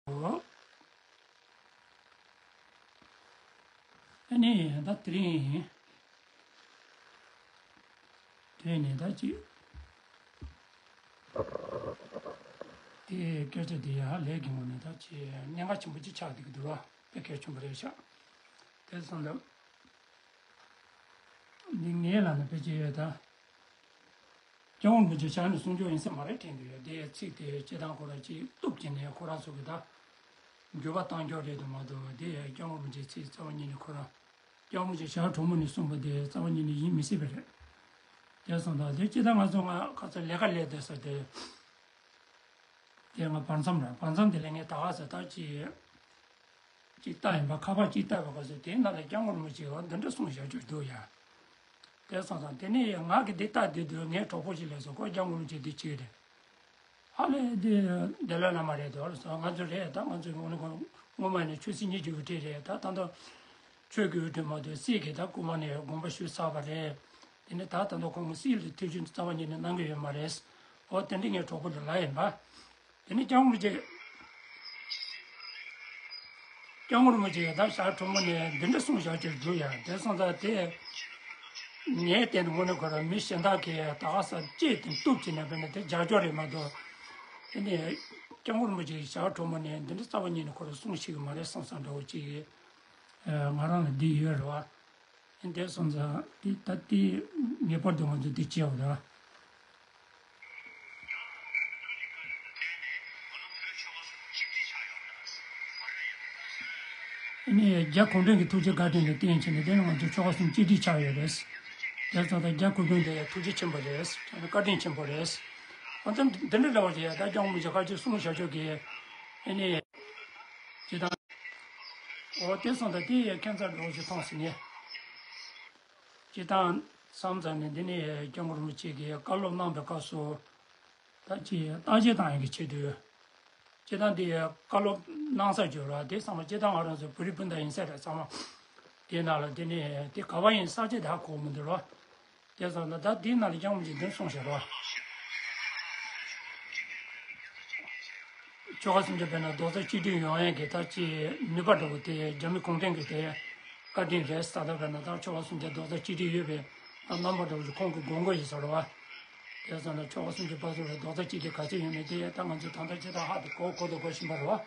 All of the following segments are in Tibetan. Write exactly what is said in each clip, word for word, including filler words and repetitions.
ཨ་ནི་ད་དེ་རིང་དེ་ནས་ད་ཅིག་དེ་སྐད་ཆ་དེ་ཡ་ལས་ཀྱི་ངོ་ནས་ད་ཅིག་གནད་འགག་ཆེན་པོ་ཅིག་ཆགས་བསྡད་ཀྱི་འདུག་བ། དཔེ་གལ་ཆེན་པོ་རེད་ཤག་དེ་སོང་ཙང་འདི་ངའི་ལ་ནི་དཔེ་ཅིག་ཡོད་ད། སྐྱབས་མགོན་རིན་པོ་ཆེ་ཞལ་ནས་གསུང་ཆོས་ཡིན་ས་མ་རེད་དྲན་གྱི་ཡོད། དེ་ཚིག་དེ་སྤྱིར་བཏང་ཁོ་རང་ཅིག་གཏུབ་ཀྱི་ནས་ཁོ་རང་ཚོ་གི་ད་འགྱུར་བ་བཏང་ཆོག་རེད་དུ་མ་གཏོགས། དེ་སྐྱབས་མགོན་རིན་པོ་ཆེ་ཚིག་རྩ་བ་ཉིད་ནས་ཁོ་རང་སྐྱབས་མགོན་རིན་པོ་ཆེ་ཞལ་དྲོན་མོ་ནས་གསུངས་པ་དེ་རྩ་བ་ཉིད་ནས་ཡིན་མི་སྲིད་པ་རེད། དེ་སོང་ཙང་དེ་སྤྱིར་བཏང་ང་ཚོ་ང་ཁ་ཚ་ལས་ཀ་ལས་བསྡད་ས་དེ། དེ་ང་བར་མཚམས་རེད། བར་མཚམས་དེ་ལས་ངས་ད་ག་ས་ད་ཅིག་ཅིག་ལྟ་ཡིན་པ། ཁ་པར་ཅིག་ལྟ་བ་ག་ཚོད་དེའི་ནང་ལ་སྐྱབས་མགོན་རིན་པོ་ཆེས་འོ་འདི་འདྲ་གསུངས་བཞག་རྒྱུ་འདུག་ཡ། དེ་སོང་ཙང་དེ་ནས་ང་གི་འདི་ལྟ་བསྡད་དུས་ངའི་གྲོགས་པོ་ཅིག་ལབ་སོང་། ཁོ་སྐྱབས་མགོན་རིན་པོ་ཆེ་འདི་ཅིག་རེད། ཨ་ལས་འདི་དེ་ལོའི་བླ་མ་རེད་དོ་ལབ་སོང་། ང་ཚོ་རེད་ད། ང་ཚོ་སྔོན་ནས་སྔོན་མ་ནས་ཆོས་སྲིད་གཉིས་ཀྱི་དབུ་ཁྲིད་རེད་ད། ད་ལྟ་ཆོས་ཀྱི་དབུ་ཁྲིད་མ་གཏོགས་སྲིད་ཀྱི་ད་སྐུ་མ་ནས་དགོངས་པ་ཞུས་ཚར་བ་རེད། དེ་ནས་ད་ད་ལྟ་ཁོང་གི་སྲིད་ལ་ཐེ་བྱུས་རྩ་བ་ཉིད་ནས་གནང་གི་ཡོད་མ་རེད། འོ་དེ་འདྲ་ངའི་གྲོགས་པོ་ལ་ལབ་ཡིན་པ། དེ་ནས་སྐྱབས་མགོན་རིན་པོ་ཆེ། སྐྱབས་མགོན་རིན་པོ་ཆེ་ཡང་ད་ཞག་དྲོན་མོ་ནས་འདི་འདྲ་གསུངས་བཞག་ཅིག་འདུག་ཡ། དེ་སོང་ཙང་དེ་ངས་བལྟས་ན་དངོས་གནས་ཁོ་རང་མི་གཞན་དག་གིས་ད་ག་ས་ཅིག་དེ་གཏུབ་ཅིག་ནས་བལྟས་ན་དེ་རྒྱག་རྒྱུ་རེད་མ་གཏོགས། དེ་ནས་སྐྱབས་མགོན་རིན་པོ་ཆེ་ཞག་དྲོན་མོ་ནས་འདི་འདྲ་རྩ་བ་ཉིད་ནས་ཁོ་རང་གསུངས་ཤེས་ཀྱི་མ་རེད་བསམ་བསམ་འདྲ་བོ་ཅིག་ང་རང་ལ་འདི་ཡོད་རེད་བ། དེ་སོང་ཙང་དེ་ད་དེ་ངེས་པར་དུ་ང་ཚོས་དེ་བྱས་པ་རེད། ཨ་ནི་རྒྱ་གུང་ཁྲན་གྱི་ཐུགས་རྗེ་བཀའ་དྲིན་ལ་བརྟེན་བྱས་ནས་དེ་ནི་ང་ཚོ་ཆོལ་ཁ་གསུམ་གཅིག་སྒྲིལ་ཆགས་ཡོད་རེད། དེ་སོང་ཙང་རྒྱ་གུང་ཁྲན་དེ་ཐུགས་རྗེ་ཆེན་པོ་རེད། བཀའ་དྲིན་ཆེན་པོ་རེད། ཨ་ཙམ་འདི་འདྲ་འདྲ་བ་ཞིག་ཡ་ད་སྐྱབས་མགོན་རིན་པོ་ཆེ་ཁ་ཅིག་གསུང་བཞག་ཆོག་གི། ཨ་ནི་ཇི་ལྟར། འོ་དེ་སོང་ཙང་དེ་ཡི་ཁྱད་མཚར་འདྲ་བོ་ཞིག་མཐོང་སོང་ངས། སྤྱིར་བཏང་བསམ་ཙམ་ནས་འདི་ནི་སྐྱབས་མགོན་རིན་པོ་ཆེ་གིས་བཀའ་སློབ་གནང་པའི་སྐབས་སུ་ད་ཅི་བརྟག་དཔྱད་བཏང་ཡག་གི་ཆེད་དུ། སྤྱིར་བཏང་འདི་བཀའ་སློབ་གནང་ས་བརྗོད་ར་དེ་ཚང་མ་སྤྱིར་བཏང་ང་རང་ཚོ་བོད་རིགས་སྤུན་ཟླ་ཡིན་ས་རེད། ཚང་མ་དེའི་ནང་ལ་དེ་ནི་དེ་ག་བ་ཡིན་ས་ཆ་དེ་ཧ་གོ་མི་འདུག་ར། དེ་ཙང་ན་ད་འདིའི་ནང་ལ་སྐྱབས་མགོན་རིན་པོ་ཆེས་འདི་གསུངས་བཞག་རོ། ཆོལ་ཁ་གསུམ་གྱི་དཔེར་ན་རྡོག་རྩ་གཅིག་སྒྲིལ་ཡོང་ཡས་ཀྱི་ད་ཅི་ནུས་པ་འདྲ་བོ་དེ་རྒྱ་མི་གུང་ཁྲན་གྱི་དེ་བཀའ་དྲིན་རེད་ཟེར། ད་དཔེར་ན་ད་ཆོལ་ཁ་གསུམ་གྱི་རྡོག་རྩ་གཅིག་སྒྲིལ་ཡོད་པའི་ད་རྣམ་པ་འདྲ་བོ་ཞིག་ཁོང་གིས་དགོངས་དགོས་ཡོད་ཟེར་རོ། དེ་ཙང་ན་ཆོལ་ཁ་གསུམ་གྱི་བར་དུ་ལ་རྡོག་རྩ་གཅིག་སྒྲིལ་ག་ཚོད་ཡོད་མེད་དེ་ད་ང་ཚོས་ད་ལྟ་ཇི་ལྟར་ཧ་དེ་གོ་གོ་དང་གོ་བཞིན་པ་རེད་བ།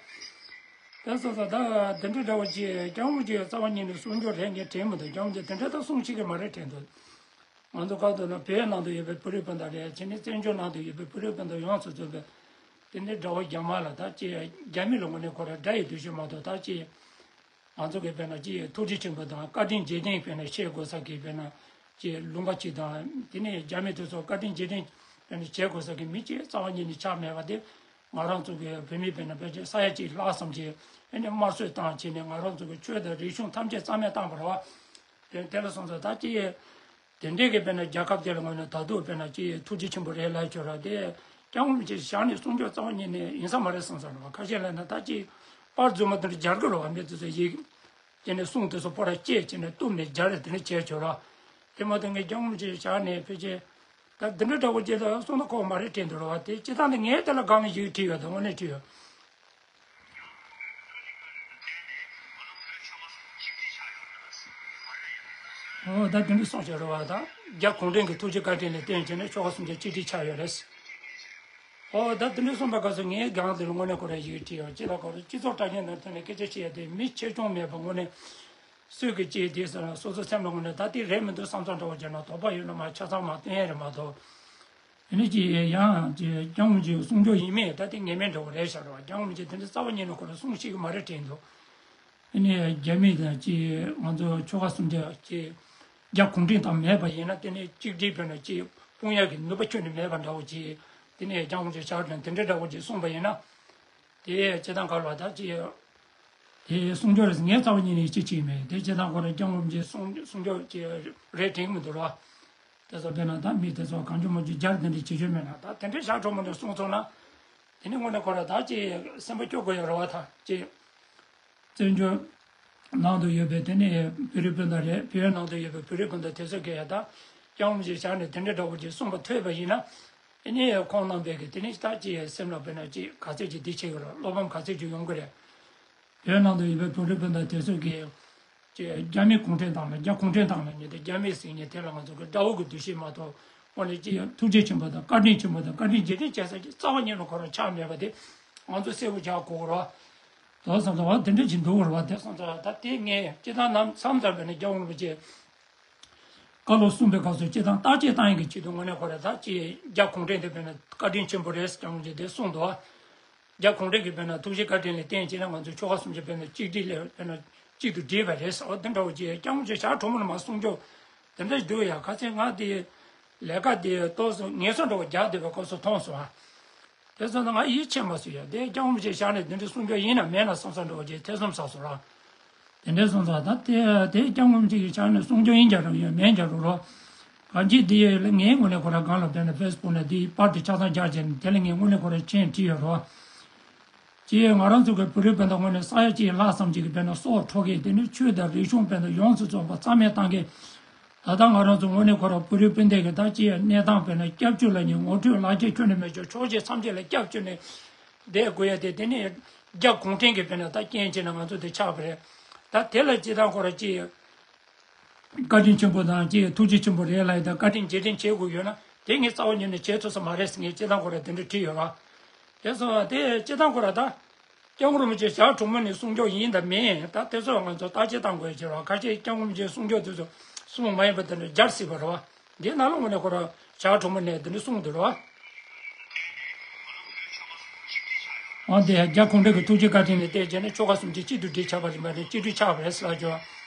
དེ་སོང་ཙང་ད་འདི་འདྲ་འདྲ་བོ་ཅིག་སྐྱབས་མགོན་རིན་པོ་ཆེས་རྩ་བ་ཉིད་ནས་གསུང་རྒྱུ་རེད་ངས་དྲན་མི་འདུག་སྐྱབས་མགོན་རིན་པོ་ཆེས་དེ་འདྲ་ད་གསུང་ཤེས་ཀྱི་མ་རེད་དྲན་འདུག་ང་ཚོ་ག་དུས་ན་བོད་ནང་དུ་ཡོད་པའི་བོད་རིགས་སྤུན་ཟླ་རེད། དེ་ནས་བཙན་བྱོལ་ནང་དུ་ཡོད་པའི་བོད་རིགས་སྤུན་ཟླ་ཡོངས་སུ་རྫོགས་པའི་དེ་ནས་དགྲ་བོ་རྒྱ་དམར་ལ་ད་ཅི་རྒྱ་མི་ལ་དངོས་གནས་ཁོ་རང་དགྲ་ཡི་འདུ་ཤེས་མ་གཏོགས། ད་ཅི་ང་ཚོ་གི་དཔེར་ན་ཅི་ཐུགས་རྗེ་ཆེན་པོ་དང་བཀའ་དྲིན་རྗེས་དྲན་དཔེར་ན་བྱེད་དགོས་ས་གི་དཔེར་ན་ཅི་ལུང་པ་ཅིག་དང་། དེ་ནས་རྒྱ་མི་དེ་ཚོ་བཀའ་དྲིན་རྗེས་དྲན་དཔེར་ན་བྱེད་དགོས་ས་གི་མི་ཅིག་རྩ་བ་ཉིད་ནས་ཆགས་མེད་པ་དེ། ང་རང་ཚོ་གི་བོད་མི་དཔེར་ན་ཕལ་ཆེར་ས་ཡ་གཅིག་ལྷག་ཙམ་ཅིག་ཨ་ནི་དམར་གསོད་བཏང་བྱས་ནས་ང་རང་ཚོ་གི་ཆོས་དང་རིག་གཞུང་ཐམས་ཅད་རྩ་མེད་བཏང་བ་རེད་བ། དེ་དེ་ལ་སོང་ཙང་ད་ཅི། དེ་འདྲའི་གི་དཔེར་ན་རྒྱལ་ཁབ་དེ་ལ་དངོས་གནས་ད་དུང་དཔེར་ན་ཅི་ཐུགས་རྗེ་ཆེན་པོ་རེད་ལབ་ཆོག་ར། དེ་སྐྱབས་མགོན་རིན་པོ་ཆེ་ཞལ་ནས་གསུང་ཆོས་རྩ་བ་ཉིད་ནས་ཡིན་ས་མ་རེད་བསམ་ས་རེད་བ། ཁ་ཤས་ལ་ན་ད་ཅི་པར་རྫུན་མ་དེ་འདྲ་སྦྱར་གི་རེད་བ། མི་དེ་ཚོ་ཡིག་དེ་ནས་གསུང་དེ་ཚོ་པར་བཅད་བྱས་ནས་གཏུབ་ནས་སྦྱར་རེ་དེ་འདྲ་བྱས་ཆོག་ར། དེ་མ་གཏོགས་ངས་སྐྱབས་མགོན་རིན་པོ་ཆེ་ཞལ་ནས་ཕལ་ཆེར་ད་འདི་འདྲ་འདྲ་བོ་ཅི་ལ་གསུང་ན་ཁོག་མ་རེད་དྲན་འདུག་རེད་བ། དེ་སྤྱིར་བཏང་དེ་ངས་དེ་ལ་དགའ་ངེས་ཤིག་བྲིས་ཡོད། དེ་དངོས་གནས་བྲིས་ཡོད། ཨོ་ད་དེ་འདྲ་གསུངས་བྱས་རེད་བ། ད་རྒྱ་གུང་ཁྲན་གྱི་ཐུགས་རྗེ་བཀའ་དྲིན་ལ་བརྟེན་བྱས་ནས་ཆོལ་ཁ་གསུམ་གྱི་གཅིག་སྒྲིལ་ཆགས་ཡོད་རེད། ཨོ་ད་དེ་འདྲ་གསུངས་པ་ག་ཚོད་ངའི་སྒང་དེ་ལ་དངོས་གནས་ཁོ་རང་ཡི་གེ་བྲིས་ཡོད། ཅི་ལ་གོ་རེད། སྤྱི་ཚོགས་དྲ་རྒྱའི་ནང་དོན་ལ་སྐད་ཆ་བཤད་ཡ་དེ་མི་ཆེ་ཆུང་མེད་པ་དངོས་གནས་སུས་ཀྱི་ཅི་དེ་ཟེར་ན་སོ་སོ་སེམས་ལ་དངོས་གནས་ད་དེ་རེད་མི་འདུག་བསམ་བསམ་འདྲ་བོ་བྱས་ན་དོགས་པ་ཡོད་ན་མ་ཆ་ཚང་མ་བསྟན་ཡ་རེད་མ་གཏོགས། ཨ་ནི་ཅི་ཡང་ཅི་སྐྱབས་མགོན་ཅིག་གསུང་རྒྱུ་ཡིན་མིན་ད་དེ་ངེས་མེད་འདྲ་བོ་རེད་ཤག་རེད་བ། སྐྱབས་མགོན་ཅིག་དེ་འདྲ་རྩ་བ་ཉིད་ནས་ཁོ་རང་གསུང་ཤེས་ཀྱི་མ་རེད་དྲན་འདུག་ཨ་ནི་རྒྱ་མི་དང་ཅི་ང་ཚོ་ཆོལ་ཁ་གསུམ་ཆ་ཅི་རྒྱ་གུང་ཁྲན་དང་མེད་པ་ཡིན་ན་དེ་ནས་གཅིག་སྒྲིལ་དཔེར་ན་ཅི་སྤུངས་ཡག་གི་ནུས་པ་ཁྱོན་ནས་མེད་པ་འདྲ་བོ་ཅིག་དེ་ནས་སྐྱབས་མགོན་ཅིག་ཕྱག་དྲན་དེ་འདྲ་འདྲ་བོ་ཅིག་གསུངས་པ་ཡིན་ན། དེ་སྤྱིར་བཏང་ག་ལ་ད་ཅི། དེ་གསུང་ཆོས་རེད། ངའི་རྩ་བ་ཉིད་ནས་ཅི་བྱེད་མེད། དེ་སྤྱིར་བཏང་ཁོ་རང་སྐྱབས་མགོན་རིན་པོ་ཆེ་གསུང་གསུང་ཆོས་ཅི་རེད་དྲན་གྱི་མི་འདུག་ར། དེ་ཚོ་དཔེར་ན་ད་མི་དེ་ཚོ་གང་བྱུང་མང་བྱུང་སྦྱར་དེ་འདྲ་བྱེད་ཆོག་མེད་ན། ད་དེ་འདྲའི་ཞག་གྲོགས་མང་པོ་གསུང་སོང་ན། དེ་ནི་དངོས་གནས་ཁོ་རང་ད་ཅི་སེམས་པ་སྐྱོ་དགོས་ཡོད་རེད་བ། ད་ཅི། བཙན་བྱོལ་ནང་དུ་ཡོད་པའི་དེ་ནི་བོད་རིགས་སྤུན་ཟླ་རེད། བོད་ནང་དུ་ཡོད་པའི་བོད་རིགས་སྤུན་ཟླ་དེ་ཚོ་གིས་ཡ་ད་སྐྱབས་མགོན་ཅིག་བཞག་ནས་དེ་འདྲ་འདྲ་བོ་ཅིག་གསུངས་པ་ཐོས་པ་ཡིན་ན། ཨ་ནི་ཁོང་རྣམ་པས་ཀྱི་དེ་ནི་ད་ཅི་སེམས་ལ་དཔེར་ན་ཅི་ག་ཚད་ཅིག་འདི་བྱེད་ཀྱི་རེད། བློ་ཕམ་ག་ཚད་ཅིག་ཡོང་གི་རེད། བོད་ནང་དུ་ཡོད་པའི་བོད་རིགས་སྤུན་ཟླ་དེ་ཚོས་ཀྱི་ཅི་རྒྱ་མི་གུང་ཁྲན་ཏང་ལ་རྒྱ་གུང་ཁྲན་ཏང་ལ་ཉེ་དེ་རྒྱ་མི་ཟེར་མཁན་དེ་ལ་ང་ཚོ་གི་དགྲ་བོ་གི་འདུ་ཤེས་མ་གཏོགས་དངོས་གནས་ཅི་ཡང་ཐུགས་རྗེ་ཆེན་པོ་དང་བཀའ་དྲིན་ཆེན་པོ་དང་བཀའ་དྲིན་རྗེས་དྲན་བྱེད་ས་ཅིག་རྩ་བ་ཉིད་ནས་ཁོ་རང་ཆགས་མེད་པ་དེ་ང་ཚོ་གསལ་པོ་ཆགས་དགོས་རེད། དེ་སོང་ཙང་བ་དེ་འདྲ་ཅིག་འདུག་རེད་བ། དེ་སོང་ཙང་ད་དེ་ངས་སྤྱིར་བཏང་ནམ་མཚམས་མཚམས་བྱས་ནས་རྒྱལ་བ་རིན་པོ་ཆེ་བཀའ་སློབ་གསུངས་པའི་སྐབས་སུ་སྤྱིར་བཏང་བརྟག་དཔྱད་བཏང་ཡག་གི་ཆེད་དུ་དངོས་གནས་ཁོ་རང་ད་ཅི་རྒྱ་གུང་ཁྲན་དེ་དཔེར་ན་བཀའ་དྲིན་ཆེན་པོ་རེད་ཟེར་ཀྱང་ཅི་དེ་གསུངས་འདུག་རྒྱ་གུང་ཁྲན་གྱིས་དཔེར་ན་ཐུགས་རྗེ་བཀའ་དྲིན་ལ་བརྟེན་བྱས་ན་ང་ཚོ་ཆོལ་ཁ་གསུམ་ཆ་དཔེར་ན་གཅིག་སྒྲིལ་ལས་དཔེར་ན་གཅིག་ཏུ་སྒྲིལ་བ་རེད་ཟེར་བ་དེ་འདྲ་བོ་ཅི་སྐྱབས་མགོན་ཆེན་ཞབས་དྲུང་མོ་ནས་མར་གསུང་ཆོས་དེ་འདྲ་འདུག་ཡ། ཁ་སང་ང་དེ་ལས་ཀ་དེ་ཏོག་ཙམ་ངལ་གསོ་འདྲ་བོ་རྒྱག་བསྡད་པའི་སྐབས་སུ་མཐོང་སོང་ཨ། དེ་ཚོ་ན་ང་ཡིད་ཆེས་མ་སོང་ཡ། དེ་སྐྱབས་མགོན་ཆེན་ཞབས་ནས་དེ་འདྲ་གསུང་རྒྱུ་ཡིན་ན་མེད་ན་བསམ་བསམ་འདྲ་བོ་ཅིག་ཐེ་ཚོམ་ཟ་སོང་ར། དེ་འདྲ་སོང་ཙང་ད་དེ་དེ་སྐྱབས་མགོན་ཆེན་གྱི་ཞབས་ནས་གསུང་རྒྱུ་ཡིན་རྒྱ་རུ་ཡོད་མེད་རྒྱ་རུ་རོ། གང་ཅི་དེ་ཡོད་ལ་ངའི་ངོས་ནས་ཁོ་ར་སྒང་ལ་བསྡད་ནས་ཕེ་སི་བུག་ནས་དེའི་པར་དེ་ཆ་ཚང་རྒྱག་བྱས་ནས་དེ་ལ་ངས་དངོས་གནས་ཁོ་ར་མཆན་བྲིས་ཡོད་རོ། ཅེས་ང་རང་ཚོ་གི་བོད་རིགས་སྤུན་ཟླ་ངོས་ནས་ས་ཡ་གཅིག་ལྷག་ཙམ་ཅིག་གི་དཔེར་ན་སྲོག་འཕྲོག་མཁན་དེ་ནི་ཆོས་དང་རིག་གཞུང་དཔེར་ན་ཡོངས་སུ་རྫོགས་པ་རྩ་མེད་བཏང་མཁན། ད་ལྟ་ང་རང་ཚོ་དངོས་གནས་ཁོ་རང་བོད་རིགས་སྤུན་ཟླ་གི་ད་ཅི་ཡང་གནས་སྟངས་དཔེར་ན་སྐྱབས་བཅོལ་ལ་ཉེ་ངོ་སྤྲོད་ལག་ཁྱེར་ཁྱོན་ནས་མེད་ཆོག་ཕྱོགས་གཅིག་མཚམས་གཅིག་ལ་སྐྱབས་བཅོལ་ནས་བསྡད་དགོས་ཡ་དེ་དེ་ནི་རྒྱ་གུང་ཁྲན་གྱི་དཔེར་ན་ད་རྐྱེན་བྱས་ན་ང་ཚོ་དེ་ཆགས་པ་རེད། ད་དེ་ལ་སྤྱིར་བཏང་ཁོ་རང་ཅི་བཀའ་དྲིན་ཆེན་པོ་དང་ཅི་ཐུགས་རྗེ་ཆེན་པོ་རེད་ལབ་ཡ་ད་བཀའ་དྲིན་རྗེས་དྲན་བྱེད་དགོས་ཡོད་ན་དེ་ངས་རྩ་བ་ཉིད་ནས་བྱེད་ཐུབ་ས་མ་རེད་ཟེར་ངས་སྤྱིར་བཏང་ཁོ་རང་དེ་འདྲ་བྲིས་ཡོད་ར། དེ་སོང་བ་དེ་སྤྱིར་བཏང་ཁོ་རང་ད། སྐྱབས་མགོན་རིན་པོ་ཆེ་ཞབས་དྲུང་མོ་ནས་གསུང་ཆོས་ཡིན་དང་མིན་ད་དེ་ཚོ་ང་ཚོ་བརྟག་དཔྱད་གཏང་དགོས་ཀྱི་རེད། ཁ་ཤས་སྐྱབས་མགོན་རིན་པོ་ཆེའི་གསུང་ཆོས་དེ་ཚོ་གསུང་མ་ཡིན་པ་དེ་འདྲ་སྦྱར་སྲིད་པ་རེད་བ། འདི་ནང་ལ་དངོས་གནས་ཁོ་རང་ཞབས་དྲུང་མོ་ནས་དེ་འདྲ་གསུངས་འདུག་རེད་བ། འོ་དེ་རྒྱ་གུང་ཁྲན་གྱི་ཐུགས་རྗེ་བཀའ་དྲིན་ལ་བརྟེན་བྱས་ནས་ཆོལ་ཁ་གསུམ་གྱི་གཅིག་ཏུ་སྒྲིལ་ཆགས་པ་ཡིན་པ་རེད། གཅིག་སྒྲིལ་ཆགས་པ་རེད་ཟེར་ལབ་ཀྱི་བ།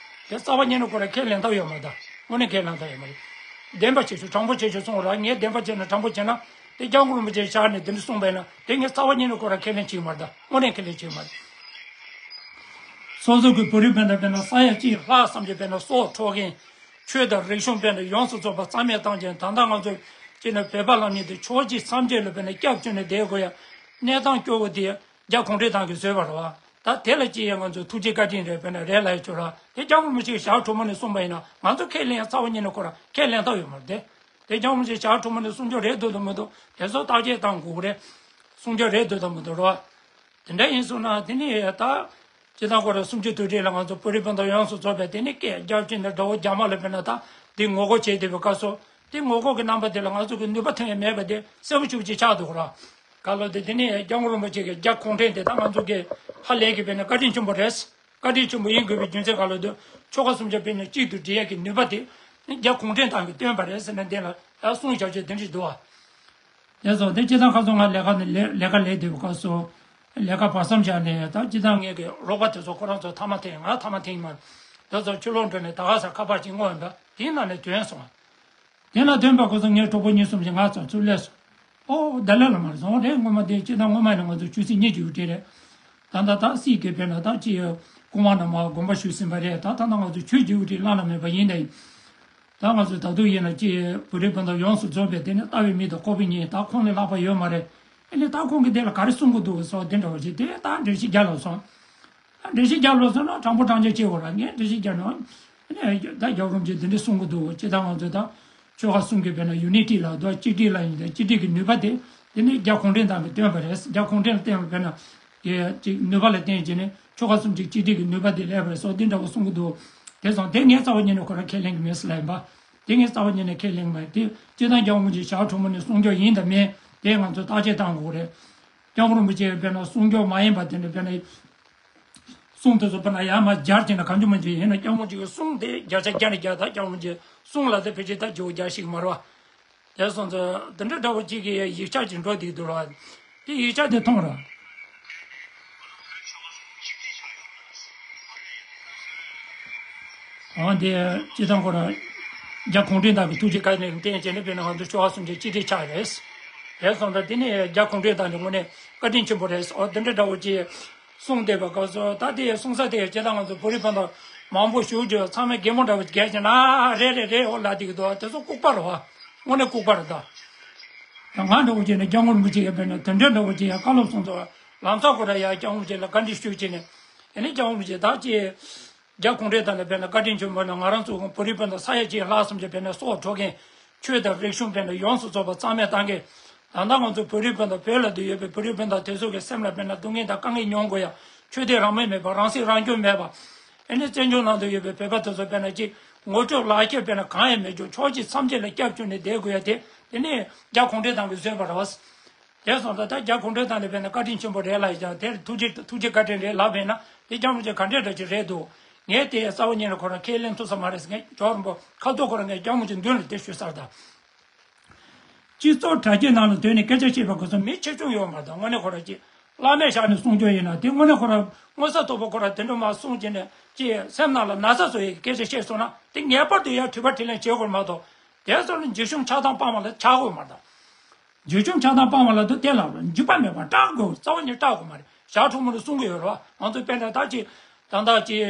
དེ་རྩ་བ་ཉིད་ནས་ཁོ་རང་ཁས་ལེན་ཐབས་ཡོད་མ་རེད། དངོས་གནས་ཁས་ལེན་ཐབས་ཡོད་མ་རེད། བདེན་པ་བྱེད་ཆོག་དྲང་པོ་བྱེད་ཆོག་གསུང་ར། ངས་བདེན་པ་བྱས་ན་དྲང་པོ་བྱས་ན་དེ་སྐྱབས་མགོན་རིན་པོ་ཆེའི་ཞལ་ནས་དེ་འདྲ་གསུངས་པས་ན་དེ་ངས་རྩ་བ་ཉིད་ནས་ཁོ་རང་ཁས་ལེན་བྱེད་ཀྱི་མ་རེད། ད་དངོས་གནས་ཁས་ལེན་བྱེད་ཀྱི་མ་རེད། སོ་སོ་གི་བོད་རིགས་སྤུན་ཟླ་དཔེར་ན་ས་ཡ་གཅིག་ལྷག་ཙམ་གྱི་དཔེར་ན་སྲོག་འཕྲོག་མཁན། ཆོས་དང་རིག་གཞུང་དཔེར་ན་ཡོངས་སུ་རྫོགས་པ་རྩ་མེད་བཏང་ཅིང་ད་ལྟ་ང་ཚོ་སྤྱིར་ན་བོད་པ་ལབ་མཁན་དེ་ཕྱོགས་གཅིག་མཚམས་གཅིག་ལ་དཔེར་ན་སྐྱབས་བཅོལ་ནས་བསྡད་དགོས་ཡ། གནས་སྟངས་སྐྱོ་བོ་དེ་རྒྱ་གུང་ཁྲན་ཏང་གིས་བཟོས་པ་རེད་བ། ད་དེ་ལ་ཅི་ཡང་ང་ཚོས་ཐུགས་རྗེ་བཀའ་དྲིན་རེད་དཔེར་ན་རེད་ལབ་ཡ་ཆོག་ར། དེ་སྐྱབས་མགོན་རིན་པོ་ཆེ་གི་ཞལ་དྲུང་མོ་ནས་གསུངས་པ་ཡིན་ན་ང་ཚོ་ཁས་ལེན་ཡ་རྩ་བ་ཉིད་ནས་ཁོ་རང་ཁས་ལེན་ཐབས་ཡོད་མ་རེད་དེ། དེ་སྐྱབས་མགོན་རིན་པོ་ཆེ་ཞལ་དྲུང་མོ་ནས་གསུང་ཆོས་རེད་འདུག་དང་མི་འདུག་དེ་ཚོ་བརྟག་དཔྱད་གཏང་དགོས་ཀྱི་རེད། གསུང་ཆོས་རེད་འདུག་དང་མི་འདུག་རེད་བ། དེ་འདྲ་ཡིན་སོང་ན་དེ་ནི་ད་སྤྱིར་བཏང་ཁོ་རང་གསུམ་བཅུ་དུས་དྲན་ལ་ང་ཚོ་བོད་རིགས་སྤུན་ཟླ་ཡོངས་སུ་རྫོགས་པས་དེ་ནི་སྐད་རྒྱབ་ཀྱིན་དང་དགྲ་བོ་རྒྱ་དམར་ལ་དཔེར་ན་ད་འདི་ངོ་རྒོལ་བྱེད་བསྡད་པའི་སྐབས་སུ་དེ་ངོ་རྒོལ་གྱི་རྣམ་པ་དེ་ལ་ང་ཚོ་གི་ནུས་པ་ཐོན་ཡ་མེད་པ་དེ་གསལ་པོ་ཞེ་པོ་ཅིག་ཆགས་འདུག་ར། ག་ལོ་དེ་དེ་ནི་སྐྱབས་མགོན་རིན་པོ་ཆེ་གི་རྒྱ་གུང་ཁྲན་དེ་ད་ང་ཚོ་གི་ཧ་ལས་ཀྱི་དཔེར་ན་བཀའ་དྲིན་ཆེན་པོ་རེད། བཀའ་དྲིན་ཆེན་པོ་ཡིན་དགོས་པའི་རྒྱུ་མཚན་ག་ལ་འདུག་ཆོལ་ཁ་གསུམ་ཆ་དཔེར་ན་གཅིག་ཏུ་སྒྲིལ་ཡག་གི་ནུས་པ་དེ་རྒྱ་གུང་ཁྲན་ཏང་གིས་བཏོན་པ་རེད་ཟེར་ནས་འདི་ལ་ཡང་གསུང་བྱ་སྤྱོད་དེ་འདྲ་འདུག་བ། དེ་ཚོ་དེ་སྤྱིར་བཏང་ཁ་སང་ང་ལས་ཀ་ནས་ལས་ལས་ཀ་ལས་བསྡད་པའི་སྐབས་སུ་ལས་ཀ་བར་མཚམས་བཞག་ནས་ད་སྤྱིར་བཏང་ངེད་ཀྱི་རོགས་པ་དེ་ཚོ་ཁོ་རང་ཚོ་ཐ་མག་འཐེན་ང་ཐ་མག་འཐེན་མ་དེ་ཚོ་ཕྱི་ལོགས་འགྲོ་ནས་ད་ག་ས་ཁ་པར་ཅིག་བསྔོགས་ཡིན་པ་དེའི་ནང་ནས་ཐོན་སོང་བ། དེ་ན་ཐོན་པ་ཁོ་ཚོ་ངའི་གྲོགས་པོ་གཉིས་གསུམ་ཞིག་ང་ཚོ་ཚུར་སླེབས་སོང་། ཨོ་ཏཱ་ལའི་བླ་མ་རེད་སོང་རེད། སྔོན་མ་དེ་སྤྱིར་བཏང་སྔོན་མ་ནས་ང་ཚོ་ཆོས་སྲིད་གཉིས་ཀྱི་དབུ་ཁྲིད་རེད། ད་ལྟ་ད་སྲིད་ཀྱི་དཔེར་ན་ད་ཅི་སྐུ་ངོ་ནས་མར་དགོངས་པ་ཞུས་ཟིན་པ་རེད། ད་ད་ལྟ་ང་ཚོ་ཆོས་ཀྱི་དབུ་ཁྲིད་བླ་ན་མེད་པ་ཡིན་ད་ཡིན། ད་ང་ཚོ་ད་དུང་ཡིན་ན་ཅི་བོད་རིགས་སྤུན་ཟླ་ཡོངས་སུ་རྫོགས་པའི་དེ་ནི་ལྟ་བའི་མིག་དང་ཁོག་པའི་སྙིང་ད་ཁོང་ལས་ལྷག་པ་ཡོད་མ་རེད། ཨ་ནི་ད་ཁོང་གིས་དེ་ལ་ག་རེ་གསུང་གི་འདུག་སོགས་དེ་འདྲ་བ་ཞིག་དེ་ད་འགྲེལ་བཤད་རྒྱག་ལབ་སོང་། འགྲེལ་བཤད་རྒྱག་ལོ་སོང་ན་དྲང་པོ་དྲང་བརྗོད་བྱེད་དགོས་ར། ངས་འགྲེལ་བཤད་རྒྱག་ན། ཨ་ནི་ད་རྒྱལ་བ་རིན་པོ་ཆེས་འདི་འདྲ་གསུང་གི་འདུག་ཅེས་ད་ང་ཚོས་ད་ཆོལ་ཁ་གསུམ་གྱི་དཔེར་ན་ཡུ་ནི་ཊི་ལ་འདུག་གཅིག་སྒྲིལ་ལ་ཡིན་ད་གཅིག་སྒྲིལ་གྱི་ནུས་པ་དེ་དེ་ནི་རྒྱ་གུང་ཁྲན་ཏང་གིས་བཏོན་པ་རེད། རྒྱ་གུང་ཁྲན་ལ་བརྟེན་པའི་དཔེར་ན་གི་ཅིག་ནུས་པ་ལ་བརྟེན་བྱས་ནས་ཆོལ་ཁ་གསུམ་གཅིག་གཅིག་སྒྲིལ་གྱི་ནུས་པ་དེ་སླེབས་པ་རེད་སོགས་འདི་འདྲ་བོ་གསུང་གི་འདུག་དེ་སོང་དེ་ངས་རྩ་བ་ཉིད་ནས་ཁོ་རང་ཁས་ལེན་གྱི་མེད་ཟེར་ལབ་ཡིན་པ། དེ་ངས་རྩ་བ་ཉིད་ནས་ཁས་ལེན་གྱི་མེད་དེ་སྤྱིར་བཏང་རྒྱལ་བ་རིན་པོ་ཆེ་ཞབས་དྲུང་མོ་ནས་གསུང་ཆོས་ཡིན་དང་མིན་དེ་ང་ཚོས་བརྟག་དཔྱད་བཏང་དགོས་རེད། རྒྱལ་བ་རིན་པོ་ཆེ་དཔེར་ན་གསུང་ཆོས་མ་ཡིན་པ་དེ་འདྲ་དཔེར་ན། གསུང་དེ་ཚོ་དཔེར་ན་ཡར་མར་སྦྱར་བྱས་ན་གང་བྱུང་མང་བྱུང་ཡིན་ན་སྐྱབས་མགོན་གཅིག་གི་གསུང་དེ་བརྒྱ་ཆ་བརྒྱ་ནས་བརྒྱ་ད་སྐྱབས་མགོན་གཅིག་གསུང་ལ་དེ་ཕལ་ཆེར་ད་བརྗོད་བརྒྱ་ཞིག་མ་རེད་བ། དེ་སོང་ཙང་དེ་འདྲ་འདྲ་བོ་གཅིག་གི་ཡིག་ཆ་ཅིག་འགྲོ་བསྡད་འདུག་ར། དེ་ཡིག་ཆ་དེ་མཐོང་ར། འོ་དེ་སྤྱིར་བཏང་ཁོ་རང་རྒྱ་གུང་ཁྲན་ཏང་གི་ཐུགས་རྗེ་བཀའ་དྲིན་ལ་བརྟེན་བྱས་ནས་དཔེར་ན་ང་ཚོ་ཆོལ་ཁ་གསུམ་གྱི་གཅིག་སྒྲིལ་ཆགས་རེད། དེ་སོང་ཙང་དེ་ནི་རྒྱ་གུང་ཁྲན་ཏང་གི་ངོས་ནས་བཀའ་དྲིན་ཆེན་པོ་རེད། འོ་དེ་འདྲ་འདྲ་བོ་ཅིག་གསུངས་བསྡད་པ་སྐབས་སུ་ད་དེ་གསུང་ས་དེ་སྤྱིར་བཏང་ང་ཚོ་བོད་རིགས་སྤུན་ཟླ་མང་པོ་བཞུགས་རྒྱུ་ཚང་མས་གད་མོ་འདྲ་བོ་བགད་བྱས་ན་ཨ་རེད་རེད་རེད་འོ་ལབ་བསྡད་ཀྱི་འདུག་དེ་ཚོ་ལྐུགས་པ་རེད་བ། དངོས་གནས་ལྐུགས་པ་རེད་ད། ང་འདྲ་བོ་བྱས་ནས་སྐྱབས་མགོན་རིན་པོ་ཆེ་ཡང་དཔེར་ན་དེ་འདྲ་འདྲ་བོ་ཅིག་ཡང་བཀའ་སློབ་གསུངས་ཚོ་ལམ་སང་ཁོ་རང་ཡང་སྐྱབས་མགོན་རིན་པོ་ཆེ་ལ་བཀའ་འདྲི་ཞུས་བྱས་ནས་ཨ་ནི་སྐྱབས་མགོན་རིན་པོ་ཆེ་ད་ཅི། རྒྱ་གུང་ཁྲན་ཏང་ལ་དཔེར་ན་བཀའ་དྲིན་ཆེན་པོ་ན་ང་རང་ཚོ་བོད་རིགས་སྤུན་ཟླ་ས་ཡ་གཅིག་ལྷག་ཙམ་གྱི་དཔེར་ན་སྲོག་འཕྲོག་མཁན། ཆོས་དང་རིག་གཞུང་དཔེར་ན་ཡོངས་སུ་རྫོགས་པ་རྩ་མེད་བཏང་མཁན། ད་ལྟ་ང་ཚོ་བོད་རིགས་སྤུན་ཟླ་བོད་ལ་དུ་ཡོད་པའི་བོད་རིགས་སྤུན་ཟླ་དེ་ཚོ་གི་སེམས་ལ་དཔེར་ན་སྡུག་བསྔལ་དང་དཀའ་ངལ་མྱོང་དགོས་ཡ། ཆོས་དད་རང་མོས་མེད་པ། རང་སྲིད་རང་སྐྱོང་མེད་པ། ཨེ་ནི་བཙན་བྱོལ་ནང་དུ་ཡོད་པའི་བོད་པ་དེ་ཚོ་དཔེར་ན་ཅིག་ངོ་སྤྲོད་ལག་ཁྱེར་དཔེར་ན་གང་ཡང་མེད་རྒྱུ་ཕྱོགས་གཅིག་མཚམས་བཅད་ལ་སྐྱབས་བཅོལ་ནས་བསྡད་དགོས་ཡ་དེ། དེ་ནི་རྒྱ་གུང་ཁྲན་ཏང་གིས་བཟོས་པ་རེད་བ། དེ་སོང་ཙང་ད་རྒྱ་གུང་ཁྲན་ཏང་ལ་དཔེར་ན་བཀའ་དྲིན་ཆེན་པོ་རེད་ལབ་ཡ། དེར་ཐུགས་རྗེ་ཐུགས་རྗེ་བཀའ་དྲིན་རེད་ལབ་པས་ན་དེ་སྐྱབས་མགོན་གྱི་ག་འདྲས་འདྲ་ཅིག་རེད་འདུག་ངས་དེ་རྩ་བ་ཉིད་ནས་ཁོ་རང་ཁས་ལེན་ཐུབ་ས་མ་རེད་ཟེར། ངས་ཇོ་རིན་པོ་ཁ་ཐོག་ཁོ་རང་ངས་སྐྱབས་མགོན་གྱི་མདུན་ལ་དེ་ཞུས་ཚར་ད། སྤྱི་ཚོགས་དྲ་རྒྱའི་ནང་ལ་སྡོད་ནས་སྐད་ཆ་བཤད་པ་གོ་ས་མི་ཆེ་ཆུང་ཡོད་མ་རེད། དངོས་གནས་ཁོ་རང་ཅིག་བླ་མེད་བཞག་ནས་གསུང་རྒྱུ་ཡིན་ན་དེ་དངོས་གནས་ཁོ་རང་མངོན་གསལ་དོད་པོ་ཁོ་རང་དེ་འདྲ་མ་གསུང་བྱས་ནས་ཅིག་སེམས་ནང་ལ་ན་ཚ་བཟོ་ཡི་སྐད་ཆ་བཤད་སོང་ན་དེ་ངེས་པར་དུ་ཡར་དྲི་བ་དྲིས་ལན་བྱེད་དགོས་མ་གཏོགས། དེ་ཚོ་ལ་འཇིགས་ཞུམ་ཆགས་སྡང་སྤངས་པ་ལ་ཆགས་དགོས་མ་རེད། འཇིགས་ཞུམ་ཆགས་སྡང་སྤངས་པ་ལ་དུ་དེ་ལ་འཇིགས་པ་མེད་པར་སྐྲག་དགོས། རྩ་བ་ཉིད་སྐྲག་དགོས་མ་རེད། ཞག་གྲོགས་མོ་ལ་གསུང་གི་ཡོད་རེད་བ། ང་ཚོ་དཔེར་ན་ད་ཅིག་ད་ལྟ་ཅིག་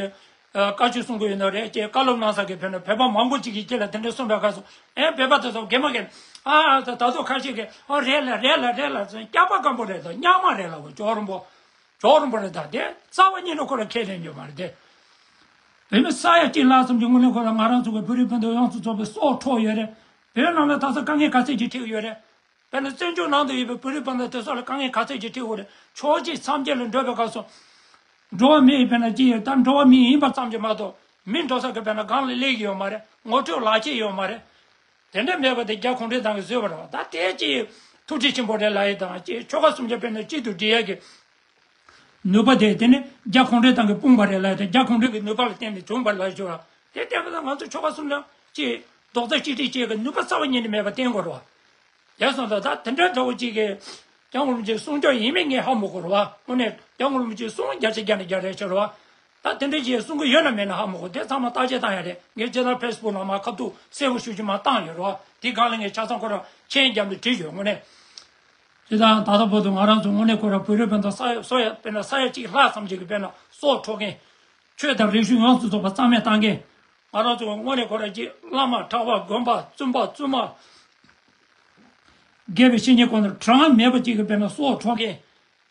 ཨ། བཀའ་ཆོས་གསུང་གི་ཡོད་ན་རེད་ཅེས་བཀའ་སློབ་གནང་ས་གི་དཔེར་ན་བོད་པ་མང་པོ་ཅིག་གིས་ཁྱེད་ལ་དེ་འདྲ་གསུངས་པའི་སྐབས་སུ་ཨེ་བོད་པ་དེ་ཚོ་དགེ་མ་གི་ཨ་ད་ད་དུང་ཁ་ཤས་ཀྱིས་ཨོ་རེད་ལ་རེད་ལ་རེད་ལ་ཟེར་སྐྱག་པ་སྐམ་པོ་རེད་ད་རྙོག་མ་རེད་ལ་གོ་ཇོ་རིན་པོ་ཇོ་རིན་པོ་རེད་ད། དེ་རྩ་བ་ཉིད་ནས་ཁོ་རང་ཁས་ལེན་རྒྱུ་མ་རེད་དེ། བོད་མི་ས་ཡ་གཅིག་ལྷག་ཙམ་གྱི་དངོས་གནས་ཁོ་རང་ང་རང་ཚོ་གི་བོད་རིགས་སྤུན་ཟླ་ཡོངས་སུ་རྫོགས་པའི་སྲོག་འཕྲོག་ཡོད་རེད། བོད་ནང་ལ་ད་ས་དཀའ་ངལ་ག་ཚད་ཅིག་འཕྲད་ཡོད་རེད། དཔེར་ན་བཙན་བྱོལ་ནང་དུ་ཡོད་པའི་བོད་རིགས་སྤུན་ཟླ་དེ་ཚོ་ལ་དཀའ་ངལ་ག་ཚད་ཅིག་འཕྲད་ཡོད་རེད། ཕྱོགས་གཅིག་མཚམས་བརྒྱད་ལ་འགྲོ་བའི་སྐབས་སུ། འགྲོ་བ་མི་ཡི་དཔེར་ན་ཅི་ཡོད་ད་འགྲོ་བ་མི་ཡིན་པ་ཙམ་གྱིས་མ་གཏོགས་མི་འགྲོ་ས་གི་དཔེར་ན་སྒང་ལ་སླེབས་ཀྱི་ཡོད་མ་རེད། ངོ་སྤྲོད་ལག་ཁྱེར་ཡོད་མ་རེད། དེ་འདྲ་མེད་པ་དེ་རྒྱ་གུང་ཁྲན་ཏང་གིས་བཟོས་པ་རེད་བ། ད་དེ་ཅི་ཐུགས་རྗེ་ཆེན་པོ་རེད་ལབ་ཡི་དང་ཅི་ཆོལ་ཁ་གསུམ་ཆ་དཔེར་ན་གཅིག་ཏུ་སྒྲིལ་ཡ་གི་ནུས་པ་དེ་དེ་ནི་རྒྱ་གུང་ཁྲན་ཏང་གིས་སྤུངས་པ་རེད་ལབ་ཡ་དང་རྒྱ་གུང་ཁྲན་གྱི་ནུས་པ་ལ་བརྟེན་ནས་བྱུང་བ་ལབ་ཞུ་བ་དེ་བལྟས་པ་ན་ང་ཚོ་ཆོལ་ཁ་གསུམ་ལ་ཅི་རྡོག་རྩ་གཅིག་སྒྲིལ་བྱེད་ཀྱི་ནུས་པ་རྩ་བ་ཉིད་ནས་མེད་པ་བསྟན་དགོས་རེད་བ། ཡ་སོང་ད་ད་དེ་འདྲ་འདྲ་བོ་གཅིག་གིས་སྐྱབས་མགོན་རིན་པོ་ཆེ་གསུང་ཆོག་ཡིན་མིན་ངས་ཧ་མ་གོ་རེད་བ། དངོས་གནས་སྐྱབས་མགོན་རིན་པོ་ཆེ་གསུང་བརྒྱ་ཆ་བརྒྱ་ནས་བརྒྱ་རེད་ཤག་རེད་བ། ད་དེ་འདྲ་ཅིག་གསུང་གི་ཡོད་ན་མེད་ན་ཧ་མ་གོ་དེ་ཚང་མ་བརྟག་དཔྱད་བཏང་ཡ་རེད། ངས་སྤྱིར་བཏང་ཕེ་སི་བུག་ནང་མར་ཁ་ཐུག་གསལ་པོ་ཞུ་རྒྱུ་མར་བཏང་ཡོད་རེད་བ། དེ་སྒང་ལ་ངས་ཆ་ཚང་ཁོ་རང་མཆན་རྒྱབ་ནས་བྲིས་ཡོད་དངོས་གནས། སྤྱིར་བཏང་ད་ལྟ་བར་དུ་ང་རང་ཚོ་དངོས་གནས་ཁོ་རང་བོད་རིགས་སྤུན་ཟླ་ས་ཡ་སོ་ཡ་དཔེར་ན་ས་ཡ་གཅིག་ལྷག་ཙམ་ཅིག་གི་དཔེར་ན་སྲོག་འཕྲོག་མཁན། ཆོས་དང་རིག་གཞུང་ཡོངས་སུ་རྫོགས་པ་རྩ་མེད་བཏང་མཁན། ང་རང་ཚོ་དངོས་གནས་ཁོ་རང་གི་བླ་མ་གྲྭ་པ་དགོན་པ་བཙུན་པ་བཙུན་མ། དགེ་བའི་བཤེས་གཉེན་ཁོ་ཚོ་གྲངས་མེད་པ་ཅིག་གི་དཔེར་ན་སྲོག་འཕྲོག་མཁན།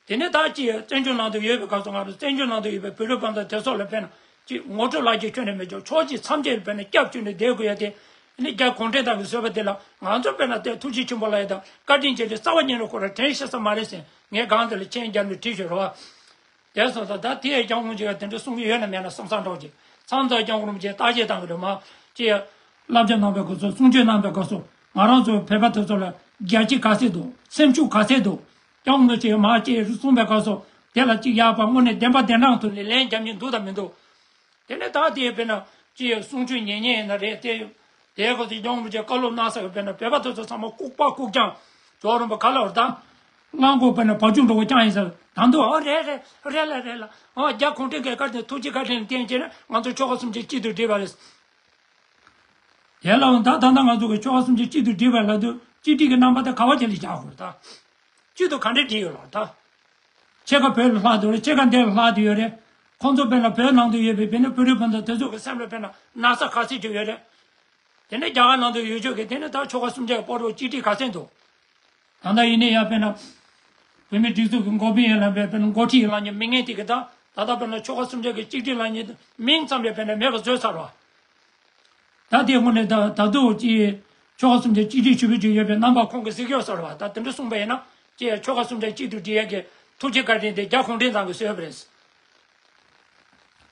དེ་ནས་ད་ཅི་བཙན་བྱོལ་ནང་དུ་ཡོད་པའི་སྐབས་སུ་ང་རང་བཙན་བྱོལ་ནང་དུ་ཡོད་པའི་བོད་རིགས་སྤུན་ཟླ་དེ་ཚོ་ལ་དཔེར་ན་ཅི་ངོ་སྤྲོད་ལག་ཁྱེར་ཁྱོན་ནས་མེད་ཀྱང་ཕྱོགས་གཅིག་མཚམས་བཅད་དཔེར་ན་སྐྱབས་བཅོལ་ནས་བསྡད་དགོས་ཡ་དེ་ནི་རྒྱ་གུང་ཁྲན་ཏང་གིས་བཟོས་པ་དེ་ལ་ང་ཚོ་དཔེར་ན་དེ་ཐུགས་རྗེ་ཆེན་པོ་ལབ་ཡ་དང་བཀའ་དྲིན་ཆེ་དེ་རྩ་བ་ཉིད་ནས་ཁོ་རང་དྲན་ཤེས་ས་མ་རེད་ཟེར་ངས་སྒང་དེ་ལ་མཆན་རྒྱབ་ནས་བྲིས་ཤོད་རོགས། དེ་སོང་ཙང་ད་དེ་ཡང་སྐྱབས་མགོན་ཆེ་བ་དེ་འདྲ་གསུང་གི་ཡོད་ན་མེད་ན་བསམ་བསམ་འདྲ་བོ་ཅིག་མཚམས་མཚམས་སྐྱབས་མགོན་རིན་པོ་ཆེ་བརྟག་དཔྱད་བཏང་གི་འདུག་མ་ཅི་ཡ། བསླབ་བྱ་གནང་བའི་སྐབས་སུ་གསུང་ཆོས་གནང་བའི་སྐབས་སུ་ང་རང་ཚོ་བོད་པ་དེ་ཚོ་ལ་རྒྱལ་གཅེས་ག་ཚད་འདུག་སེམས་ཤུགས་ག་ཚད་འདུག་སྐྱབས་མགོན་ཆེ་བ་མ་ཅི་གསུངས་པའི་སྐབས་སུ་དེ་ལ་ཅིག་ཡག་པ་དངོས་གནས་བདེན་པ་བདེན་དྲང་ཐོག་ནས་ལན་རྒྱབ་མཁན་འདུག་དང་མི་འདུག་དེ་ནས་ད་དེ་དཔེར་ན་ཅི་ཡ་གསུང་ཆོས་ཉན་མཁན་ཡིན་ན་རེད་དེ། དེའི་སྐབས་སུ་སྐྱབས་མགོན་རིན་པོ་ཆེ་བཀའ་སློབ་གནང་ས་གི་དཔེར་ན་བོད་པ་དེ་ཚོ་ཚང་མ་ལྐུགས་པ་ལྐུགས་རྐྱང་ཇོ་རིན་པོ་ག་ལ་བར་དང་། གླང་གོག་དཔེར་ན་བ་ཕྱུགས་འདྲ་བོ་རྐྱང་ཡིན་ས་ད་འདུག་ཨོ་རེད་རེད་རེད་ལ་རེད་ལ་ཨོ་རྒྱ་གུང་ཁྲན་གྱི་བཀའ་དྲིན་ཐུགས་རྗེ་བཀའ་དྲིན་བརྟེན་བྱས་ན་ང་ཚོ་ཆོལ་ཁ་གསུམ་ཆ་གཅིག་ཏུ་སྒྲིལ་བ་རེད། དེ་ལའང་ད་ད་ལྟ་ང་ཚོ་གི་ཆོལ་ཁ་གསུམ་ཆ་གཅིག་ཏུ་སྒྲིལ་བ་ལ་དུ་གཅིག་སྒྲིལ་གྱི་རྣམ་པ་དེ་ག་བ་ཅིག་ལ་བཞག་དགོས་རེད་ད། གཅིག་ཏུ་ག་འདྲས་བསྒྲིལ་ཡོད་ལ་ད། ཕྱེད་ཀ་བོད་ལ་ལྷག་དེ་རེད། ཕྱེད་ཀ་འདི་ལ་ལྷག་དེ་ཡོད་རེད། ཁོང་ཚོ་དཔེར་ན་བོད་ནང་དུ་ཡོད་པའི་དཔེར་ན་བོད་རིགས་སྤུན་ཟླ་དེ་ཚོ་གི་སེམས་ལ་དཔེར་ན་ན་ཚ་ག་ཚད་ཅིག་ཡོད་རེད། དེ་ནས་རྒྱ་གར་ནང་དུ་ཡོད་ཆོག་གི་དེ་ནས་ད་ཆོལ་ཁ་གསུམ་ཆ་གི་སྤོ་རོགས་གཅིག་སྒྲིལ་ག་ཚད་འདུག་ད་ལྟ་ཡིན་ནའི་ཡང་དཔེར་ན། བོད་མིའི་སྒྲིག་འཛུགས་ཀྱི་འགོ་དཔོན་ཡིན་ལ་དཔེར་ན་འགོ་ཁྲིད་ཡིན་ལ་ཉེ་མི་ངན་དེ་གི་ད་ད་ལྟ་དཔེར་ན་ཆོལ་ཁ་གསུམ་ཆ་གི་གཅིག་སྒྲིལ་ལ་ཉེ་མིང་ཙམ་ཡང་དཔེར་ན་མེད་པ་བཟོས་ཚར་བ། ད་དེའི་སྔོན་ནས་ད་ད་དུང་ཅི་ཆོལ་ཁ་གསུམ་ཆ་གཅིག་སྒྲིལ་ཞུ་གི་ཅིག་ཡོད་པའི་རྣམ་པ་ཁོང་གིས་གཟིགས་ཡོད་ས་རེད་བ། ད་དེ་འདྲ་གསུངས་པ་ཡིན་ན་ཅི་ཡང་ཆོལ་ཁ་གསུམ་ཆ་གཅིག་ཏུ་སྒྲིལ་ཡག་གི་ཐུགས་རྗེ་བཀའ་དྲིན་དེ་རྒྱ་གུང་ཁྲན་ཏང་གིས་བཟོས་པ་རེད།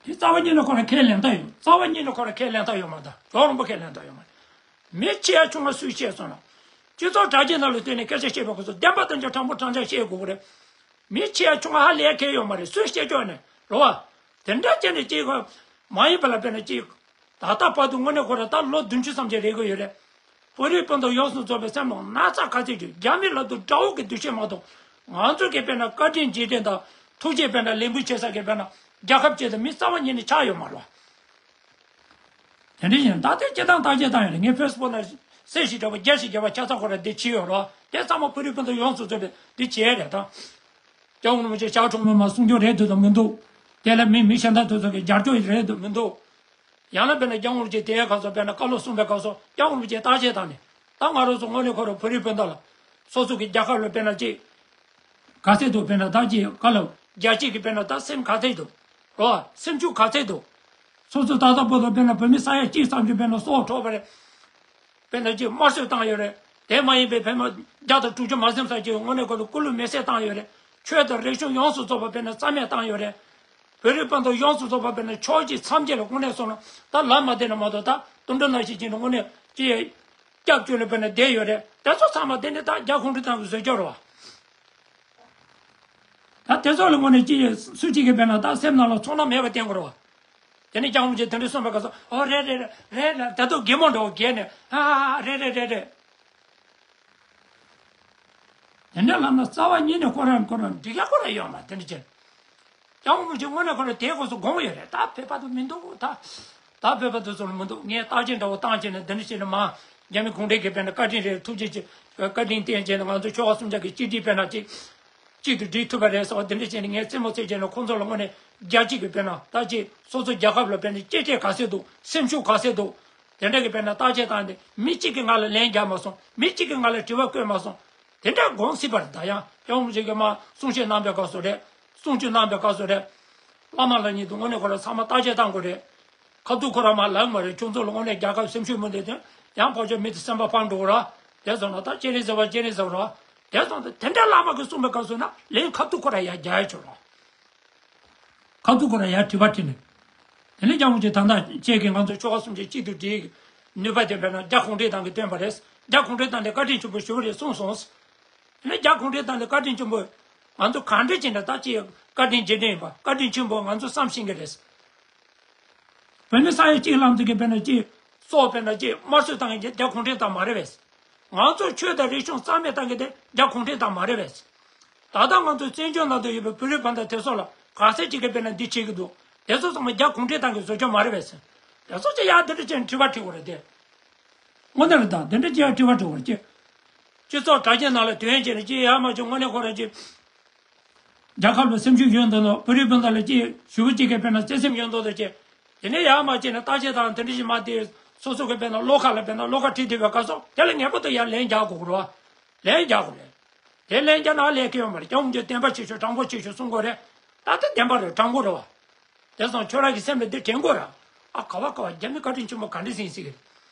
དེ་རྩ་བ་ཉིད་ནས་ཁོ་རང་ཁས་ལེན་ཐབས་ཡོད། རྩ་བ་ཉིད་ནས་ཁོ་རང་ཁས་ལེན་ཐབས་ཡོད་མ་རེད། ཇོ་རིན་པོ་ཁས་ལེན་ཐབས་ཡོད་མ་རེད། མི་ཆེ་ཡ་ཆུང་ང་སུས་བཤད་སོང་ན། སྤྱི་ཚོགས་དྲ་རྒྱའི་ནང་ལ་བསྟན་ནས་སྐད་ཆ་བཤད་པ་ཁོ་ཚོ་བདེན་པ་དང་ཆ་དྲང་པོ་དྲང་ཆ་བཤད་དགོས་ཀྱི་རེད། མི་ཆེ་ཡ་ཆུང་ང་ཧ་ལས་ཁེལ་ཡོད་མ་རེད། སུས་བཤད་ཆོག་ནས་རོ་བ། དེ་འདྲ་བྱས་ནས་ཅིག་མ་ཡིན་པ་ལ་དཔེར་ན་ཅིག་ད་ལྟ་བར་དུ་དངོས་གནས་ཁོ་རང་ད་ལོ་བདུན་ཅུ་ཙམ་ཅིག་རེད་ཀྱི་ཡོད་རེད། བོད་རིགས་སྤུན་ཟླ་ཡོངས་སུ་རྫོགས་པའི་སེམས་ནང་ན་ཚ་ག་ཚོད་ཅིག་རྒྱ་མི་ལ་དུ་དགྲ་བོ་གི་འདུ་ཤེས་མ་གཏོགས། ང་ཚོ་གི་དཔེར་ན་བཀའ་དྲིན་རྗེས་དྲན་དང་ཐུགས་རྗེ་དཔེར་ན་ལེགས་འབུལ་བྱེད་ས་གི་དཔེར་ན་རྒྱལ་ཁབ་ཅིག་དང་མི་རྩ་བ་ཉིད་ནས་ཆགས་ཡོད་མ་རེད། དེ་འདྲ་ཡིན་ད་ལྟའི་སྤྱི་བཏང་བརྟག་དཔྱད་བཏང་ཡོད་རེད། ངས་ཕེ་སི་བུག་ནང་གསལ་ཞིག་འདྲ་པོ་བརྒྱ་ཞིག་བརྒྱབ་པ་ཆ་ཚང་ཁོ་རང་འདི་བྱས་ཡོད་རོགས། དེ་ཚང་མ་བོད་རིགས་སྤུན་ཟླ་ཡོངས་སུ་རྫོགས་པའི་འདི་བྱས་རེད་ད། སྐྱབས་མགོན་རིན་པོ་ཆེ་ཞག་གྲོགས་མོ་མ་གསུང་རྒྱུ་རེད་འདུག་དང་མི་འདུག་དེ་ལ་མི་མི་གཞན་དག་དེ་ཚོ་གི་རྒྱབ་སྐྱོར་རེད་འདུག་མི་འདུག་ཡང་ན་དཔེར་ན་སྐྱབས་མགོན་རིན་པོ་ཆེ་དེའི་སྐབས་སུ་དཔེར་ན་བཀའ་སློབ་གསུངས་པའི་སྐབས་སུ་སྐྱབས་མགོན་རིན་པོ་ཆེ་བརྟག་དཔྱད་བཏང་ནས་ད་ང་རང་ཚོ་དངོས་གནས་ཁོ་རང་བོད་རིགས་སྤུན་ཟླ་ལ་སོ་སོ་གི་རྒྱལ་ཁབ་ལ་དཔེར་ན་ཅིག་ག་ཚད་འདུག་དཔེར་ན་ད་ཅིག་བཀའ་སློབ་རྒྱལ་སྤྱི་གི་དཔེར་ན་ད་སེམས་ག་ཚད་འདུག་རོ། སེམས་ཤུགས་ག་ཚད་འདུག་སོ་སོ་ད་ལྟ་བར་དུ་དཔེར་ན་བོད་མི་ས་ཡ་གཅིག་ཙམ་གྱིས་དཔེར་ན་སྲོག་འཕྲོག་པ་རེད། དཔེར་ན་ཅིག་དམར་གསོད་བཏང་ཡོད་རེད། དེ་མ་ཡིན་པའི་བོད་མི་བརྒྱ་དང་དྲུག་ཅུ་མ་ཟིན་ས་ཀྱི་དངོས་གནས་ཁོ་ལ་སྐུ་ལུས་མེ་སྲེག་བཏང་ཡོད་རེད། ཆོས་དང་རིག་གཞུང་ཡོངས་སུ་རྫོགས་པ་དཔེར་ན་རྩ་མེད་བཏང་ཡོད་རེད། བོད་རིགས་སྤུན་ཟླ་ཡོངས་སུ་རྫོགས་པ་དཔེར་ན་ཕྱོགས་གཅིག་མཚམས་གཅིག་ལ་དངོས་གནས་སོང་ན་ད་ལམ་མ་བདེ་ན་མ་གཏོགས། ད་དུད་འགྲོ་ནང་བཞིན་བྱས་ནས་དངོས་གནས་ཀྱི་སྐྱབས་བཅོལ་ལ་དཔེར་ན་བསྡད་ཡོད་རེད། དེ་ཚོ་ཚང་མ་དེ་ནི་ད་རྒྱ་གུང་ཁྲན་ཏང་གི་བཟོས་སྐྱོར་རེད་བ། ད་དེ་ཚོ་ལ་དངོས་གནས་ཅི་སུ་གཅིག་གིས་དཔེར་ན་ད་སེམས་ནང་ལ་ཚོར་སྣང་མེད་པ་བསྟན་དགོས་རེད་བ། དེ་ནས་སྐྱབས་མགོན་མཆོག་དེ་འདྲ་གསུངས་པའི་སྐབས་སུ། ཨོ་རེད་རེད་རེད་རེད་ལ་ད་དུང་གད་མོ་འདྲ་བོ་བགད་ནས། ཨ་ཨ་ཨ་རེད་རེད་རེད་རེད། དེ་འདྲ་ལབ་ན་རྩ་བ་ཉིད་ནས་ཁོ་རང་ཁོ་རང་འགྲིག་ཡ་ཁོ་རང་ཡོད་མ་རེད། དེ་འདྲ་བྱས། སྐྱབས་མགོན་མཆོག་དངོས་གནས་ཁོ་རང་དེའི་སྐབས་སུ་དགོངས་ཡོད་རེད། ད་བོད་པ་དང་མི་འདུག་ད། ད་བོད་པ་དེ་ཚོ་ལ་མི་འདུག་ངས་བརྟག་དཔྱད་འདྲ་བོ་བཏང་བྱས་ནས་འདི་འདྲ་བྱས་ནས་མ། རྒྱ་མི་གུང་ཁྲན་གྱིས་དཔེར་ན་བཀའ་དྲིན་རེད། ཐུགས་རྗེ་ཆེ། བཀའ་དྲིན་བསྟན་བྱས་ནས་ང་ཚོ་ཆོལ་ཁ་གསུམ་ཆ་གི་གཅིག་སྒྲིལ་དཔེར་ན་གཅིག་གཅིག་ཏུ་སྒྲིལ་ཐུབ་པ་རེད་ཟེར་བ་འདི་འདྲ་བྱས་ནས་ངས་རྩེད་མོ་རྩེ་བྱས་ནས་ཁོང་ཚོ་ལ་དངོས་གནས་རྒྱལ་སྤྱི་གི་དཔེར་ན་ད་ཅིག་སོ་སོ་རྒྱལ་ཁབ་ལ་དཔེར་ན་གཅེས་སྤྲས་ག་ཚད་འདུག་སེམས་ཤུགས་ག་ཚད་འདུག་དེ་འདྲ་གི་དཔེར་ན་བརྟག་དཔྱད་བཏང་སྟེ་མི་གཅིག་གིས་ང་ལ་ལན་རྒྱག་མ་སོང་། མི་གཅིག་གིས་ང་ལ་དྲི་བ་བཀོད་མ་སོང་། དེ་འདྲ་དགོངས་སྲིད་པ་རེད། ད་ཡང་སྐྱབས་མགོན་མཆོག་གིས་མ་གསུང་བཤད་གནང་པའི་སྐབས་སུ་རེད། གསུང་ཆོས་གནང་པའི་སྐབས་སུ་རེད། བླ་མ་ལ་ཉིད་དུ་དངོས་གནས་ཁོ་རང་ཚང་མ་བརྟག་དཔྱད་བཏང་དགོས་རེད། ཁ་ཐུག་ཁོ་རང་མ་ལབ་མ་རེད། ཁྱོད་ཚོ་ལ་དངོས་གནས་རྒྱལ་ཁབ་སེམས་ཤུགས་མི་འདུག་དེ་ཡང་ཕར་ཕྱོགས་མི་དེ་སེམས་པ་ཕམ་འགྲོ་གི་རེད། དེ་སོང་ན་ད་སྤྱན་རས་གཟིགས་པ་སྤྱན་རས་གཟིགས་རེད། དེ་སོང་ད་དེ་འདྲ་བླ་མ་གིས་གསུངས་པའི་སྐབས་སུ་ན་ལན་ཁ་ཐུག་ཁོ་རང་ཡར་རྒྱག་ཡ་ཆོག་རེད། ཁ་ཐུག་ཁོ་རང་ཡར་དྲི་བ་དྲིས་ནས། དེ་ནས་སྐྱབས་མགོན་མཆོག་ད་ལྟ་ཁྱེད་ཀྱིས་ང་ཚོ་ཆོལ་ཁ་གསུམ་ཆ་གཅིག་ཏུ་སྒྲིལ་གྱི་ནུས་པ་དེ་དཔེར་ན་རྒྱ་གུང་ཁྲན་ཏང་གིས་བཏོན་པ་རེད། རྒྱ་གུང་ཁྲན་ཏང་ལ་བཀའ་དྲིན་ཆེན་པོ་ཞུ་བ་རེད་གསུངས་སོང་། དེ་ནས་རྒྱ་གུང་ཁྲན་ཏང་ལ་བཀའ་དྲིན་ཆེན་པོ། ང་ཚོ་གང་འདྲ་བྱས་ན་ད་ཅི་བཀའ་དྲིན་རྗེས་དྲན་ཡིན་པ། བཀའ་དྲིན་ཆེན་པོ་ང་ཚོ་བསམ་ཤེས་ཀྱི་རེད། བོད་མི་ས་ཡ་གཅིག་ལྷག་ཙམ་གྱིས་དཔེར་ན་ཅི། སྲོག་དཔེར་ན་ཅི་དམར་གསོད་བཏང་མཁན་རྒྱ་གུང་ཁྲན་ཏང་མ་རེད་པས། ང་ཚོ་ཆོས་དང་རིག་གཞུང་རྩ་མེད་བཏང་མཁན་དེ་རྒྱ་གུང་ཁྲན་ཏང་མ་རེད་པས། ད་ལྟ་ང་ཚོ་བཙན་བྱོལ་ནང་དུ་ཡོད་པའི་བོད་རིགས་སྤུན་ཟླ་དེ་ཚོ་ལ་ག་ཚད་ཅིག་གིས་དཔེར་ན་འདི་བྱེད་ཀྱི་འདུག་དེ་ཚོ་ཚང་མ་རྒྱ་གུང་ཁྲན་ཏང་གིས་བཟོ་རྒྱུ་མ་རེད་པས། དེ་ཚོ་ཅི་ཡག་དེ་འདྲ་བྱས་ནས་དྲི་བ་དྲི་དགོས་རེད་དེ། དངོས་གནས་རེད། ད་དེ་འདྲ་ཅི་ཡག་དྲི་བ་དྲི་དགོས་རེད་ཅི། སྤྱི་ཚོགས་དྲ་རྒྱའི་ནང་ལ་དོན་བྱས་ནས་ཅི་ཡག་མ་བྱུང་། དངོས་གནས་ཁོ་རང་ཅི། རྒྱལ་ཁབ་ལ་སེམས་ཤུགས་ཡོད་མདོག་ལ། བོད་རིགས་སྤུན་ཟླ་ལ་ཅི་ཞུ་བ་ཅིག་གིས་དཔེར་ན་བརྩེ་སེམས་ཡོད་མདོག་ལ་ཅི། དེ་ནས་ཡག་མ་བྱས་ནས་བརྟག་དཔྱད་དང་དེ་འདྲ་ཞིག་མ་དེ་སོ་སོ་གི་དཔེར་ན་བློ་ཁ་ལ་དཔེར་ན་བློ་ཁ་ཁྲིད་བསྡད་པའི་སྐབས་སུ་དེ་ལ་ངེས་པར་དུ་ཡར་ལན་རྒྱག་དགོས་རེད་བ། ལན་རྒྱག་དགོས་རེད། དེ་ལན་རྒྱག་ན་ལས་ཀ་ཡོད་མ་རེད། སྐྱབས་མགོན་མཆོག་བསྟན་པ་ཆེ་ཤོས་དྲང་པོ་ཆེ་ཤོས་གསུང་དགོས་རེད། ད་ལྟ་བདེན་པ་རེད། དྲང་པོ་རེད་བ། དེ་སོང་ཁྱོད་རང་གི་སེམས་ལ་འདི་དྲན་དགོས་ར། ཨ་ཁ་བ་ཁ་བ་རྒྱ་མི་བཀའ་དྲིན་ཆེན་པོ་ག་འདྲ་ཟིན་ཟིག་གི།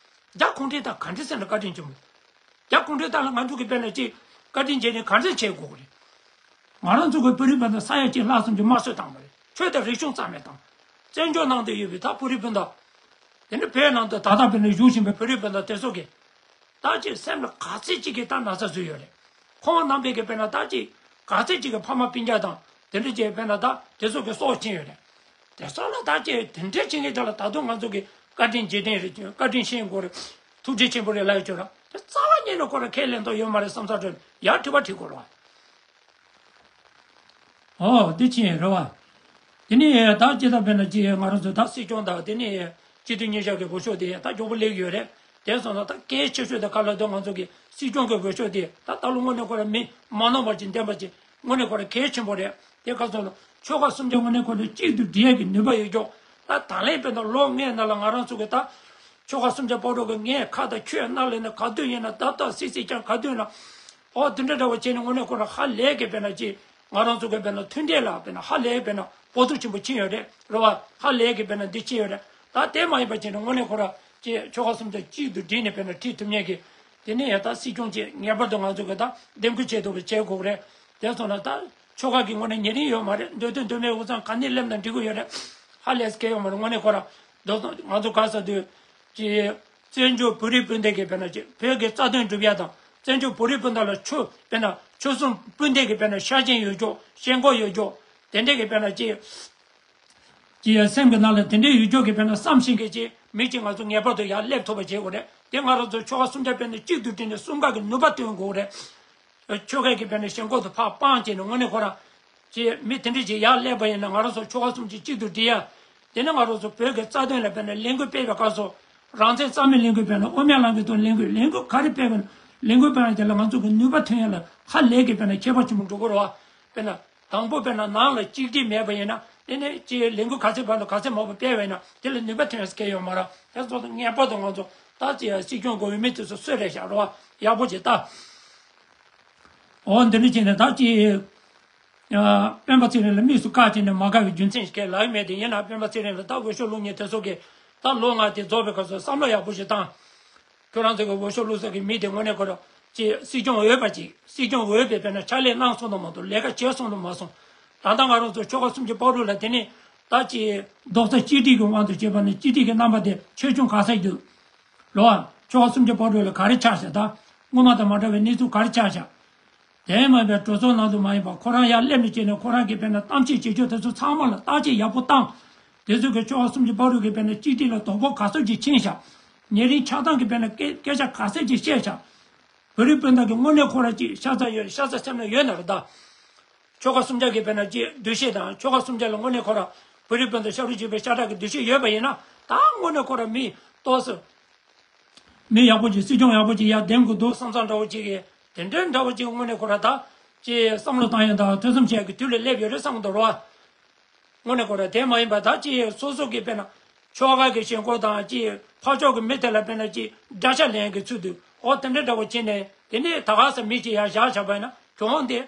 རྒྱ་གུང་ཁྲན་ཏང་ག་འདྲ་ཟིན་ལ་བཀའ་དྲིན་ཆེན་པོ། རྒྱ་གུང་ཁྲན་ཏང་ལ་ང་ཚོ་གི་དཔེར་ན་ཅིག་བཀའ་དྲིན་རྗེས་དྲན་ག་འདྲ་བྱེད་དགོས་གི་རེད། ང་རང་ཚོ་གི་བོད་རིགས་སྤུན་ཟླ་ས་ཡ་གཅིག་ལྷག་ཙམ་གྱིས་དམར་གསོད་བཏང་བ་རེད། ཆོས་དང་རིག་གཞུང་རྩ་མེད་བཏང་། བཙན་བྱོལ་ནང་དུ་ཡོད་པའི་ད་བོད་རིགས་སྤུན་ཟླ། དེ་ནི་བོད་ནང་དུ་ད་ལྟ་དཔེར་ན་བཞུགས་བཞིན་པའི་བོད་རིགས་སྤུན་ཟླ་དེ་ཚོ་གི། ད་ཅིག་སེམས་ལ་ག་ཚད་ཅིག་གི་ད་ན་ཚ་བཟོས་ཡོད་རེད། ཁོང་རྣམ་པས་ཀྱི་དཔེར་ན་ད་ཅིག་ག་ཚད་ཅིག་གི་ཕ་མ་སྤུན་ཀྱག་དང་དེ་འདྲ་ཅིག་དཔེར་ན་ད་དེ་ཚོ་གི་སྲོག་ཕྱིན་ཡོད་རེད། དེ་ཚོ་ལ་ད་ཅིག་དེ་འདྲ་བྱེད་མཁན་དེ་ལ་ད་དུང་ང་ཚོ་གི་བཀའ་དྲིན་རྗེས་དྲན་རེད། བཀའ་དྲིན་ཤེས་དགོས་རེད། ཐུགས་རྗེ་ཆེན་པོ་རེད་ལབ་ཡོད་ཆོག་ར། དེ་རྩ་བ་ཉིད་ནས་ཁོ་ར་ཁས་ལེན་ཐུབ་ཡོད་མ་རེད་བསམ་ས་དྲན་ཡར་དྲི་བ་དྲི་དགོས་རེད་བ། ཨོ་དེ་ཕྱིན་རེད་བ། དེ་ནས་ད་ཅི་ད་དཔེར་ན་ཅི་ང་རང་ཚོ་ད་སྲིད་སྐྱོང་དང་དེ་ནས་སྤྱི་འཐུས་གཉིས་ཆ་གི་འོས་ཤོག་དེ་ད་མགྱོགས་པོ་སླེབས་ཡོད་རེད། དེ་སོང་ཙང་ད་གལ་ཆེ་ཤོས་དེ་ག་ལ་དོན་ང་ཚོ་གི་སྲིད་སྐྱོང་གི་འོས་ཤོག་དེ་ད་ད་ལོ་དངོས་གནས་ཁོ་ར་མི་མ་ནོར་བ་ཅིག་འདེམས་པ་ཅིག་དངོས་གནས་ཁོ་ར་གལ་ཆེན་པོ་རེད། དེ་ག་སོང་ལ་ཆོལ་ཁ་གསུམ་ཆ་དངོས་གནས་ཁོ་ར་གཅིག་ཏུ་སྒྲིལ་ཡག་གི་ནུས་པ་ཡོད་ཀྱོག་ད་ད་ལན་དཔེར་ན་ལོ་ལྔའི་ནང་ལ་ང་རང་ཚོ་གི་ད་ཆོལ་ཁ་གསུམ་ཆ་སྤོ་རོག་གི་ངས་ཁ་དང་ཁྱོད་སྣ་ལེན་ན་ག་དུས་ཡིན་ན་ད་ད་སྲིད་སྲིད་ཀྱང་ག་དུས་ཡིན་ན། ཨོ་དེ་འདྲ་འདྲ་བོ་བྱས་ནས་དངོས་གནས་ཁོ་རང་ཧ་ལས་ཀྱི་དཔེར་ན་ཅི། ང་རང་ཚོ་གི་དཔེར་ན་མཐུན་སྒྲིལ་ལ་དཔེར་ན་ཧ་ལས་དཔེར་ན་ཕོག་ཐུག་ཆེན་པོ་ཕྱིན་ཡོད་རེད། རེད་བ། ཧ་ལས་ཀྱི་དཔེར་ན་འདི་ཕྱིན་ཡོད་རེད། ད་དེ་མ་ཡིན་པ་བྱས་ནས་དངོས་གནས་ཁོ་ར་ཅི་ཆོལ་ཁ་གསུམ་ཆ་གཅིག་ཏུ་སྒྲིལ་ནས་དཔེར་ན་ཁྲིད་ཐུབ་མཁན་གྱི། དེ་ནས་ཡང་ད་སྲིད་སྐྱོང་ཅིག་ངེས་པར་དུ་ང་ཚོ་གི་ད་འདེམས་ཁུར་བྱེད་ཐུབ་པ་བྱེད་དགོས་རེད། དེ་སོང་ན་ད་ཆོལ་ཁ་གི་དངོས་གནས་ཉེ་རིང་ཡོད་མ་རེད། འདོད་དོན་འདོད་མེད་འུ་ཚང་ག་ནས་སླེབས་ན་འགྲིག་གི་ཡོད་རེད། ཧ་ལས་སྐལ་ཡོད་མ་རེད། དངོས་གནས་ཁོ་ར་འདོད་སོང་ང་ཚོ་ག་ས་དུས་ཀྱི། བཙན་བྱོལ་བོད་རིགས་སྤུན་ཟླ་གི་དཔེར་ན་ཅི་བོད་ཀྱི་རྩ་དོན་སྒྲུབ་ཡ་དང་བཙན་བྱོལ་བོད་རིགས་སྤུན་ཟླ་ལ་ཆོས་དཔེར་ན་ཆོལ་གསུམ་སྤུན་ཟླ་གི་དཔེར་ན་ཤ་ཞེན་ཡོད་ཀྱོག་ཞེན་ཁོག་ཡོད་ཀྱོག་དེ་འདྲ་གི་དཔེར་ན་ཅི་ཅི་ཡ་སེམས་ཀྱི་ནང་ལ་དེ་འདྲའི་ཡོད་ཀྱོག་གི་དཔེར་ན་བསམ་ཤེས་མཁན་ཅི་མི་ཅི་ང་ཚོ་ངེས་པར་དུ་ཡར་སླེབས་ཐུབ་པ་བྱེད་དགོས་རེད། དེ་ང་རང་ཚོ་ཆོལ་ཁ་གསུམ་ཆ་དཔེར་ན་གཅིག་ཏུ་བསྒྲིལ་ནས་གསུམ་ཀ་གི་ནུས་པ་བཏོན་དགོས་རེད། ཆོལ་ཁ་གི་དཔེར་ན་ཞེན་ཁོག་ཏུ་ཕར་སྤངས་བྱས་ནས་དངོས་གནས་ཁོ་རང་ཅེས་མི་དེ་འདྲ་ཅིག་ཡར་སླེབས་པ་ཡིན་ན་ང་རང་ཚོ་ཆོལ་ཁ་གསུམ་གྱིས་གཅིག་ཏུ་སྒྲིལ་ཡ། དེ་ནི་ང་རང་ཚོ་བོད་ཀྱི་རྩ་དོན་ལ་དཔེར་ན་ལས་འགུལ་སྤེལ་བའི་སྐབས་སུ། རང་བཙན་རྩ་མེད་ལས་འགུལ་སྤེལ་ན་དབུ་མའི་ལམ་གྱི་ཐོག་ལས་འགུལ་ལས་འགུལ་ག་རེ་སྤེལ་བ་ན་ལས་འགུལ་སྤེལ་ཡ་དེ་ལ་ང་ཚོ་གི་ནུས་པ་ཐོན་ཡ་ལ་ཧ་ལས་ཀྱི་དཔེར་ན་ཁྱད་པར་ཆེན་པོ་འགྲོ་གི་རེད་བ། དཔེར་ན་དང་པོ་དཔེར་ན་ནང་ལ་གཅིག་སྒྲིལ་མེད་པ་ཡིན་ན་དེ་ནི་ཅིག་ལས་འགུལ་ག་ཚད་བར་དུ་ག་ཚད་མང་པོ་སྤེལ་བ་ཡིན་ན་དེ་ལ་ནུས་པ་ཐོན་ཡ་སྐལ་ཡོད་མ་རེད། དེ་ཚོ་ངེས་པར་དུ་ང་ཚོ་ད་ཅིག་སྲིད་སྐྱོང་གི་འོས་མི་དེ་ཚོ་གསོད་རེ་བཞག་རེད་བ། ཡག་པོ་ཅིག་ལྟ། འོ་འདི་འདྲ་བྱས་ནས་ད་ཅི། སྤེན་པ་ཚེ་རིང་ལ་དམིགས་སུ་བཀར་བྱས་ནས་མ་དགའ་བའི་རྒྱུ་མཚན་ཞིག་གས་ལབ་ཀྱི་མེད་དེ། ཡིན་ན་སྤེན་པ་ཚེ་རིང་ལ་ད་འོས་ཤོག་བླུག་མཁན་དེ་ཚོ་གིས་ད་ལོ་ལྔ་དེ་རྫོགས་པའི་སྐབས་སུ་བསམ་བློ་ཡག་པོ་ཞིག་བཏང་། ཁྱོད་རང་ཚོ་གི་འོས་ཤོག་བླུག་ས་གི་མི་དེ་དངོས་གནས་ཁོ་རང་ ཅིག་སྲིད་སྐྱོང་འོས་པ་ཅིག་སྲིད་སྐྱོང་འོས་པའི་དཔེར་ན་ཕྱག་ལས་གནང་སོང་དང་མ་གཏོགས་ལས་ཀ་བྱས་སོང་དང་མ་སོང་། ད་ལྟ་ང་རང་ཚོ་ཆོལ་ཁ་སུམ་ཅུ་པ་དྲུག་ལ་དེ་ནས་ད་ཅིག་རྡོག་རྩ་གཅིག་སྒྲིལ་གྱི་དབང་དུ་བྱས་པ་ནི་གཅིག་སྒྲིལ་གྱི་རྣམ་པ་དེ་ཆེ་ཆུང་ག་ས་འདུག་རེད་བ། ཆོལ་ཁ་སུམ་ཅུ་པ་དྲུག་ལ་ག་རེ་ཆགས་ཤག་ད་སྔོན་མ་དང་མ་འདྲ་བའི་གནས་ཚུལ་ག་རེ་ཆགས་ཤག་དེ་མ་ཡིན་པའི་གྲོས་ཚོགས་ནང་དུ་མ་ཡིན་པ་ཁོ་རང་ཡར་སླེབས་ནས་བྱས་ནས་ཁོ་རང་གིས་དཔེར་ན་གཏམ་བཤད་བྱེད་ཕྱོགས་དེ་ཚོ་ཚང་མ་ལ་བརྟག་དཔྱད་ཡག་པོ་བཏང་། དེ་ཚོ་གི་ཆོལ་ཁ་སུམ་ཅུ་པ་དྲུག་གིས་དཔེར་ན་གཅིག་སྒྲིལ་ལ་དོ་ཕོག་ག་ཚོད་ཅིག་ཕྱིན་ཤག་ཉེ་རིང་ཆགས་སྡང་གི་དཔེར་ན་སྐད་སྐད་ཆ་ག་ཚད་ཅིག་བཤད་ཤག་བོད་རིགས་སྤུན་ཟླ་གི་དངོས་གནས་ཁོ་རང་ཅིག་ཤ་ཚ་ཡོད་ཤ་ཚ་སེམས་ན་ཡོད་ན་རེད་ད། ཆོལ་ཁ་སུམ་ཅུ་གི་དཔེར་ན་ཅིག་འདུ་ཤེས་དང་ཆོལ་ཁ་སུམ་ཅུ་ལ་དངོས་གནས་ཁོ་རང་བོད་རིགས་སྤུན་ཟླ་ཤ་རུས་གཅིག་པའི་ཤ་ཁྲག་གི་འདུ་ཤེས་ཡོད་པ་ཡིན་ན་ད་དངོས་གནས་ཁོ་རང་མི་ཏོག་ཙམ། མི་ཡག་པོ་ཅིག་སྲིད་སྐྱོང་ཡག་པོ་ཅིག་ཡར་འདེམས་དགོས་འདུག་བསམ་བསམ་འདྲ་བོ་ཅིག་གིས་དེ་འདྲའི་འདྲ་བོ་ཅིག་དངོས་གནས་ཁོ་རང་ད་ཅིག་བསམ་བློ་བཏང་ཡག་དང་ཐོས་བསམ་བྱེད་ཡག་གི་དུས་ལ་སླེབས་ཡོད་རེད་བསམ་གྱི་འདུག་རོ། དངོས་གནས་ཁོ་རང་དེ་མ་ཡིན་པ་ད་ཅིག་སོ་སོ་གི་དཔེར་ན་ཆོལ་ཁ་གི་ཞེན་ཁོག་དང་ཅིག་ཕར་ཕྱོགས་ཀྱི་མི་དེ་ལ་དཔེར་ན་ཅིག་དགྲ་ཤ་ལེན་གྱི་ཚུལ་དུ་ཨོ་དེ་འདྲ་འདྲ་བོ་བྱས་ནས་དེ་ནས་ད་ག་ས་མི་ཅིག་ཡར་བཞག་བཞག་པ་ཡིན་ན་གྱོང་དེ་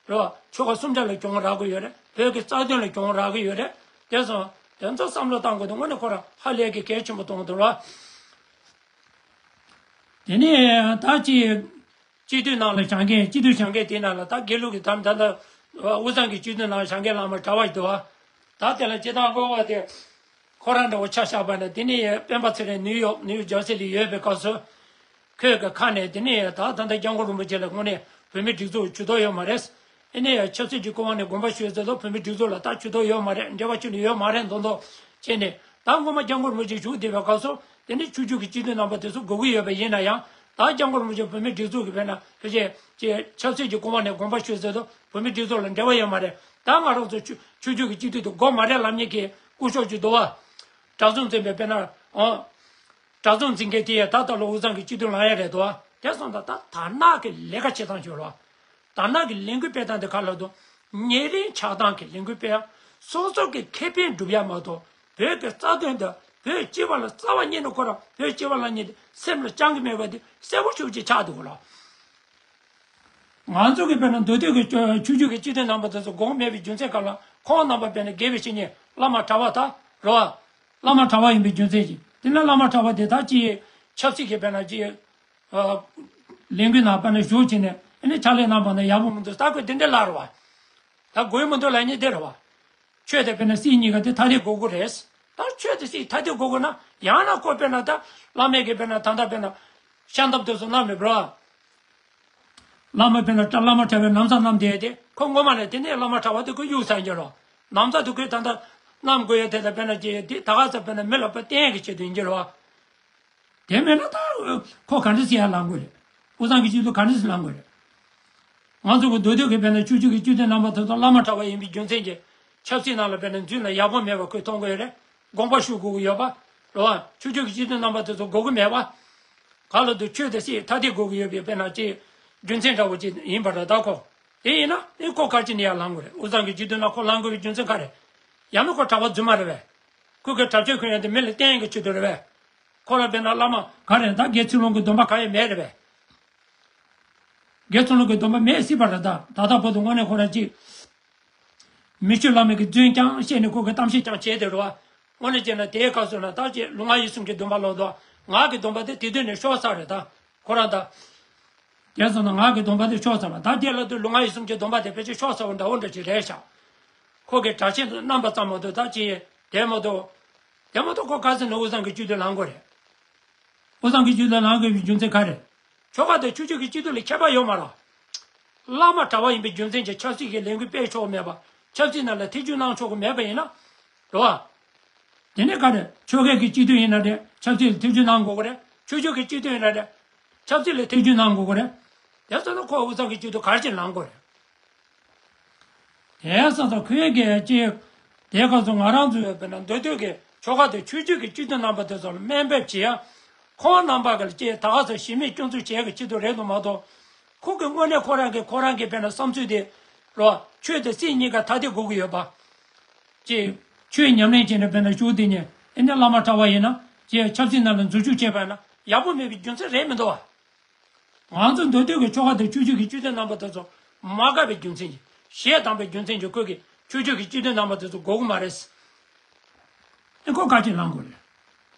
རོ་ཆོལ་ཁ་སུམ་ཅུ་ལ་གྱོང་རག་གི་ཡོད་རེད། བོད་ཀྱི་རྩ་དོན་ལ་གྱོང་རག་གི་ཡོད་རེད། དེ་སོང་དེ་ཚོ་བསམ་བློ་བཏང་དགོས་དུས་དངོས་གནས་ཁོ་རང་ཧ་ལས་ཀྱི་གལ་ཆེན་པོ་མཐོང་གི་འདུག་རོ། དེ་ནས་ད་ཅིག་སྤྱི་འཐུས་ནང་ལ་བཞེངས་མཁན་སྤྱི་འཐུས་བཞེངས་མཁན་དེའི་ནང་ལ་ད་དགེ་ལུགས་ཀྱི་ད་ད་ལྟ་དབུས་གཙང་གི་སྤྱི་འཐུས་ནང་བཞེངས་མཁན་བླ་མ་གྲྭ་པ་ཞིག་འདུག་བ། ད་དེ་ལ་སྤྱི་བཏང་དངོས་པོ་དེ་ཁོ་རང་འདྲ་བོ་ཆ་བཞག་པ་ན་དེ་ནས་སྤེན་པ་ཚེ་རིང་ནིའུ་ཡོག་ནིའུ་ཇར་སི་ལ་ཡོད་པའི་སྐབས་སུ་ཁོས་གི་ཁ་ནས་དེ་ནས་ད་ད་ལྟ་སྐྱབས་མགོན་རིན་པོ་ཆེ་ལ་དངོས་གནས་བོད་མིའི་སྒྲིག་འཛུགས་ཇུས་གཏོགས་ཡོད་མ་རེད། ཨེ་ནས་ཆབ་སྲིད་ཀྱི་སྐུ་དབང་ནས་དགོངས་པ་ཞུས་ཚར་དུས་བོད་མིའི་སྒྲིག་འཛུགས་ལ་ད་ཇུས་གཏོགས་ཡོད་མ་རེད། འབྲེལ་བ་ཁྱོན་ནས་ཡོད་མ་རེད་མདོག་མདོག་བྱས་ནས་ད་སྔོན་མ་སྐྱབས་མགོན་རིན་པོ་ཆེ་བཞུགས་བསྡད་པའི་སྐབས་སུ་དེ་ནས་ཆོས་བརྒྱུད་ཀྱི་སྤྱི་འཐུས་རྣམ་པ་དེ་ཚོ་དགོས་ཀྱི་ཡོད་པ་ཡིན་ན་ཡང་ད་སྐྱབས་མགོན་རིན་པོ་ཆེ་བོད་མིའི་སྒྲིག་འཛུགས་ཀྱི་དཔེར་ན་ཕལ་ཆེར་ཅེས་ཆབ་སྲིད་ཀྱི་སྐུ་དབང་ནས་དགོངས་པ་ཞུས་ཚར་དུས་བོད་མིའི་སྒྲིག་འཛུགས་ལ་འབྲེལ་བ་ཡོད་མ་རེད། ད་ང་རང་ཚོ་ཆོས་ཆོས་བརྒྱུད་ཀྱི་སྤྱི་འཐུས་དེ་དགོས་མ་རེད་ལབ་མཁན་གྱི་སྐུ་ཞབས་ཅིག་འདུག་བ། གྲྭ་ཚང་འཛིན་པའི་དཔེར་ན་ཨང་། གྲྭ་ཚང་འཛིན་མཁན་དེ་ཡང་ད་ལྟ་ལོ་དབུས་གཙང་གི་སྤྱི་འཐུས་ལངས་ཡ་རེད་དོ། དེ་སོང་ཙང་ད་དར་ནག་གི་ལས་ཀ་བྱེད་སྟངས་ཤིག་ལ། དར་ནག་གི་ལས་འགུལ་སྤེལ་སྟངས་དེ་ག་ལ་དོ། ཉེ་རིང་ཆགས་སྡང་གི་ལས་འགུལ་སྤེལ་ཡ། སོ་སོ་གི་ཁེ་ཕན་སྒྲུབ་ཡ་མ་གཏོགས་བོད་ཀྱི་རྩ་དོན་དང་བོད་སྤྱི་པ་ལ་རྩ་བ་ཉིད་ནས་ཁོ་རང་བོད་སྤྱི་པ་ལ་ཉིད་སེམས་ལ་བཅངས་ཀྱི་མེད་པ་དེ་གསལ་པོ་ཞེ་པོ་ཅིག་ཆགས་འདུག་གོ་ལ། ང་ཚོ་གི་དཔེར་ན་མདོ་སྟོད་ཀྱི་ཆོས་བརྒྱུད་ཀྱི་སྤྱི་འཐུས་རྣམ་པ་དེ་ཚོ་དགོངས་མེད་པའི་རྒྱུ་མཚན་ག་ལ་ཁོང་རྣམ་པ་དཔེར་ན་དགེ་བའི་བཤེས་གཉེན་བླ་མ་གྲྭ་པ་དང་རོ། བླ་མ་གྲྭ་པ་ཡིན་པའི་རྒྱུ་མཚན་གྱིས་དེ་ལ་བླ་མ་གྲྭ་པ་དེ་དག་ཅིག་ཆབ་སྲིད་ཀྱི་དཔེར་ན་ཅིག་ལས་འགུལ་ནང་དཔེར་ན་ཞུགས་བྱས་ནས་ཨ་ནི་ཕྱག་ལས་གནང་བ་ན་ཡག་པོ་མི་འདུག་ད་ཁོས་དེ་འདྲ་ལབ་རེད་བ། ད་དགོས་མི་འདུག་ལབ་མཁན་དེ་རེད་བ། ཆོས་དང་དཔེར་ན་སྲིད་གཉིས་ཀ་དེ་ཐ་དད་དགོས་ཀྱི་རེད། ད་ཆོས་དང་སྲིད་ཐ་དད་དགོས་ཀྱི་ན་ཡང་ན་ཁོ་དཔེར་ན་ད་བླ་མའི་གི་དཔེར་ན་ད་ལྟ་དཔེར་ན་ཤམ་ཐབས་དེ་ཚོ་གནང་མེད་པ་རེད་བ། བླ་མ་དཔེར་ན་བླ་མ་གྲྭ་པའི་ན་བཟའ་བསྣམས་བསྡད་དེ་ཁོ་ངོ་མ་ནས་དེ་ནས་བླ་མ་གྲྭ་པ་དེ་ཁོ་གཡུག་ཟ་ཡིན་གྱི་རེད། ན་བཟའ་དེ་ཁོས་ད་ལྟ་བསྣམས་དགོས་ཡ་དེ་ལ་དཔེར་ན་ཅིག་དེ་ད་ག་ས་དཔེར་ན་མི་ལ་དཔེ་བསྟན་གྱི་ཆེད་དུ་ཡིན་གྱི་རེད། དེ་མེད་ན་ད་ཁོ་ག་འདྲ་ཟེར་ཡ་ལངས་དགོས་རེད། དབུས་གཙང་གི་སྤྱི་འཐུས་ག་འདྲ་ཟེར་ལངས་དགོས་རེད། ང་ཚོ་གི་མདོ་སྟོད་ཀྱི་དཔེར་ན་ཆོས་བརྒྱུད་ཀྱི་སྤྱི་འཐུས་རྣམ་པ་དེ་ཚོ་བླ་མ་གྲྭ་པ་ཡིན་པའི་རྒྱུ་མཚན་གྱིས་ཆབ་སྲིད་ནང་ལ་དཔེར་ན་འཛུལ་ན་ཡག་པོ་མེད་པ་ཁོས་མཐོང་གི་ཡོད་རེད། དགོངས་པ་ཞུ་དགོས་ཀྱི་ཡོད་པ་རེད་བ། ཆོས་བརྒྱུད་ཀྱི་སྤྱི་འཐུས་རྣམ་པ་དེ་ཚོ་དགོས་ཀྱི་མེད་པ། ག་ལ་དུ་ཆོས་དང་སྲིད་ཐ་དད་དགོས་ཀྱི་ཡོད་པའི་དཔེར་ན་ཅིག་རྒྱུ་མཚན་འདྲ་བོ་ཅིག་ཡིན་པ་རེད་ད་ཁོ། དེ་ཡིན་ན་ཨེ་ཁོ་ག་ཅི་ནས་ཡར་ལངས་དགོས་རེད། དབུས་གཙང་གི་སྤྱི་འཐུས་ནང་ཁོ་ལངས་དགོས་པའི་རྒྱུ་མཚན་ག་རེད། ཡང་ན་ཁོ་གྲྭ་པ་རྫུན་མ་རེད་པས། ཁོ་གི་གྲྭ་ཆས་གོན་ཡ་དེ་མི་ལ་བསྟན་ཡ་གི་ཆེད་དུ་རེད་པས། ཁོ་ལ་དཔེར་ན་བླ་མ་ག་རེ་ད་དགེ་ཚུལ་སློང་གི་སྡོམ་པ་ག་ཡང་མེད་རེད་པས། དགེ་ཚུལ་སློང་གི་སྡོམ་པ་མེད་སྲིད་པ་རེད་ད། ད་ལྟ་བར་དུ་དངོས་གནས་ཁོ་རང་ཅིག་མི་ཆོས་བླ་མའི་གི་རྫུན་རྐྱང་བཤད་ནས་ཁོ་གི་གཏམ་བཤད་རྐྱང་བྱས་དེ་རེད་བ། དངོས་གནས་བྱས་ན་དེའི་སྐབས་སུ་ན་ད་ཅིག་ལུས་ངག་ཡིད་གསུམ་གྱི་སྡོམ་པ་ལོག་འདུག་ངག་གི་སྡོམ་པ་དེ་དེ་དུས་ནས་ཤོར་ཚར་རེད་ད། ཁོ་རང་ད། དེ་སོང་ན་ངག་གི་སྡོམ་པ་དེ་ཤོར་ཚར་བ་ད་དེ་ལ་དུ་ལུས་ངག་ཡིད་གསུམ་གྱི་སྡོམ་པ་དེ་ཕལ་ཆེར་ཤོར་ཚར་བ་འདྲ་བོ་འདྲ་ཅིག་རེད་ཤག་ཁོ་གི་གྲྭ་ཆས་རྣམ་པ་ཙམ་མ་གཏོགས་ད་ཅི་དེ་མ་གཏོགས། དེ་མ་གཏོགས་ཁོ་ག་ཚོད་ནས་དབུས་གཙང་གི་སྤྱི་འཐུས་ལངས་དགོས་རེད། དབུས་གཙང་གི་སྤྱི་འཐུས་ལངས་དགོས་པའི་རྒྱུ་མཚན་ག་རེད། ཆོལ་ཁ་དང་ཆོས་བརྒྱུད་ཀྱི་སྤྱི་འཐུས་ལ་ཁྱད་པར་ཡོད་མ་རེད། བླ་མ་གྲྭ་པ་ཡིན་པའི་རྒྱུ་མཚན་གྱིས་ཆབ་སྲིད་ཀྱི་ལས་འགུལ་སྤེལ་ཆོག་མེད་པ། ཆབ་སྲིད་ནང་ལ་ཐེ་བྱུས་གནང་ཆོག་གི་མེད་པ་ཡིན་ན། རེད་བ། དེ་ནས་ག་རེ་ཆོལ་ཁའི་གི་སྤྱི་འཐུས་ཡིན་ན་རེད་ཆབ་སྲིད་ལ་ཐེ་བྱུས་གནང་དགོས་ཀྱི་རེད། ཆོས་བརྒྱུད་ཀྱི་སྤྱི་འཐུས་ཡིན་ན་རེད། ཆབ་སྲིད་ལ་ཐེ་བྱུས་གནང་དགོས་ཀྱི་རེད། དེ་ཚོ་ནི་ཁོ་དབུས་གཙང་གི་སྤྱི་འཐུས་ག་རེ་བྱས་ལངས་དགོས་རེད། དེ་སོང་ཙང་ཁོའི་གི་ཅིག་དེ་སྐབས་སུ་ང་རང་ཚོའི་དཔེར་ན་མདོ་སྟོད་ཀྱི་ཆོལ་ཁ་དང་ཆོས་བརྒྱུད་ཀྱི་སྤྱི་འཐུས་རྣམ་པ་དེ་ཚོ་ལ་དམའ་འབེབས་བྱེད་ཡ། ཁོང་རྣམ་པ་གི་ལ་ཅིག་ད་ག་ཚོད་གཞི་མེད་སྐྱོན་འཛུགས་བྱེད་ཀྱི་ཆེད་དུ་རེད་འདུག་མ་གཏོགས། ཁོ་གི་དངོས་གནས་ཁོ་རང་གི་ཁོ་རང་གི་དཔེར་ན་བསམ་ཚུལ་དེ་རོ། ཆོས་དང་སྲིད་གཉིས་ཀ་ཐ་དད་དགོས་ཀྱི་ཡོད་པ། ཅིག་ཆོས་ཉམས་ལེན་བྱས་ནས་དཔེར་ན་བཞུགས་དེ་ནས་ཨེ་ནས་བླ་མ་གྲྭ་པ་ཡིན་ན་ཅིག་ཆབ་སྲིད་ནང་ལ་འཛུལ་ཞུགས་བྱས་པ་ཡིན་ན་ཡག་པོ་མེད་པའི་རྒྱུ་མཚན་རེད་མི་འདུག་བ། ང་ཚོ་མདོ་སྟོད་ཀྱི་ཆོལ་ཁ་དང་ཆོས་བརྒྱུད་ཀྱི་སྤྱི་འཐུས་རྣམ་པ་དེ་ཚོ་མ་དགའ་བའི་རྒྱུ་མཚན་གྱིས་ཞེ་སྡང་བའི་རྒྱུ་མཚན་གྱིས་ཁོས་ཀྱི་ཆོས་བརྒྱུད་ཀྱི་སྤྱི་འཐུས་རྣམ་པ་དེ་ཚོ་དགོས་ཀྱི་མ་རེད། ཨེ་ཁོ་ག་ཅིག་ལངས་དགོས་རེད།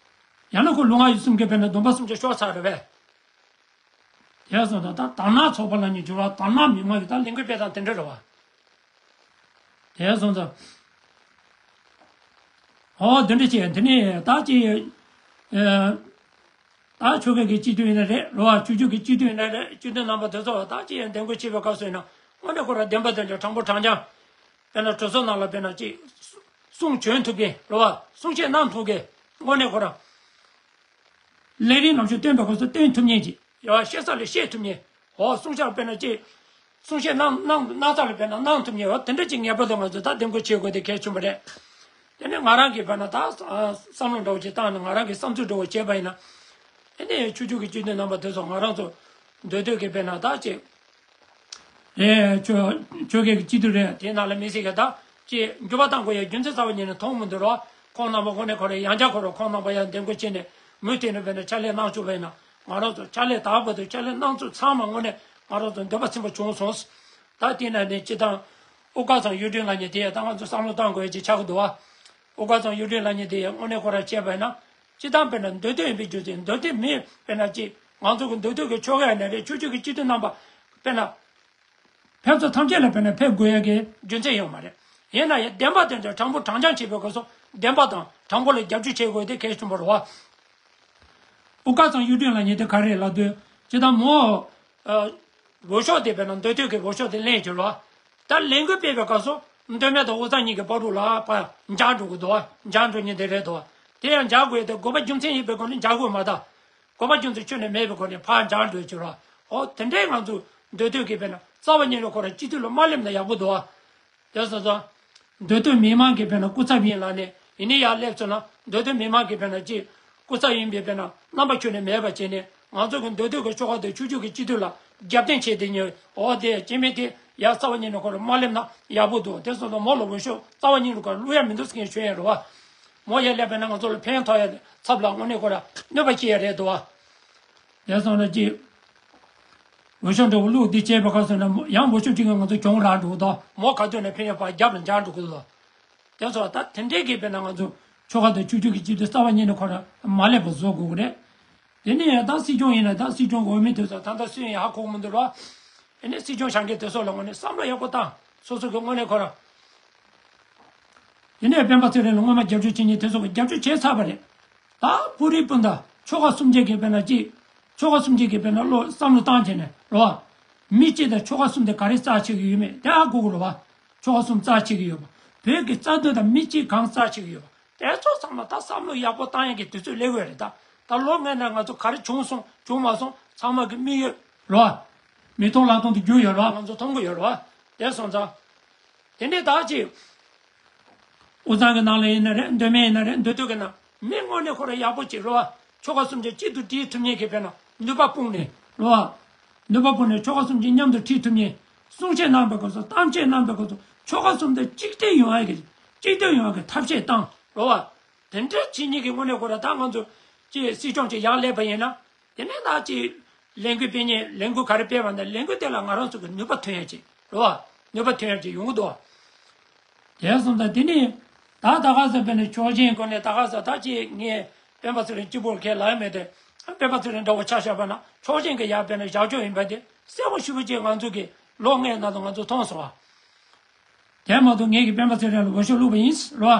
ཡང་ན་ཁོ་ལུས་ངག་ཡིད་གསུམ་གྱི་དཔེར་ན་སྡོམ་པ་གསུམ་ཆ་ཤོར་ཚར་རེད་པས། དེ་སོང་ཙང་ད་དར་ནག་ཚོགས་པ་ལབ་ནས་བྱུང་བ། དར་ནག་མི་མང་གི་ད་ལས་འགུལ་སྤེལ་སྟངས་དེ་འདྲ་རེད་བ། དེ་སོང་ཙང་། ཨོ་དེ་འདྲ་བྱས། དེ་ནས་ད་ཅི། ཨ། ད་ཆོལ་ཁ་གི་སྤྱི་འཐུས་ཡིན་ན་རེད། རེད་བ། ཆོས་བརྒྱུད་ཀྱི་སྤྱི་འཐུས་ཡིན་ན་རེད། སྤྱི་འཐུས་རྣམ་པ་དེ་ཚོ་ད་ཅི་ཡང་འདེམས་བསྐོ་བྱེད་པའི་སྐབས་སུ་ཡིན་ན། དངོས་གནས་ཁོ་རང་བདེན་པ་དང་དྲང་པོ་དྲང་རྐྱང་། དཔེར་ན་གྲོས་ཚོགས་ནང་ལ་དཔེར་ན་ཅིག་གསུང་བྱོན་ཐུབ་མཁན། རེད་བ། གསུང་བཤད་གནང་ཐུབ་མཁན། དངོས་གནས་ཁོ་རང་ལས་རིམ་ནང་བཞིན་སྟོན་པའི་སྐབས་སུ་སྟོན་ཐུབ་མཁན་ཅིག། ཡ། བཤད་ས་ལ་བཤད་ཐུབ་མཁན། འོ། གསུང་བཤད་དཔེར་ན་ཅིག་གསུང་བཤད་གནང་གནང་གནང་ས་ལ་དཔེར་ན་གནང་ཐུབ་མཁན། འོ། དེ་འདྲ་ཅིག་ངེས་པར་དུ་ང་ཚོས་ད་འདེམས་བསྐོ་བྱེད་དགོས་དེ་གལ་ཆེན་པོ་རེད། དེ་ནས་ང་རང་གིས་དཔེར་ན་ད་བསམ་བློ་འདྲ་བོ་ཅིག་བཏང་ནས། ང་རང་གིས་བསམ་ཚུལ་འདྲ་བོ་བྱས་པ་ཡིན་ན། དེ་ནས་ཆོས་བརྒྱུད་ཀྱི་སྤྱི་འཐུས་རྣམ་པ་དེ་ཚོ་ང་རང་ཚོ་མདོ་སྟོད་ཀྱི་དཔེར་ན་ད་ཅིག་རེད། ཆོས་ཆོས་ཁ་གི་སྤྱི་འཐུས་རེད། དེ་ནང་ལ་མི་སེར་གྱི་ད་ཅིག་འགྱུར་བ་གཏང་དགོས་ཡ་རྒྱུ་མཚན་རྩ་བ་ཉིད་ནས་མཐོང་མི་འདུག་རོ། ཁོང་རྣམ་པ་དངོས་གནས་ཁོ་རང་ཡང་བསྐྱར་ཁོ་རང་ཁོང་རྣམ་པ་ཡང་འདེམས་བསྐོ་བྱས་ནས་མུ་མཐུད་ནས་དཔེར་ན་ཕྱག་ལས་གནང་བཅུག་པ་ཡིན་ན། ང་རང་ཚོ་ཕྱག་ལས་དག་པ་དང་ཕྱག་ལས་གནང་ཚུལ་ཚང་མ་དངོས་གནས་ང་རང་ཚོ་འདོད་པ་ཚིམ་པ་བྱུང་སོང་། ད་དེ་ནང་ནས་སྤྱི་བཏང་དབུ་དཀར་ཚང་གཡུ་སྒྲོན་ལགས་ཉིད་དེ་ཡ་ད་ང་ཚོ་བསམ་བློ་གཏང་དགོས་ཡ་ཅིག་ཆགས་ཀྱི་འདུག་བ། དབུ་དཀར་ཚང་གཡུ་སྒྲོན་ལགས་ཉིད་དེ་ཡ་དངོས་གནས་ཁོ་རང་བྱས་པ་ཡིན་ན། སྤྱི་བཏང་དཔེར་ན་མདོ་སྟོད་ཡིན་པའི་རྒྱུ་མཚན། མདོ་སྟོད་མི་དཔེར་ན་ཅིག་ང་ཚོ་གི་མདོ་སྟོད་ཀྱི་ཆོལ་ཁ་ཡིན་ན་རེད། ཆོས་བརྒྱུད་ཀྱི་སྤྱི་འཐུས་རྣམ་པ་དཔེར་ན། ཕན་ཚུན་ཐམས་ཅད་ལ་དཔེར་ན་ཕན་དགོས་ཡ་གི་རྒྱུ་མཚན་ཡོད་མ་རེད། ཡིན་ན་ཡང་བདེན་པ་དེ་འདྲ་དྲང་པོ་དྲང་རྐྱང་བྱེད་པའི་སྐབས་སུ་བདེན་པ་དང་དྲང་པོ་ལ་རྒྱབ་སྐྱོར་བྱེད་དགོས་དེ་གལ་ཆེན་པོ་རེད་བ། དབུ་དཀར་ཚང་གཡུ་སྒྲོན་ལགས་ཉིད་དེ་ག་རེ་ལབ་དུས། སྤྱི་བཏང་མོ། ཨ། འོས་ཤོག་དེ་དཔེར་ན་མདོ་སྟོད་ཀྱི་འོས་ཤོག་དེ་ལེན་གྱི་རེད་བ། ད་ལས་འགུལ་སྤེལ་བའི་སྐབས་སུ་མདོ་སྨད་དང་དབུས་གཙང་གཉིས་ཀྱི་བར་དུ་ལ་ཕར་འཇགས་འགྲོ་གི་འདུག་བ། འཇགས་འགྲོ་མཁན་དེ་རེད་འདུག་བ། དེ་ཡང་འཇགས་དགོས་དེ་དགོས་པ་རྒྱུ་མཚན་ཡིན་པའི་སྒོ་ནས་འཇགས་དགོས་མ་ད། དགོས་པ་རྒྱུ་མཚན་ཁྱོན་ནས་མེད་པའི་སྒོ་ནས་ཕར་འཇགས་འགྲོ་གི་རེད་བ། འོ་དེ་འདྲའི་ང་ཚོ་མདོ་སྟོད་ཀྱི་དཔེར་ན་རྩ་བ་ཉིད་ནས་ཁོ་རང་སྤྱི་འཐུས་ལ་མ་སླེབས་ན་ཡག་པོ་འདུག་བ། དེ་སོང་ཙང་། མདོ་སྟོད་མི་མང་གི་དཔེར་ན་སྐུ་ཚབ་ཡིན་ལབ་ནས་ཡིན་ནའི་ཡར་སླེབས་སོང་ན། མདོ་སྟོད་མི་མང་གི་དཔེར་ན་ཅིག་སྐུ་ཚབ་ཡིན་པའི་དཔེར་ན་རྣམ་པ་ཁྱོན་ནས་མེད་པ་བྱས་ནས། ང་ཚོ་གི་མདོ་སྟོད་ཀྱི་ཆོལ་ཁ་དང་ཆོས་བརྒྱུད་ཀྱི་སྤྱི་འཐུས་ལ་རྒྱབ་རྟེན་བྱས་ཏེ་ཉོས། འོ་དེ་སྐྱེ་དམན་དེ་ཡར་རྩ་བ་ཉིད་ནས་ཁོ་རང་མ་སླེབས་ན་ཡག་པོ་འདུག། དེ་སོང་ཙང་མོ་ལ་འོས་ཤོག་རྩ་བ་ཉིད་ནས་ཁོ་རང་བླུག་ཡ་མི་འདུག་ཟེར་མཁན་ཞུ་ཡ་རེད་བ། མོ་ཡར་སླེབས་པས་ན་ང་ཚོ་ལ་ཕན་ཐོགས་ཡ་ཚབ་ལ་དངོས་གནས་ཁོ་རང་གནོད་པ་སྐྱེལ་ཡ་རེད་འདུག་བ། དེ་སོང་ན་ཅིག་འོས་ཤོག་འདྲ་བོ་བླུགས་འདི་བྱས་པའི་སྐབས་སུ་ན་ཡང་འོས་ཤོག་གཅིག་གིས་ང་ཚོ་གྱོང་རག་འགྲོ་གི་འདུག། མོ་ག་དུས་ནས་ཕན་ཡོན་ཕར་རྒྱབ་ལ་འཇགས་འགྲོ་གི་འདུག། དེ་ཚོ་ད་དེ་འདྲའི་གི་དཔེར་ན་ང་ཚོ་ཆོལ་ཁ་དང་ཆོས་བརྒྱུད་ཀྱི་སྤྱི་འཐུས་རྩ་བ་ཉིད་ནས་ཁོ་རང་མ་སླེབས་པ་བཟོ་དགོས་ཀྱི་རེད། དེ་ནས་ད་སྲིད་སྐྱོང་ཡིན་ན་ད་སྲིད་སྐྱོང་འོས་མི་དེ་ཚོ་ད་ལྟ་སུ་ཡིན་ཧ་གོ་གི་མི་འདུག་ར། དེ་ནས་སྲིད་སྐྱོང་བཞེངས་མཁན་དེ་ཚོ་ལ་དངོས་གནས་བསམ་བློ་ཡག་པོ་བཏང་། སོ་སོ་གི་དངོས་གནས་ཁོ་རང་། དེ་ནས་སྤེན་པ་ཚེ་རིང་ལ་སྔོན་མ་རྒྱབ་སྐྱོར་བྱེད་མཁན་དེ་ཚོ་གིས་རྒྱབ་སྐྱོར་བྱས་ཚར་བ་རེད། ད་བོད་རིགས་སྤུན་ཟླ་ཆོལ་ཁ་གསུམ་ཆ་གི་དཔེར་ན་ཅིག་ཆོལ་ཁ་གསུམ་ཆ་གི་དཔེར་ན་བློ་བསམ་བློ་བཏང་བྱས་ནས་རེད་བ། མི་གཅིག་དང་ཆོལ་ཁ་གསུམ་དེ་ག་རེ་རྩ་ཆེ་གི་ཡོད་མེད་དེ་ཧ་གོ་དགོས་རེད་བ། ཆོལ་ཁ་གསུམ་རྩ་ཆེ་གི་ཡོད་པ། བོད་ཀྱི་རྩ་དོན་དང་མི་གཅིག་གང་རྩ་ཆེ་གི་ཡོད་པ། དེ་ཚོ་ཚང་མ་ད་བསམ་བློ་ཡག་པོ་བཏང་ཡག་གི་དུས་ཚོད་སླེབས་ཡོད་རེད་ད། ད་ལོ་ལྔའི་ནང་ང་ཚོ་ག་རེ་བྱུང་སོང་བྱུང་མ་སོང་ཚང་མ་གི་མིག་ཡོད་རེད་བ། མིག་མཐོང་ལག་མཐོང་དུ་གྱུར་ཡོད་རེད་བ། ང་ཚོ་མཐོང་གི་ཡོད་རེད་བ། དེ་སོང་ཙང་། དེ་ནས་ད་ཅིག་དབུས་གཙང་གི་ནང་ལ་ཡིན་ན་རེད། མདོ་སྨད་ཡིན་ན་རེད། མདོ་སྟོད་ཀྱི་ནང་མི་དངོས་གནས་ཁོ་རང་ཡག་པོ་ཅིག་རེད་བ། ཆོལ་ཁ་གསུམ་ཆ་གཅིག་ཏུ་སྒྲིལ་ཐུབ་མཁན་གྱི་དཔེར་ན་ནུས་པ་སྤུངས་ནས་རེད་བ། ནུས་པ་སྤུངས་ནས་ཆོལ་ཁ་གསུམ་ཆ་མཉམ་དུ་ཁྲིད་ཐུབ་མཁན། གསུང་བཤད་གནང་བའི་སྐབས་སུ་གཏམ་བཤད་གནང་བའི་སྐབས་སུ་ཆོལ་ཁ་གསུམ་དུ་གཅིག་སྒྲིལ་ཡོང་ཡག་གི་གཅིག་སྡུད་ཡོང་ཡག་གི་ཐབས་ཤེས་བཏང་རེད་བ། དེ་འདྲ་བྱེད་མཁན་གྱི་དངོས་གནས་ཁོ་རང་ད་ང་ཚོ་ཅིག་སྲིད་སྐྱོང་ཅིག་ཡར་སླེབས་པ་ཡིན་ན། དེ་ནས་ད་ཅིག་ལས་འགུལ་སྤེལ་མཁན་ལས་འགུལ་ག་རེ་སྤེལ་བ་ན་ལས་འགུལ་དེ་ལ་ང་རང་ཚོ་གི་ནུས་པ་ཐོན་ཡག་ཅིག་རེད་བ། ནུས་པ་ཐོན་ཡག་ཅིག་ཡོང་གི་འདུག་བ། དེ་སོང་ཙང་དེ་ནས་ད་ད་ག་ས་དཔེར་ན་ཕྱོགས་ཞེན་སྒོ་ནས་ད་ག་ས་ད་ཅིག་ངས་སྤེན་པ་ཚེ་རིང་གཅིག་པོར་ཁས་ལེན་མེད་དེ། སྤེན་པ་ཚེ་རིང་འདྲ་བོ་ཆ་བཞག་པ་ན་ཕྱོགས་ཞེན་གྱི་ཡར་དཔེར་ན་བཞག་ཕྱོགས་ཡིན་པ་དེ་གསལ་པོ་ཞེ་པོ་ཅིག་ང་ཚོ་གི་ལོ་ལྔའི་ནང་དུ་ང་ཚོ་མཐོང་སོང་བ། དེ་མ་གཏོགས་ངེད་ཀྱིས་སྤེན་པ་ཚེ་རིང་ལ་འོས་ཤོག་བླུགས་པ་ཡིན་རོ།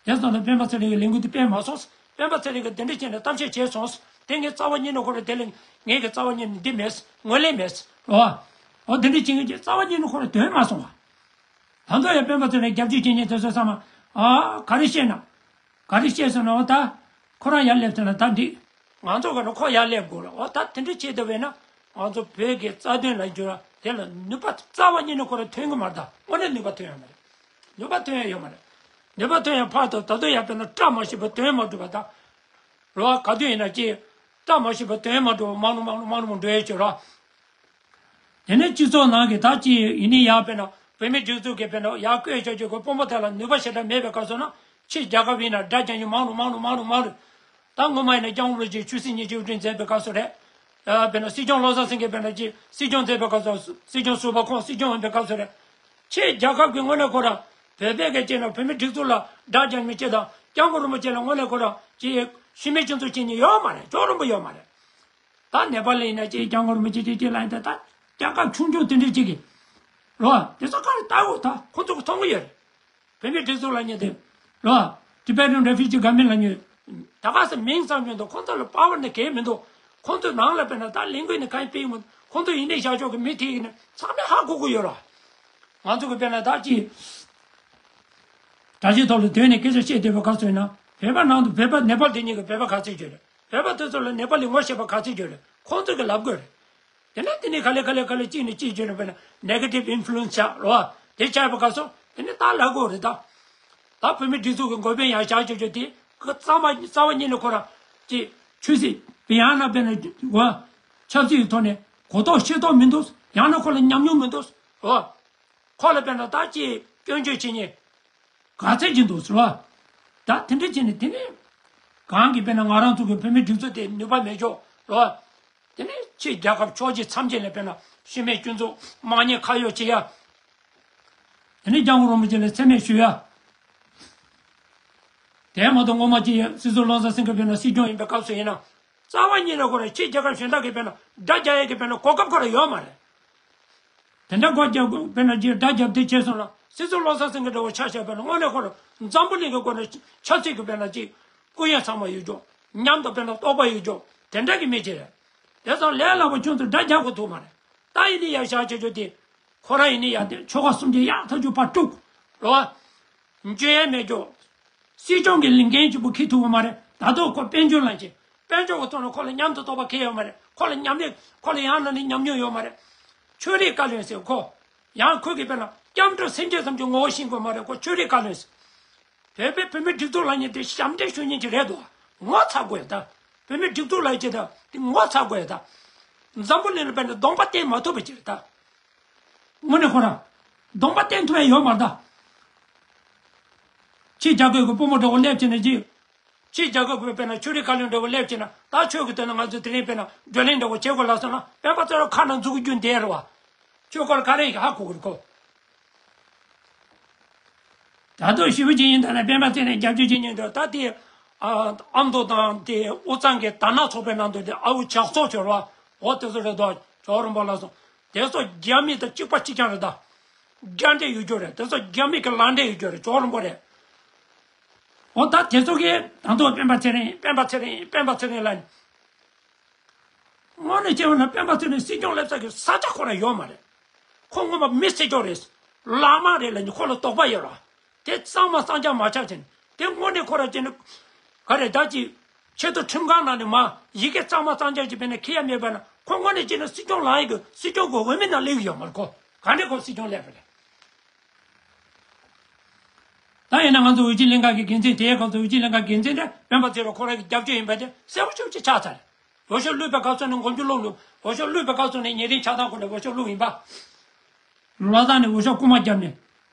དེ་སོང་ཙང་སྤེན་པ་ཚེ་རིང་གི་ལས་འགུལ་དེ་སྤེལ་མ་སོང་། སྤེན་པ་ཚེ་རིང་གིས་དེ་འདྲ་བྱས་ནས་གཏམ་བཤད་བྱས་སོང་། དེ་ངས་རྩ་བ་ཉིད་ནས་ཁོ་རང་དེ་ལ་ངེད་ཀྱི་རྩ་བ་ཉིད་ནས་འདི་མེད། ངོས་ལེན་མེད་རོ། འོ་དེ་འདྲ་བྱེད་མཁན་གྱི་རྩ་བ་ཉིད་ནས་ཁོ་རང་དོན་མ་སོང་བ། ད་དུང་ཡང་སྤེན་པ་ཚེ་རིང་རྒྱབ་སྐྱོར་བྱེད་མཁན་དེ་ཚོ་ཚང་མ་ཨ་ག་རེ་བཤད་ན། ག་རེ་བཤད་སོང་ན་འོ་ད། ཁོ་རང་ཡར་སླེབས་ཐུབ་ན་ད་འགྲིག། ང་ཚོ་ག་ན་ཁོ་ཡར་སླེབས་དགོས་ར། འོ་ད་དེ་འདྲ་བྱེད་ཐུབ་པས་ན་ང་ཚོ་བོད་ཀྱི་རྩ་དོན་ལ་འགྱུར་བ་དེ་ལ་ནུས་པ་རྩ་བ་ཉིད་ནས་ཁོ་རང་ཐོན་གི་མ་རེད་ད། དངོས་གནས་ནུས་པ་ཐོན་ཡོད་མ་རེད། ནུས་པ་ཐོན་ཡོད་མ་རེད། ནུས་པ་ཐོན་ཡང་ཕར་དང་ད་དུང་ཡར་དཔེར་ན་བཀྲ་མ་ཤིས་པ་དོན་མ་འགྲུབ་པ་དང་། རོ་ག་དུས་ཡིན་ན་ཅི། བཀྲ་མ་ཤིས་པ་དོན་མ་འགྲུབ་པ་མང་རུ་མང་རུ་མང་རུ་མང་འགྲོ་ཡས་ཆོད་ར། དེ་ནས་སྤྱི་ཚོགས་ནང་གི་ད་ཅི་ཡིན་ནི་ཡར་དཔེར་ན་བོད་མི་སྒྲིག་འཛུགས་ཀྱི་དཔེར་ན་ཡར་བསྐོས་བྱ་རྒྱུ་གི་དཔོན་པོ་དེ་ལ་ནུས་པ་ཞེ་དྲག་མེད་པའི་སྐབས་སུ་ན་ཕྱི་རྒྱལ་ཁབ་ཡིན་ན་དགྲ་རྒྱག་ཉུང་མང་རུ་མང་རུ་མང་རུ་མང་རུ། ད་སྔོན་མ་ཡིན་ན་སྐྱབས་མགོན་རིན་པོ་ཆེ་ཆོས་སྲིད་གཉིས་ཀྱི་དབུ་ཁྲིད་མཛད་པའི་སྐབས་སུ་རེད། ཨ་དཔེར་ན་སྲིད་སྐྱོང་བློ་བཟང་སེང་གེ་དཔེར་ན་ཅི་སྲིད་སྐྱོང་མཛད་པའི་སྐབས་སུ་སྲིད་སྐྱོང་ཟུར་པ་ཁོང་སྲིད་སྐྱོང་ཡིན་པའི་སྐབས་སུ་རེད། ཕྱི་རྒྱལ་ཁབ་ཀྱི་དངོས་གནས་ཁོ་རང་བོད་པའི་སྐད་ཆ་ན་བོད་མི་སྒྲིག་འཛུགས་ལ་དགྲ་རྒྱག་མི་བྱེད་དང་སྐྱབས་མགོན་རིན་པོ་ཆེ་ལ་དངོས་གནས་ཁོ་རང་ཅི་ཤི་མི་སྤྱི་འཚོ་བྱེད་མཁན་ཡོད་མ་རེད། ཅོག་རིང་པོ་ཡོད་མ་རེད། ད་ནེ་པ་ལི་ཡིན་ན་ཅིག་སྐྱབས་མགོན་རིན་པོ་ཆེ་ཅིག་ཅིག་ལ་ཡིན་ད། ད་རྒྱལ་ཁབ་ཆུང་ཆུང་དེ་འདྲ་ཅིག་གི་རོ། དེ་ཚོ་ག་རེ་ལྟ་འོ། ད་ཁོང་ཚོ་གི་མཐོང་གི་ཡོད་རེད། བོད་མིའི་སྒྲིག་འཛུགས་ལབ་མཁན་དེ་རོ། Tibetan Refugee Government ལབ་མཁན། ད་ག་ས་མིང་ཙམ་ཡོད་འདུག་ཁོང་ཚོ་ལ་པ་ཝར་ནི་གང་ཡང་མི་འདུག་ཁོང་ཚོའི་ནང་ལ་དཔེར་ན་ད་ལས་འགུལ་ནི་གང་ཡང་སྤེལ་གྱི་མི་འདུག་ཁོང་ཚོ་ཡིན་ནའི་བཞག་ཆོག་གི་མི་དེ་ཡིན་ན་ཚང་མས་ཧ་གོ་གི་ཡོད་ར། ང་ཚོ་གི་དཔེར་ན་ད་ཅི་དྲ་ཞིག་ཐོག་ལ་སྡོད་ནས་སྐད་ཆ་བཤད་བསྡད་པ་ག་ཚོད་ཡིན་ན། བོད་པ་ནང་དུ་བོད་པ་ནེ་པ་ལ་སྡོད་མཁན་གྱི་བོད་པ་ག་ཚོད་ཡོད་རེད། བོད་པ་དེ་ཚོ་ལ་ནེ་པ་ལི་ངོ་ཤེས་པ་ག་ཚོད་ཡོད་རེད། ཁོང་ཚོ་གི་ལབ་དགོས་རེད། དེ་ནས་དེ་ནས་ག་ལེ་ག་ལེ་ག་ལེ་གཅིག་ནས་གཅིག་བརྗོད་ནས་དཔེར་ན་negative influence ཆགས་རོ། དེ་ཆགས་པ་ག་སོང་དེ་ནས་ད་ལབ་དགོས་རེད་ད། ད་བོད་མི་སྒྲིག་འཛུགས་ཀྱི་འགོ་དཔོན་ཡང་བཞག་ཆོག་ཆོག་དེ་ཁོ་རྩ་བ་རྩ་བ་ཉིད་ནས་ཁོ་རང་ཅིག་ཆོས་སྲིད་ཡང་ན་དཔེར་ན་འོ་ཆབ་སྲིད་ཀྱི་ཐོག་ནས་གོ་རྟོགས་ཤེས་རྟོགས་མི་འདུག་ཡང་ན་ཁོ་ལ་ཉམས་མྱོང་མི་འདུག་འོ་ཁོ་ལ་དཔེར་ན་ད་ཅིག་སྐྱོན་བརྗོད་བྱེད་ཉེན། ག་ཚད་ཅིག་འདུག་ཟེར་བ། ད་དེ་འདྲ་བྱས་ནས་དེ་ནས་གང་གིས་དཔེར་ན་ང་རང་ཚོ་གི་བོད་མི་སྒྲིག་འཛུགས་དེ་ནུས་པ་མེད་ཆོག་རོ། དེ་ནས་ཕྱི་རྒྱལ་ཁབ་ཕྱོགས་བཞི་མཚམས་བརྒྱད་ལ་དཔེར་ན་ཤི་རྨས་སྐྱོན་འཛུགས་དམག་ཉེས་ཁ་གཡོག་བྱེད་ཡ། དེ་ནས་སྐྱབས་མགོན་རིན་པོ་ཆེ་ལ་མཚན་སྨད་ཞུ་ཡ། དེ་མ་གཏོགས་སྔོན་མ་ཅིག་སྲིད་ཟུར་བློ་བཟང་སེང་གེ་དཔེར་ན་སྲིད་སྐྱོང་ཡིན་པའི་སྐབས་སུ་ཡིན་ན། རྩ་བ་ཉིད་ནས་ཁོ་རང་ཕྱི་རྒྱལ་ཁབ་གཞན་དག་གིས་དཔེར་ན་དགྲ་རྒྱག་ཡས་ཀྱི་དཔེར་ན་གོ་སྐབས་ཁོ་རང་ཡོད་མ་རེད། དེ་འདྲ་སྒོ་རྒྱག་དཔེར་ན་ཅིག་དགྲ་རྒྱབ་དེ་བྱས་སོང་ན་སྲིད་ཟུར་བློ་བཟང་སེང་གེ་འདྲ་བོ་ཆ་བཞག་པ་ན་དངོས་གནས་ཁོ་རང་འཛམ་བུ་གླིང་གི་སྒོ་ནས་ཆབ་སྲིད་ཀྱི་དཔེར་ན་ཅིག་སྐུ་ཡོན་ཚང་མ་ཡོད་ཅོག་ཉམས་དང་དཔེར་ན་རྟོགས་པ་ཡོད་ཅོག་དེ་འདྲ་གི་མི་ཅིག་རེད། དེ་ཙང་ལས་སླ་པོ་ཁྱོད་ཚོ་དགྲ་རྒྱག་དགོས་ཐུག་མ་རེད། ད་ཡིན་ནི་ཡག་བཞག་བྱེད་ཆོག་དེ། ཁོ་རང་ཡིན་ནི་ཡག་དེ་ཆོལ་ཁ་གསུམ་གྱི་ཡག་ཐག་ཆོད་པ་དཀྲུག་རོ། འཇོན་ཡས་མེད་ཀྱོག་སྲིད་སྐྱོང་གི་ལས་འགན་གཅིག་པུ་འཁྱེར་ཐུབ་པ་མ་རེད། ད་དུང་ཁོ་དཔལ་འབྱོར་ལ་བྱེད། དཔལ་འབྱོར་གྱི་ཐོག་ནས་ཁོ་ལ་ཉམས་དང་རྟོགས་པ་གང་ཡང་ཡོད་མ་རེད། ཁོ་ལ་ཉམས་ལེན་ཁོ་ལ་ཡང་ན་ནི་ཉམས་མྱོང་ཡོད་མ་རེད། ཆོས་རིག་བཀའ་བློན་ཟེར་ཁོ། ཡང་ཁོ་གིས་དཔེར་ན་སྐྱབས་འགྲོ་སེམས་བསྐྱེད་ཙམ་གྱི་ངོ་བོ་ཤེས་དགོས་མ་རེད། ཁོ་ཆོས་རིག་བཀའ་བློན་ཟེར། བོད་པའི་བོད་མི་སྒྲིག་འཛུགས་ལབ་མཁན་དེ་ཞབས་འདྲེན་ཞུ་མཁན་ཅིག་རེད་དོ། ངོ་ཚ་དགོས་ད། བོད་མི་སྒྲིག་འཛུགས་ལབ་ཀྱི་ད་དེ་ངོ་ཚ་དགོས་ད། འཛམ་བུ་གླིང་ལ་དཔེར་ན་གདོང་པ་བསྟན་མ་ཐུབ་པ་ཅིག་རེད་ད། དངོས་གནས་ཁོ་རང་གདོང་པ་བསྟན་ཐུབ་ཡ་ཡོད་མ་རེད་ད། ཕྱི་རྒྱལ་ཁབ་ཀྱི་དཔོན་པོ་འདྲ་བོ་སླེབས་བྱས་ནས་ཅིག་ཕྱི་རྒྱལ་ཁབ་ཀྱི་དཔེར་ན་ཆོས་རིག་བཀའ་བློན་འདྲ་བོ་སླེབས་བྱས་ན་ད་ཆོས་ཀྱི་དོན་ལ་ང་ཚོས་དེ་རིང་དཔེར་ན་བགྲོ་གླེང་འདྲ་བོ་བྱེད་དགོས་ལབ་སོང་ན་སྤེན་པ་ཚེ་རིང་ཁ་ནང་འཛུལ་དགོས་རྒྱུ་འདི་རེད་བ། ཁྱོད་ཁོ་ལ་ག་རེ་ཡིན་ཧ་གོ་གི་རེད་ཁོ། ད་དུང་ཞེ་པོ་ཅིག་ཡིན་ད་ནི་སྤེན་པ་ཚེ་རིང་རྒྱབ་སྐྱོར་བྱེད་མཁན་འདུག་ད་དེ་ཨ་མདོ་དང་དེ་དབུས་གཙང་གི་དར་ནག་ཚོགས་པའི་ནང་དུ་དེ་ཨ་བུ་ཇག་ཚོགས་ཚོར་བ་འོ་དེ་ཚོ་རེད་དོ། ཇོ་རིན་པོ་ལགས་སོང་། དེ་ཚོ་རྒྱ་མི་དང་གཅིག་པ་གཅིག་རྐྱང་རེད་ད། རྒྱ་འདྲེ་ཡོད་རྒྱུ་རེད། དེ་ཚོ་རྒྱ་མི་གི་ལག་འདྲེ་ཡོད་རྒྱུ་རེད། ཇོ་རིན་པོ་རེད། འོ་ད་དེ་ཚོ་གིས་ད་དུང་སྤེན་པ་ཚེ་རིང་སྤེན་པ་ཚེ་རིང་སྤེན་པ་ཚེ་རིང་ལ། དངོས་གནས་བྱས་པ་ན་སྤེན་པ་ཚེ་རིང་སྲིད་སྐྱོང་སླེབས་ས་གི་ས་ཆ་ཁོ་རང་ཡོད་མ་རེད། ཁོ་སྔོན་མ་མི་སྲིད་སྐྱོང་རེད། ལག་དམར་རེད་ལབ་ནས་ཁོ་ལ་དོགས་པ་ཡོད་ར། དེ་གཙང་མ་གཙང་རྐྱང་མ་ཆགས་བྱས་ནས་དེ་དངོས་གནས་ཁོ་རང་བྱས་ནས་ག་རེ་ད་ཅིག་ཆེས་མཐོ་ཁྲིམས་ཁང་ནང་ནས་མ་ཡི་གེ་གཙང་མ་གཙང་རྐྱང་ཅིག་བྱས་ནས་འཁྱེར་ཡ་མེད་པ་ན་ཁོ་དངོས་གནས་བྱས་ན་སྲིད་སྐྱོང་ལངས་ཡི་གི་སྲིད་སྐྱོང་གི་འོས་མི་ནང་སླེབས་ཡོད་མ་རེད་ཁོ། ག་འདྲས་ཁོ་སྲིད་སྐྱོང་སླེབས་པ་རེད། ད་ཡིན་ན་ང་ཚོ་འོས་བསྡུ་ལྷན་ཁང་གི་འགན་འཛིན་དེའི་སྐབས་སུ་འོས་བསྡུ་ལྷན་ཁང་འགན་འཛིན་དེ་སྤེན་པ་ཚེ་རིང་ཁོ་རང་གི་རྒྱབ་སྐྱོར་ཡིན་པ་དེ་གསལ་པོ་ཞེ་པོ་ཅིག་ཆགས་ཚར་རེད། འོས་ཤོག་བླུགས་པའི་སྐབས་སུ་ནི་མགོ་མཇུག་བླུགས་འདུག་འོས་ཤོག་བླུགས་པའི་སྐབས་སུ་ནི་ཉེ་རིང་ཆགས་སྡང་ཁོ་ནས་འོས་ཤོག་བླུགས་ཡིན་པ། ལོ་ཙཱ་ནས་འོས་ཤོག་རྐུ་མ་བརྒྱབ་ནས།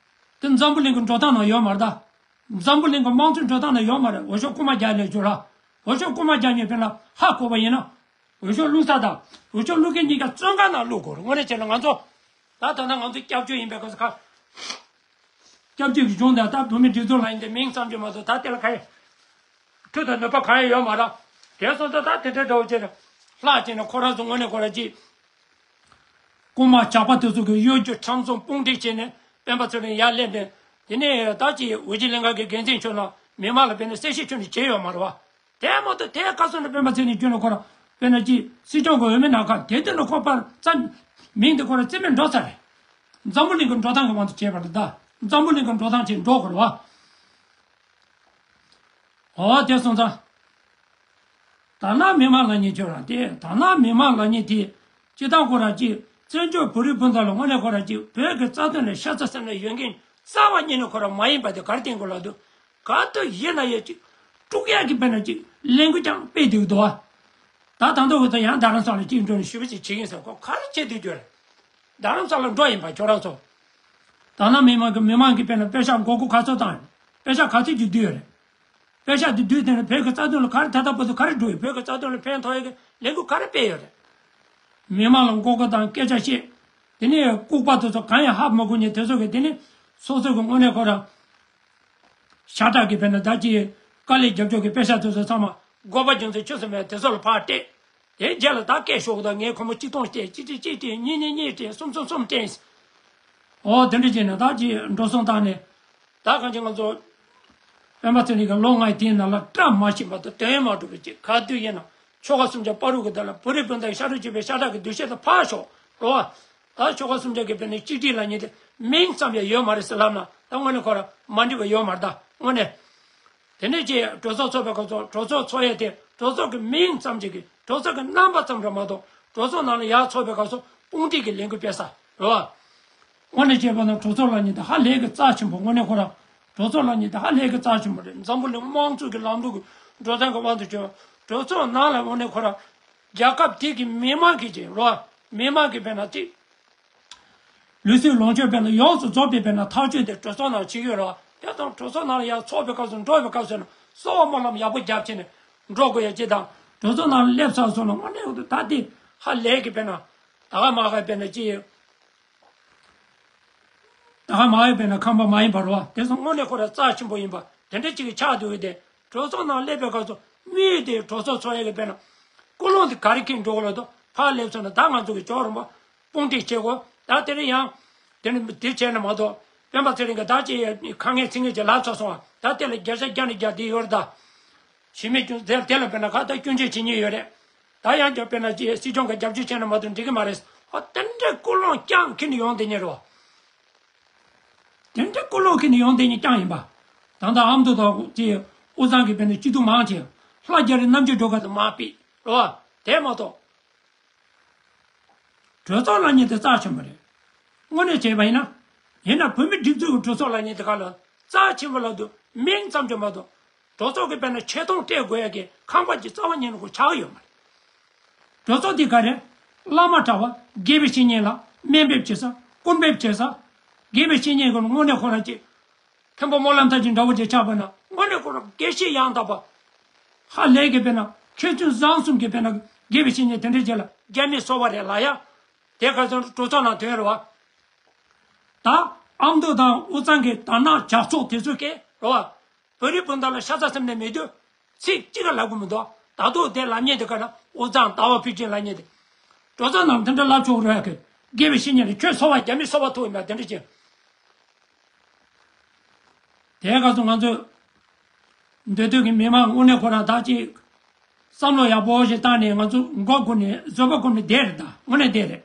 དེ་འཛམ་བུ་གླིང་གི་འགྲོ་སྟངས་ནང་ཡོད་མ་རེད་ད། འཛམ་བུ་གླིང་གི་དམངས་གཙོའི་འགྲོ་སྟངས་ནང་ཡོད་མ་རེད། འོས་ཤོག་རྐུ་མ་བརྒྱབ་ལས་བྱུང་ར། འོས་ཤོག་རྐུ་མ་བརྒྱབ་ནས་དཔེར་ན་ཧ་གོ་བ་ཡིན་ན། འོས་ཤོག་བླུགས་ས་དང་འོས་ཤོག་བླུགས་མཁན་གཉིས་ཀ་བཙོན་ཁང་ནང་བླུགས་དགོས་རེད། དངོས་གནས་བྱས་ན་ང་ཚོ། ད་ད་ལྟ་ང་ཚོ་སྐྱབས་བཅོལ་ཡིན་པའི་སྐབས་སུ་ཁ། སྐྱབས་བཅོལ་གྱི་གཞུང་དང་ད་བོད་མི་སྒྲིག་འཛུགས་ལ་ཡིན་ཏེ་མིང་ཙམ་གྱིས་མ་གཏོགས་ད་དེ་ལ་ག་ཡེ། མཐུ་དང་ནུས་པ་གང་ཡང་ཡོད་མ་རེད། དེ་སོང་ཙང་ད་དེ་འདྲའི་འདྲ་བོ་བྱས་ནས་ལྷག་བྱས་ནས་ཁོ་རང་ཚོ་དངོས་གནས་ཁོ་རང་ཅིག་རྐུན་མ་ཇག་པ་དེ་ཚོ་གི་གཡོ་སྒྱུ་ཁྲམ་གསུམ་དཔུང་སྒྲིག་བྱས་ནས་སྤེན་པ་ཚེ་རིང་ཡར་སླེབས་ནས་དེ་ནས་ད་ཅིག་འོས་བསྡུ་ལྷན་ཁང་གི་འགན་འཛིན་ཁྱོད་ལ་མི་མང་ལ་དཔེར་ན་གསལ་བཤད་ཁྱོད་ནས་བྱས་ཡོད་མ་རེད་བ། དེ་མ་གཏོགས་དེ་ཁ་སང་ནས་སྤེན་པ་ཚེ་རིང་ཁྱོད་ནས་ཁོ་རང་དཔེར་ན་ཅིག་སྲིད་སྐྱོང་གི་འོས་མི་ནང་ཁ་དེ་དུས་ནས་ཁོ་པར་རྩ་མིང་དེ་ཁོ་རང་རྩིས་མེད་འགྲོ་ཚར་རེད། འཛམ་བུ་གླིང་གི་འགྲོ་སྟངས་ཀྱི་དབང་དུ་བྱས་པ་རེད་ད། འཛམ་བུ་གླིང་གི་འགྲོ་སྟངས་བྱས་འགྲོ་དགོས་རེད་བ། འོ་དེ་སོང་ཙང་། དར་ནག་མི་མང་ལབ་མཁན་ཁྱོད་རང་དེ་དར་ནག་མི་མང་ལབ་མཁན་དེ་སྤྱི་བཏང་ཁོ་རང་ཅིག་བཙན་བྱོལ་བོད་རིགས་སྤུན་ཟླ་ལ་དངོས་གནས་ཁོ་རང་ཅིག་བོད་ཀྱི་རྩ་དོན་ལ་ཤ་ཚ་སེམས་ལ་ཡོད་མཁན་རྩ་བ་ཉིད་ནས་ཁོ་རང་མ་ཡིན་པ་དེ་ག་རེ་བསྟན་དགོས་ལབ་དུས་ག་དུས་ཡིན་ན་ཡང་ཅིག་དཀྲུག་ཡག་གི་དཔེར་ན་ཅིག་ལས་འགུལ་ཀྱང་སྤེལ་བསྡད་ཀྱི་འདུག་བ། ད་ད་ལྟ་འུ་ཚོ་ཡང་རྡ་རམ་ས་ལ་ཅིག་འགྲོ་ནས་ཞུ་བ་ཅིག་བྱེད་ཀྱིན་ཟེར་ཁོ་ག་རེ་བྱེད་སྡོད་རྒྱུ་རེད། རྡ་རམ་ས་ལ་འགྲོ་ཡིན་པ་ཁྱོད་རང་ཚོ། དར་ནག་མི་མང་གི་མི་མང་གི་དཔེར་ན་པེ་ཤག་མགོ་སྐོར་ག་ཚོད་བཏང་ཡོད། པེ་ཤག་ག་ཚོད་ཅིག་བསྡུས་ཡོད་རེད། པེ་ཤག་དེ་བསྡུས་དེ་ནས་བོད་ཀྱི་རྩ་དོན་ལ་ག་རེ་ད་ལྟ་བར་དུ་ག་རེ་འགྲོ་ཡོད། བོད་ཀྱི་རྩ་དོན་ལ་ཕན་ཐོགས་ཡོད་ཀྱི་ལས་འགུལ་ག་རེ་སྤེལ་ཡོད་རེད། མི་མང་ལ་མགོ་སྐོར་དང་སྐད་ཆ་བཤད། དེ་ནས་ལྐུགས་པ་དེ་ཚོ་གང་ཡང་ཧ་མ་གོ་མཁན་དེ་ཚོ་གིས་དེ་ནས་སོ་སོ་གི་དངོས་གནས་ཁོ་རང་ཤ་ཁྲག་གི་དཔེར་ན་ད་ཅི་དཀའ་ལས་རྒྱབ་ཕྱོགས་ཀྱི་པེ་ཤག་དེ་ཚོ་ཚང་མ་དགོས་པ་རྒྱུ་མཚན་ཆོས་སུ་མེད་དེ་ཚོ་ལ་ཕར་སྤྲད། དེའི་རྗེས་ལ་ད་སྐད་ཤོར་གི་འདུག་ངས་ཁོ་མོ་གཅིག་སྟོང་སྟེར། གཅིག་གཅིག་གཅིག་སྟེར། གཉིས་གཉིས་གཉིས་སྟེར། གསུམ་གསུམ་གསུམ་སྟེར། ཨོ་དེ་འདྲ་བྱས་ནས་ད་ཅིག་འགྲོ་སོང་བཏང་ནས། ད་གང་ཅི་ང་ཚོ་སྤེན་པ་ཚེ་རིང་གི་ལོ་ལྔའི་དེའི་ནང་ལ་བཀྲ་མ་ཤིས་པ་དང་དོན་མ་གྲུབ་པའི་ཅིག་ག་དུས་ཡིན་ན་ཆོལ་ཁ་གསུམ་ཆ་བར་དུ་གི་དེ་ལ་བོད་རིགས་སྤུན་ཟླ་ཡི་ཤ་ཁྲག་གཅིག་པའི་ཤ་ཁྲག་གི་འདུ་ཤེས་དེ་ཕར་ཞོག་རོ། ད་ཆོལ་ཁ་གསུམ་ཆ་གི་དཔེར་ན་གཅིག་སྒྲིལ་ལབ་མཁན་དེ་མིང་ཙམ་ཡང་ཡོད་མ་རེད་ཟེར་ལབ་ན་ད་དངོས་གནས་ཁོ་རང་མ་འགྲིག་པ་ཡོད་མ་རེད། ད་དངོས་གནས། དེ་འདྲས་ཀྱི་གྲོས་ཚོགས་ཚོགས་པའི་སྐབས་སུ་གྲོས་ཚོགས་ཚོགས་ཡས་དེ་གྲོས་ཚོགས་ཀྱི་མིང་ཙམ་ཅིག་གིས་གྲོས་ཚོགས་ཀྱི་རྣམ་པ་ཙམ་རེད་མ་གཏོགས་གྲོས་ཚོགས་ནང་ལ་ཡར་ཚོགས་པའི་སྐབས་སུ་དཔུང་སྒྲིག་གི་ལས་འགུལ་སྤེལ་ས་རེད་བ། དངོས་གནས་བྱས་པ་ན་གྲོས་ཚོགས་ལབ་མཁན་དེ་ཧ་ལས་ཀྱི་རྩ་ཆེན་པོ། དངོས་གནས་ཁོ་རང་གྲོས་ཚོགས་ལབ་མཁན་དེ་ཧ་ལས་ཀྱི་རྩ་ཆེན་པོ་རེད། འཛམ་བུ་གླིང་དམངས་གཙོ་གི་ལམ་ལུགས་ཀྱི་འགྲོ་སྟངས་ཀྱི་དབང་དུ་བྱས་པ་གྲོས་ཚོགས་ནང་ལ་དངོས་གནས་ཁོ་རང་རྒྱལ་ཁབ་དེ་གི་མི་མང་གི་ཅིག་རེད་བ། མི་མང་གི་དཔེར་ན་ཅིག་ལུགས་སྲོལ་ལོངས་སྤྱོད་དཔེར་ན་ཡོངས་སུ་རྫོགས་པའི་དཔེར་ན་ཐག་གཅོད་དེ་གྲོས་ཚོགས་ནང་བྱེད་ཀྱི་ཡོད་རེད་བ། དེ་དང་གྲོས་ཚོགས་ནང་ལ་ཡར་ཚོགས་པའི་སྐབས་སུ་འགྲོ་བའི་སྐབས་སུ་ན་གསོལ་བ་སྨོན་ལམ་ཡག་པོ་རྒྱབ་བྱས་ནས་འགྲོ་དགོས་ཡ་ཅིག་དང་། གྲོས་ཚོགས་ནང་ལ་སླེབས་ཚར་སོང་ན་དངོས་གནས་ད་དེ་ཧ་ལས་ཀྱི་དཔེར་ན་ད་ག་མ་ག་དཔེར་ན་ཅི་ད་ག་མ་ཡོད་པས་ན་ཁང་པ་མ་ཡིན་པ་རེད་བ། དེ་ཚོ་དངོས་གནས་ཁོ་རང་རྩ་ཆེན་པོ་ཡིན་པ་དེ་འདྲ་ཅིག་གི་ཆགས་འདུག་གི། དེ་གྲོས་ཚོགས་ནང་སླེབས་པའི་སྐབས་སུ་དམིགས་ཡུལ་དེ་གྲོས་ཚོགས་ཚོགས་ཡས་ཀྱི་དཔེར་ན་ཀུན་སློང་དེ་ག་རེ་འཁྱེར་འགྲོ་གི་ལབ་དུས་ཕར་སླེབས་སོང་ན་ད་ང་ཚོ་གི་ཇོ་རུམ་པ་དཔུང་སྒྲིག་བྱེད་དགོས། ད་དེ་རིང་ཡང་དེ་ནི་དེ་བྱས་ན་མ་གཏོགས་སྤེན་པ་ཚེ་རིང་གིས་ད་ཅི་ཁ་ངན་ཚིག་ངན་ཅིག་ལབ་ཚར་སོང་བ། ད་དེ་ལ་བརྒྱ་ཆ་བརྒྱ་ནས་བརྒྱ་དེ་ཡོད་རེད་ད། གཞི་མེད་སྐྱོན་དེ་དེ་ལ་དཔེར་ན་ཁ་ད་སྐྱོན་བརྗོད་བྱེད་མཁན་ཡོད་རེད། ད་ཡང་བསྐྱར་དཔེར་ན་ཅི་སྲིད་སྐྱོང་གི་རྒྱབ་སྐྱོར་བྱས་ན་མ་གཏོགས་འགྲིག་གི་མ་རེད། ཨ་དེ་འདྲའི་ཀུན་སློང་རྐྱང་འཁྱེར་ནས་ཡོང་བསྡད་མཁན་རེད་བ། དེ་འདྲའི་ཀུན་སློང་འཁྱེར་ནས་ཡོང་བསྡད་མཁན་རྐྱང་ཡིན་པ། ད་ལྟ་ཨ་མདོ་དང་ཅི་དབུས་གཙང་གི་དཔེར་ན་སྐྱིད་སྡུག་མང་ཆེ་ལྷ་རྒྱ་རི་རྣམ་རྒྱལ་སྒྲོལ་དཀར་དང་མ་ཕིག་རེད་བ། དེ་མ་གཏོགས། གྲོས་ཚོགས་ལབ་མཁན་དེ་རྩ་ཆེན་པོ་རེད། དངོས་གནས་བྱས་པ་ཡིན་ན། ཡིན་ན་བོད་མི་སྒྲིག་འཛུགས་ཀྱི་གྲོས་ཚོགས་ལབ་མཁན་དེ་ག་ལ་རྩ་ཆེན་པོ་ལབ་དུས་མིང་ཙམ་གྱིས་མ་གཏོགས། གྲོས་ཚོགས་ཀྱི་དཔེར་ན་ཆེ་མཐོང་སྤྲད་དགོས་ཡ་གི་ཁང་པ་གྱི་རྩ་བ་ཉིད་ནས་ཁོ་ཆགས་ཡོད་མ་རེད། གྲོས་ཚོགས་དེ་ག་རེ། བླ་མ་གྲྭ་བ་དགེ་བའི་བཤེས་གཉེན་ལ་སྨན་འབེབས་བྱེད་ས་སྐུར་འབེབས་བྱེད་ས། དགེ་བའི་བཤེས་གཉེན་ཀུན་དངོས་གནས་ཁོ་རང་གཅིག་མཁན་པོ་སྨོན་ལམ་མཐར་ཕྱིན་འདྲ་བོ་ཅིག་ཆགས་པ་ན་དངོས་གནས་ཁོ་རང་དགེ་བཤེས་ཡང་དག་པ། ཧ་ལས་ཀྱི་དཔེར་ན་མཁས་བཙུན་བཟང་གསུམ་གྱི་དཔེར་ན་དགེ་བའི་བཤེས་གཉེན་དེ་འདྲའི་རྗེས་ལ་རྒྱ་མི་གསོ་བ་རེད་ལ་ཡ། དེ་ག་ཚོད་གྲོས་ཚོགས་ནང་དོན་རེད་བ། ད་ཨ་མདོ་དང་དབུས་གཙང་གི་དར་ནག་ཇག་ཚོགས་དེ་ཚོ་སྐད་རེད་བ། བོད་རིགས་སྤུན་ཟླ་ལ་ཤ་ཚ་སེམས་ནས་མེད་དུས། ཚིག་གཅིག་ལ་ལབ་གི་མི་འདུག་ད་དུང་དེ་ལབ་མཁན་དེ་ག་ན་དབུས་གཙང་ཟླ་བ་ཕུན་ཚོགས་ལབ་མཁན་དེ། གྲོས་ཚོགས་ནང་དེ་འདྲ་ལབ་ཆོག་རོགས་ཡ་གི། དགེ་བའི་བཤེས་གཉེན་ལ་ཁྱོད་གསོ་བ་རྒྱ་མི་གསོ་བ་ཐུག་ཡིན་པ་དེ་འདྲ་ཅིག་དེ་ག་ཚོད་ང་ཚོས་འདོད་འདོད་ཀྱི་མི་མང་དངོས་གནས་ཁོ་རང་ད་ཅིག་བསམ་བློ་ཡག་པོ་ཞིག་བཏང་ནས་ང་ཚོ་མགོ་སྒུར་ནས་བཟོད་པ་སྒོམ་ནས་བསྡད་རེད། ད་དངོས་གནས་བསྡད་རེད།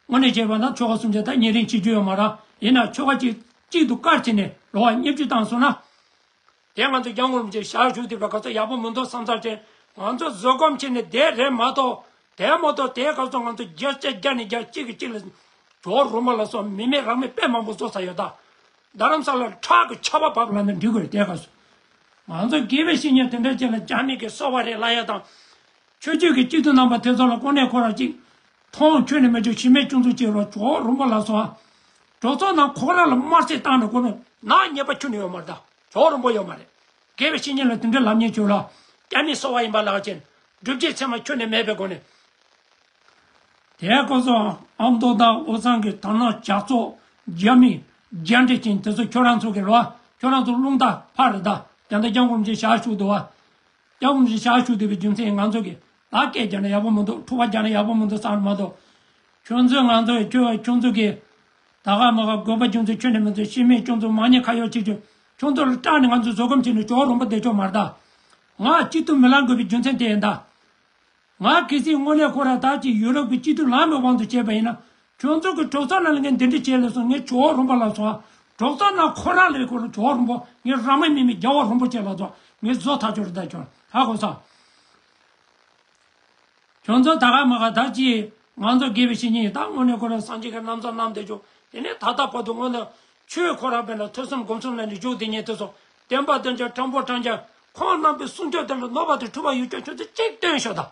དངོས་གནས་བྱས་པ་ན་ཆོལ་ཁ་གསུམ་ཆ་ད་ཉེ་རིང་ཕྱི་རྒྱུ་ཡོད་མ་རེད། ཡིན་ན་ཆོལ་ཁ་གཅིག་གཅིག་ཏུ་བཀར་བྱས་ནས་རོགས་བ་བརྙས་བཅོས་བཏང་སོང་ན། དེ་ང་ཚོ་སྐྱབས་མགོན་རིན་པོ་ཆེ་ཞལ་བཞུགས་དེ་བར་ག་ཚོད་ཡག་པོ་མི་འདུག་བསམ་ཚར་ཏེ་ང་ཚོ་བཟོད་སྒོམ་བྱས་ནས་བསྡད་རེད་མ་གཏོགས། དེ་མ་གཏོགས་དེ་ག་ཚོད་ང་ཚོ་བརྒྱ་ཆ་བརྒྱ་ནས་བརྒྱ་གཅིག་གིས་གཅིག་ལ་ཇོ་རུམ་པ་ལ་སོགས་མི་མེད་རང་མེད་དཔེ་མང་པོ་བཟོ་ཚར་ཡོད་ད། རྡ་རམ་ས་ལ་ཁྲག་གི་ཆར་པ་བབས་ལ་ནི་འགྲིག་དགོས་རེད་དེ་ག་ཚོད། ང་ཚོ་དགེ་བའི་བཤེས་གཉེན་དེ་འདྲ་ཅིག་ལ་རྒྱ་མི་གིས་གསོ་བ་རེད་ལབ་ཡ་དང་། ཆོས་བརྒྱུད་ཀྱི་སྤྱི་འཐུས་རྣམ་པ་དེ་ཚོ་ལ་དངོས་གནས་ཁོ་རང་གཅིག་མཐོང་ཆོས་ནི་མི་ཆོས་གཞི་མེད་སྐྱོན་འཛུགས་བྱེད་རོགས་ཇོ་རུམ་པ་ལ་སོགས། གྲོས་ཚོགས་ནང་ཁོ་རང་ལ་དམར་གསོད་བཏང་ནས་ཁོ་ནི་ནག་ཉེས་པ་ཁྱོན་ནས་ཡོད་མ་རེད་ད། ཇོ་རུམ་པ་ཡོད་མ་རེད། དགེ་བའི་བཤེས་གཉེན་ལ་དེ་འདྲའི་ལབ་མཁན་ཁྱོད་ལ་རྒྱ་མི་གསོ་བ་ཡིན་པ་ལགས་ཅན། སྒྲུབ་བྱེད་ཚད་མ་ཁྱོན་ནས་མེད་པའི་སྒོ་ནས། དེའི་སྐབས་སུ་ཨ་མདོ་དང་དབུས་གཙང་གི་དར་ནག་ཇག་ཚོགས་རྒྱ་མི་རྒྱ་འདྲེ་ཅན་དེ་ཚོ་ཁྱོད་རང་ཚོ་གི་རེད་བ། ཁྱོད་རང་ཚོ་རླུང་རྟ་ཕར་རེད་ད། རྒྱ་ནག་སྐྱབས་མགོན་ཆེན་ཞལ་བཞུགས་འདུག་བ། སྐྱབས་མགོན་ཆེན་ཞལ་བཞུགས་འདུག་པའི་རྒྱུ་མཚན་ང་ཚོ་གི་ད་སྐད་རྒྱག་ན་ཡག་པོ་མི་འདུག་འཁྲུག་པ་རྒྱག་ན་ཡག་པོ་མི་འདུག་བསམ་མ་གཏོགས། ཁྱོད་ཚོས་ང་ཚོ་ཁྱོད་ཁྱོད་ཚོ་གི་ད་ག་མ་ག་དགོས་པ་རྒྱུ་མཚན་ཁྱོད་ནས་མི་ཚོ་ཤི་མེད་ཁྱོད་ཚོ་མ་ཉེས་ཁ་གཡོག་བྱེད་ཆོག་ཁྱོད་ཚོ་ལ་སྐྲག་ནས་ང་ཚོ་བཟོད་སྒོམ་བྱས་ནས་ཇོ་རུམ་པ་བསྡད་ཆོག་མ་རེད་ད། ང་སྐྱིད་སྡུག་མི་ལང་དགོས་པའི་རྒྱུ་མཚན་དེ་ཡིན་ད། ང་གལ་སྲིད་དངོས་གནས་ཁོ་རང་ད་ཅིག་ཡུ་རོབ་ཀྱི་སྤྱི་འཐུས་ལངས་པའི་དབང་དུ་བྱས་པ་ཡིན་ན། ཁྱོད་ཚོ་གི་གྲོས་ཚོགས་ནང་ལ་ངས་འདི་འདྲ་བྱས་ལབ་སོང་། ངས་ཇོ་བོ་རོམ་པ་ལབ་སོང་ཨ། གྲོས་ཚོགས་ནང་ཁོ་རང་ལ་ཁོ་རང་ཇོ་བོ་རོམ་པ། ངས་རང་མ་མི་མི་རྒྱལ་བ་རོམ་པ་བྱས་ལབ་སོང་། ངས་བཟོ་ཐག་ཆོད་རེད་ད་ཁྱོད་ཧ་གོ་སོང་། ཁྱོད་ཚོ་ད་ག་མ་ག་ད་ཅི་ང་ཚོ་དགེ་བའི་བཤེས་གཉེན་ཡིན། ད་དངོས་གནས་ཁོ་རང་སངས་རྒྱས་ཀྱི་རྣམ་ཐར་རྣམས་དེ་ཆོ། དེ་ནས་ད་ལྟ་བར་དུ་དངོས་གནས་ཆོས་ཁོ་རང་བས་ན་ཐོས་བསམ་སྒོམ་གསུམ་ལ་ནི་འཇུག་དེ་ཉིད་དེ་ཚོ་བསྟན་པ་བསྟན་བྱ་དྲང་པོ་དྲང་བྱ་ཁོང་རྣམ་པའི་གསུང་ཆོས་དེ་ལ་གནོད་པ་དང་འཁྲུལ་པ་ཡོད་ཀྱང་ཁྱོད་ཚོ་གཅིག་སྟོན་ཤོག་ད།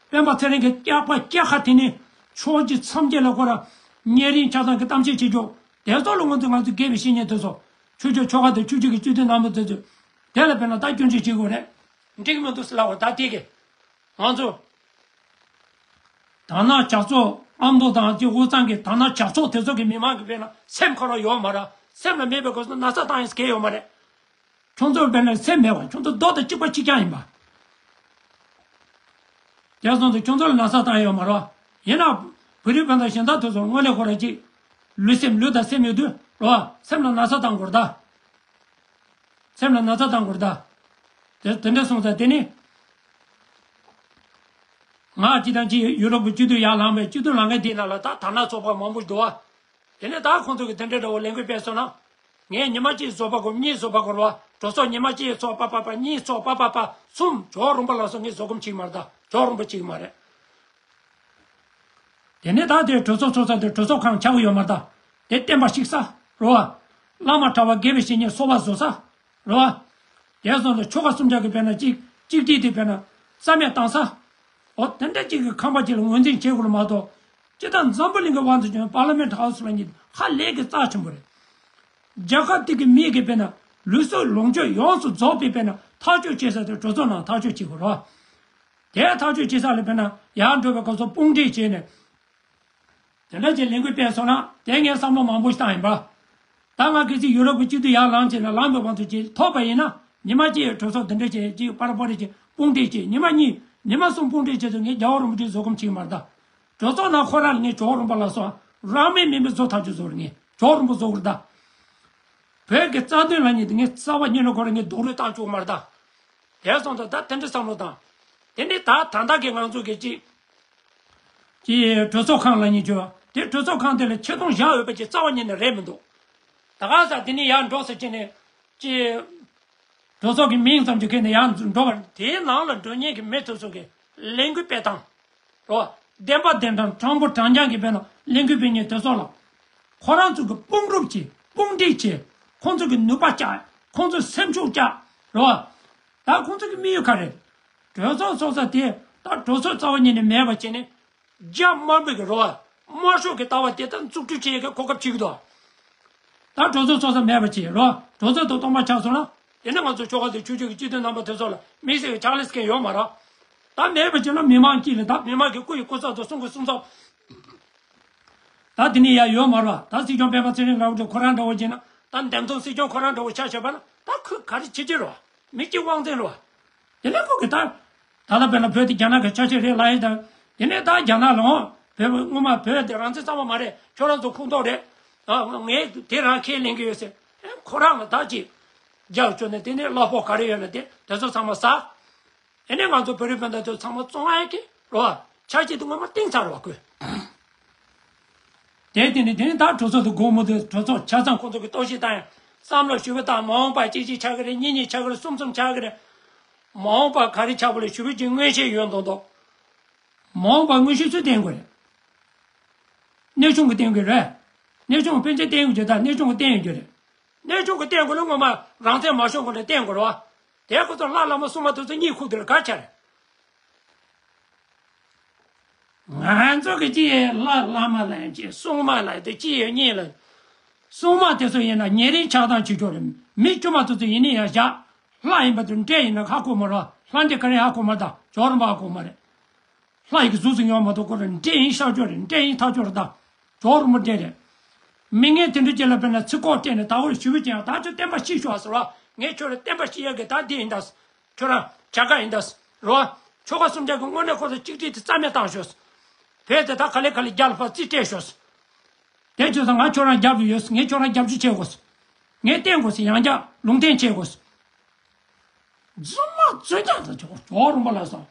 སྤེན་པ་ཚེ་རིང་གི་སྐྱག་པ་སྐྱག་ཁ་དེ་ནི་ཕྱོགས་ཀྱི་མཚམས་བརྒྱད་ལ་ཁོ་རང་ཉེ་རིང་ཆ་ཚང་གི་གཏམ་བཤད་བྱེད་ཆོག་དེ་ཚོ་ལ་ང་ཚོ་ང་ཚོ་དགེ་བའི་བཤེས་གཉེན་དེ་ཚོ་ཆོས་ཕྱོགས་ཆོལ་ཁ་དང་ཆོས་བརྒྱུད་ཀྱི་སྤྱི་འཐུས་རྣམ་པ་དེ་ཚོས་དེ་ལ་དཔེར་ན་ད་སྐྱོན་བརྗོད་བྱེད་དགོས་རེད། འགྲིག་མི་འདུག་ཟེར་ལབ་པ་ད་དེ་གི་ང་ཚོ་དར་ནག་ཇག་ཚོགས་ཨ་མདོ་དང་དེ་དབུས་གཙང་གི་དར་ནག་ཇག་ཚོགས་དེ་ཚོ་གི་མི་མང་གི་དཔེར་ན་སེམས་ཁོ་རང་ཡོད་མ་རེད། སེམས་ལ་མེད་པའི་སྐབས་སུ་ན་ཚ་བཏང་ཡས་གལ་ཡོད་མ་རེད། ཁྱོད་ཚོ་དཔེར་ན་སེམས་མེད་པ་ཁྱོད་ཚོ་རྡོ་དང་གཅིག་པ་གཅིག་རྐྱང་ཡིན་པ། དེ་སོང་ཙང་ཁྱོད་ཚོ་ལ་ན་ཚ་བཏང་ཡོད་མ་རེད། ཡིན་ན་བོད་རིགས་སྤུན་ཟླ་གཞན་དག་དེ་ཚོ་དངོས་གནས་ཁོ་རང་ཅིག་ལུས་སེམས་ལུས་དང་སེམས་ཡོད་དུས་རེད་བ། སེམས་ལ་ན་ཚ་བཏང་དགོས་རེད་ད། སེམས་ལ་ན་ཚ་བཏང་དགོས་རེད་ད། དེ་དེ་འདྲ་སོང་ཙང་དེ་ནི། ང་སྤྱི་དང་སྤྱི་ཡུ་རོབ་ཀྱི་སྤྱི་འཐུས་ཡར་ལངས་པའི་སྤྱི་འཐུས་ལངས་མཁན་དེ་ནང་ལ་ད་དར་ནག་ཚོགས་པ་མང་པོ་ཞིག་འདུག་བ། དེ་ནས་ད་ཁོང་ཚོ་གི་དེ་འདྲའི་འདྲ་བོ་ལས་འགུལ་སྤེལ་སོང་ན། ངས་ཉི་མ་གཅིག་བཟོ་པ་དགོས། གཉིས་བཟོ་པ་དགོས་རེད་བ། གྲོས་ཚོགས་ཉི་མ་གཅིག་ཚོགས་པ་པ་པ་པ། གཉིས་ཚོགས་པ་པ་པ་གསུམ། ཇོ་བོ་རིན་པོ་ལ་སོགས་ངས་བཟོ་སྒོམ་བྱེད་ཀྱི་མ་རེད་ད། ཇོ་བོ་རིན་པོ་བྱེད་ཀྱི་མ་རེད། དེ་ནས་ད་དེ་གྲོས་ཚོགས་ཚོགས་ས་དེ་གྲོས་ཚོགས་ཁང་ཆགས་ཀྱི་ཡོད་མ་རེད་ད། དེ་བསྟན་པ་བཤིག་ས་རེད་བ། བླ་མ་གྲྭ་པ་དགེ་བའི་བཤེས་གཉེན་སོ་པ་བཟོ་ས་རེད་བ། དེ་སོང་ཙང་ཆོལ་ཁ་གསུམ་ཆ་གི་དཔེར་ན་གཅིག་གཅིག་སྒྲིལ་དེ་དཔེར་ན་རྩ་མེད་བཏང་ས། འོ་དེ་འདྲ་གཅིག་གི་ཁང་པ་གཅིག་ལ་ངོས་འཛིན་བྱེད་དགོས་རེད་མ་གཏོགས། སྤྱིར་བཏང་འཛམ་བུ་གླིང་གི་དབང་དུ་བྱུང་བའི་པར་ལི་མེན་ཊི་ཧའུ་སི་ལབ་མཁན་ཧ་ལས་ཀྱི་རྩ་ཆེན་པོ་རེད། རྒྱལ་ཁབ་དེ་གི་མི་གི་དཔེར་ན་ལུས་སྲོག་ལོངས་སྤྱོད་ཡོངས་སུ་རྫོགས་པའི་དཔེར་ན་ཐག་གཅོད་བྱེད་ས་དེ་གྲོས་ཚོགས་ནང་ཐག་གཅོད་བྱེད་དགོས་རེད་བ། དེ་ཐག་གཅོད་བྱེད་ས་ལ་དཔེར་ན་ཡར་འགྲོ་བའི་སྐབས་སུ་དཔུང་སྒྲིག་བྱས་ནས། དེ་འདྲ་ཅིག་ལས་འགུལ་སྤེལ་སོང་ན་དེ་ངས་བསམ་བློ་མང་པོ་ཞིག་བཏང་ཡིན་པ། ད་ང་གལ་སྲིད་ཡུ་རོབ་ཀྱི་སྤྱི་འཐུས་ཡར་ལངས་བྱས་ན་ལངས་པའི་དབང་དུ་ཅིག་ཐོབ་པ་ཡིན་ན་ཉི་མ་གཅིག་གྲོས་ཚོགས་འདི་འདྲ་ཅིག་ཅིག་པར་པར་ཅིག་དཔུང་སྒྲིག་ཅིག་ཉི་མ་གཉིས་ཉི་མ་གསུམ་དཔུང་སྒྲིག་བྱས་ཚོ་ངས་རྒྱལ་བ་རིན་པོ་ཆེ་བཟོད་སྒོམ་བྱེད་ཀྱི་མ་རེད་ད། གྲོས་ཚོགས་ནང་ཁོ་རང་ལ་ངས་ཇོ་བོ་རིན་པོ་ལ་སོགས་རང་མེད་མིན་པའི་བཟོ་ཐག་ཆོད་བཟོ་རེད། ངས་ཇོ་བོ་རིན་པོ་བཟོ་དགོས་རེད་ད། བོད་ཀྱི་རྩ་དོན་ལ་ཉིད་དུ་ངས་རྩ་བ་ཉིད་ནས་ཁོ་རང་ངས་རྡོག་རོལ་བཏང་ཆོག་མ་རེད་ད། དེ་སོང་ཙང་ད་དེ་འདྲ་བསམ་བློ་བཏང་། དེ་ནས་ད་ད་ལྟ་གི་ང་ཚོ་གི་ཅིག་ཅིག་གྲོས་ཚོགས་ཁང་ལ་ཉིད་བྱོས། དེ་གྲོས་ཚོགས་ཁང་དེ་ལ་ཆེ་མཐོང་བཞག་འོས་པ་ཅིག་རྩ་བ་ཉིད་ནས་རེད་མི་འདུག་ད་ག་ས་དེ་ནས་ཡར་འགྲོ་ཟེར་གྱི་ནས་ཅིག་གྲོས་ཚོགས་ཀྱི་མིང་ཙམ་གྱི་ཁྱེར་ནས་ཡར་འགྲོ་བར་དེའི་ནང་ལ་འགྲོ་མཁན་གྱི་མི་དེ་ཚོ་གི་ལས་འགུལ་སྤེལ་སྟངས། རོ། བདེན་པ་བདེན་དྲང་དྲང་པོ་དྲང་རྐྱང་གི་དཔེར་ན་ལས་འགུལ་སྤེལ་མཁན་དེ་ཚོ་ལ། ཁོ་རང་ཚོ་གི་དཔུང་སྒྲུབ་བྱེད། དཔུང་སྒྲིག་བྱེད། ཁོང་ཚོ་གི་ནུས་པ་བཅག་ཁོང་ཚོ་སེམས་ཤུགས་བཅག་རོ། ད་ཁོང་ཚོ་གི་དམིགས་ཡུལ་ག་རེ། གྲོས་ཚོགས་ཚོགས་ས་དེ་ད་གྲོས་ཚོགས་རྩ་བ་ཉིད་ནས་མེད་པ་བྱས་ནས། རྒྱ་དམར་པོ་གི་རོ། དམར་ཤོག་གི་ལྟ་བ་དེ་ད་འཛུགས་སྐྲུན་བྱེད་ཡས་གི་གོ་སྐབས་བྱེད་ཀྱི་འདུག་ད་གྲོས་ཚོགས་ཚོགས་ས་མེད་པ་བྱས་རོ། གྲོས་ཚོགས་དང་སྟོང་པ་ཆགས་སོང་ན། དེ་ནས་ང་ཚོ་ཆོལ་ཁ་དང་ཆོས་བརྒྱུད་ཀྱི་སྤྱི་འཐུས་རྣམ་པ་དེ་ཚོ་ལ་དམིགས་བསལ་གྱི་ཕྱག་ལས་མཁན་ཡོད་མ་རེད། ད་མེད་པ་བྱས་ན་མི་མང་དཀྱིལ་ལ་ད་མི་མང་གི་སྐུ་ཡི་སྐུ་ཚབ་དང་གསུང་གི་གསུང་ཚབ། ད་དེ་ནས་ཡ་ཡོད་མ་རེད། ད་སྲིད་སྐྱོང་སྤེན་པ་ཚེ་རིང་ལགས་ཁོ་རང་འདྲ་བོ་བྱས་ན་ད་འདེམས་ཐོན་སྲིད་སྐྱོང་ཁོ་རང་འདྲ་བོ་ཆ་བཞག་པ་ན་ད་ཁོས་ག་རེ་བྱེད་ཀྱི་རེད། མི་གཅིག་དབང་འཛིན་རེད། དེ་ནས་ཁོ་གི་ད། ད་ལྟ་དཔེར་ན་བོད་དེ་རྒྱ་ནག་གི་ཆ་ཤས་རེད་ལབ་ཡིན་ད། དེ་ནས་ད་རྒྱ་ནག་ལ་འོང་བོད་སྔོན་མ་བོད་དེ་རང་བཙན་གཙང་མ་མ་རེད། ཁྱོད་རང་ཚོ་ཁུངས་གཏོགས་རེད། ཨ་ངས་དེ་རང་ཁས་ལེན་གི་ཡོད་ཟེར། ཨེ་ཁོ་རང་ལ་ད་ཅིག་རྒྱག་བཅུག་ནས་དེ་ནས་གླ་ཕོགས་ག་རེ་ཡོད་ན་དེ་དེ་ཚོ་ཚང་མ་ཟ། དེ་ནས་ང་ཚོ་བོད་རིགས་སྤུན་ཟླ་ཚོ་ཚང་མ་བཙོང་ཡ་གི་རེད་བ། ཆ་ཤས་དེ་སྔོན་མ་བཏིང་ཚར་བ་ཁོས། དེ་དེ་ནི་དེ་ནི་ད་གྲོས་ཚོགས་དུ་དགོང་མོ་དུ་གྲོས་ཚོགས་ཆ་ཚང་ཁོང་ཚོ་གི་གཏོར་བཤིག་བཏང་ཡང་བསམ་བློ་ཞུ་བ་དང་མ་འོངས་པ་གཅིག་གཅིག་ཆགས་ཀྱི་རེད། གཉིས་གཉིས་ཆགས་ཀྱི་རེད། གསུམ་གསུམ་ཆགས་ཀྱི་རེད། མ་འོངས་པ་ག་རེ་ཆགས་པ་ལ་ཞུ་བའི་གི་མངོན་ཤེས་ཡོད་མདོག་མདོག་མ་འོངས་པ་མངོན་ཤེས་སུས་བསྟན་དགོས་རེད། གནས་ཆུང་གི་བསྟན་དགོས་རེད། གནས་ཆུང་གི་དཔེ་ཆ་བསྟན་དགོས་རྒྱུ་དང་གནས་ཆུང་གི་བསྟན་ཡོད་རྒྱུ་རེད། གནས་ཆུང་གི་བསྟན་དགོས་ལ་སྔོན་མ་རང་བཙན་མ་ཤོར་གོང་ནས་བསྟན་དགོས་རེད་བ། དེ་ཁོ་ཚོ་ལྷ་བླ་མ་སྲུང་མ་དེ་ཚོ་གཉིད་ཁུག་དེ་ལ་ག་ཆ་རེད། ང་ཚོ་གི་ཅི་ཡི་ལྷ་བླ་མ་ལ་ཅི་སྲུང་མ་ལ་དེ་ཅི་ཡི་གཉིད་ལ། སྲུང་མ་དེ་ཚོ་ཡིན་ན་ཉེ་རིང་ཆགས་སྡང་བྱེད་ཆོག་རེད། མི་དཀྱུས་མ་དེ་ཚོ་ཡིན་ནི་ཡང་བཞག་ལྷ་ཡིན་པ་དེ་འདྲས་ཡིན་ན་ཧ་གོ་མ་རེད། ལྷ་འདྲེ་ག་རེ་ཧ་གོ་མ་རེད། ད་ཇོ་བོ་རིན་པོ་ཧ་གོ་མ་རེད། ལྷ་ཡི་གི་གཟུགས་སུ་ཡོང་མ་གཏོགས་ཁོ་རང་འདྲེ་ཡིན་ཤར་ཕྱོགས་རེད། འདྲེ་ཡིན་ཐག་ཆོད་རེད། ད་ཇོ་བོ་རིན་པོ་འདྲེ་རེད། མི་ངན་དེ་འདྲ་ཅིག་ལ་དཔེར་ན་ཚིག་ཁོག་སྤྲད་ནས་ད་འོ་ཞུ་བ་ཅན་ད་ཁྱོད་བསྟན་པ་ཤེས་ཤོག་ཟེར་བ། ངས་ཁྱོད་ལ་བསྟན་པ་ཤེས་ཡ་གི་ད་འདི་ཡིན་ད། ཁྱོད་རང་བྱ་དགའ་ཡིན་ད། རོ། ཆོལ་ཁ་གསུམ་ཆ་གི་དངོས་གནས་ཁོ་ཚོ་གཅིག་སྒྲིལ་དེ་རྩ་མེད་བཏང་ཤོག་བོད་དེ་ད་ག་ལེ་ག་ལེ་རྒྱ་ལ་ཕར་རྩིས་སྤྲད་ཤོག་དེ་བྱས་ཙང་ང་ཁྱོད་རང་རྒྱབ་ཏུ་ཡོད། ངས་ཁྱོད་རང་རྒྱབ་སྐྱོར་བྱེད་དགོས། ངས་བསྟན་དགོས་སི་ཡང་བསྐྱར་ལུང་བསྟན་བྱེད་དགོས། རྫུན་མ་རྫུན་རྐྱང་དང་ཇོ་ཇོ་བོ་རིན་པོ་ལ་སོགས།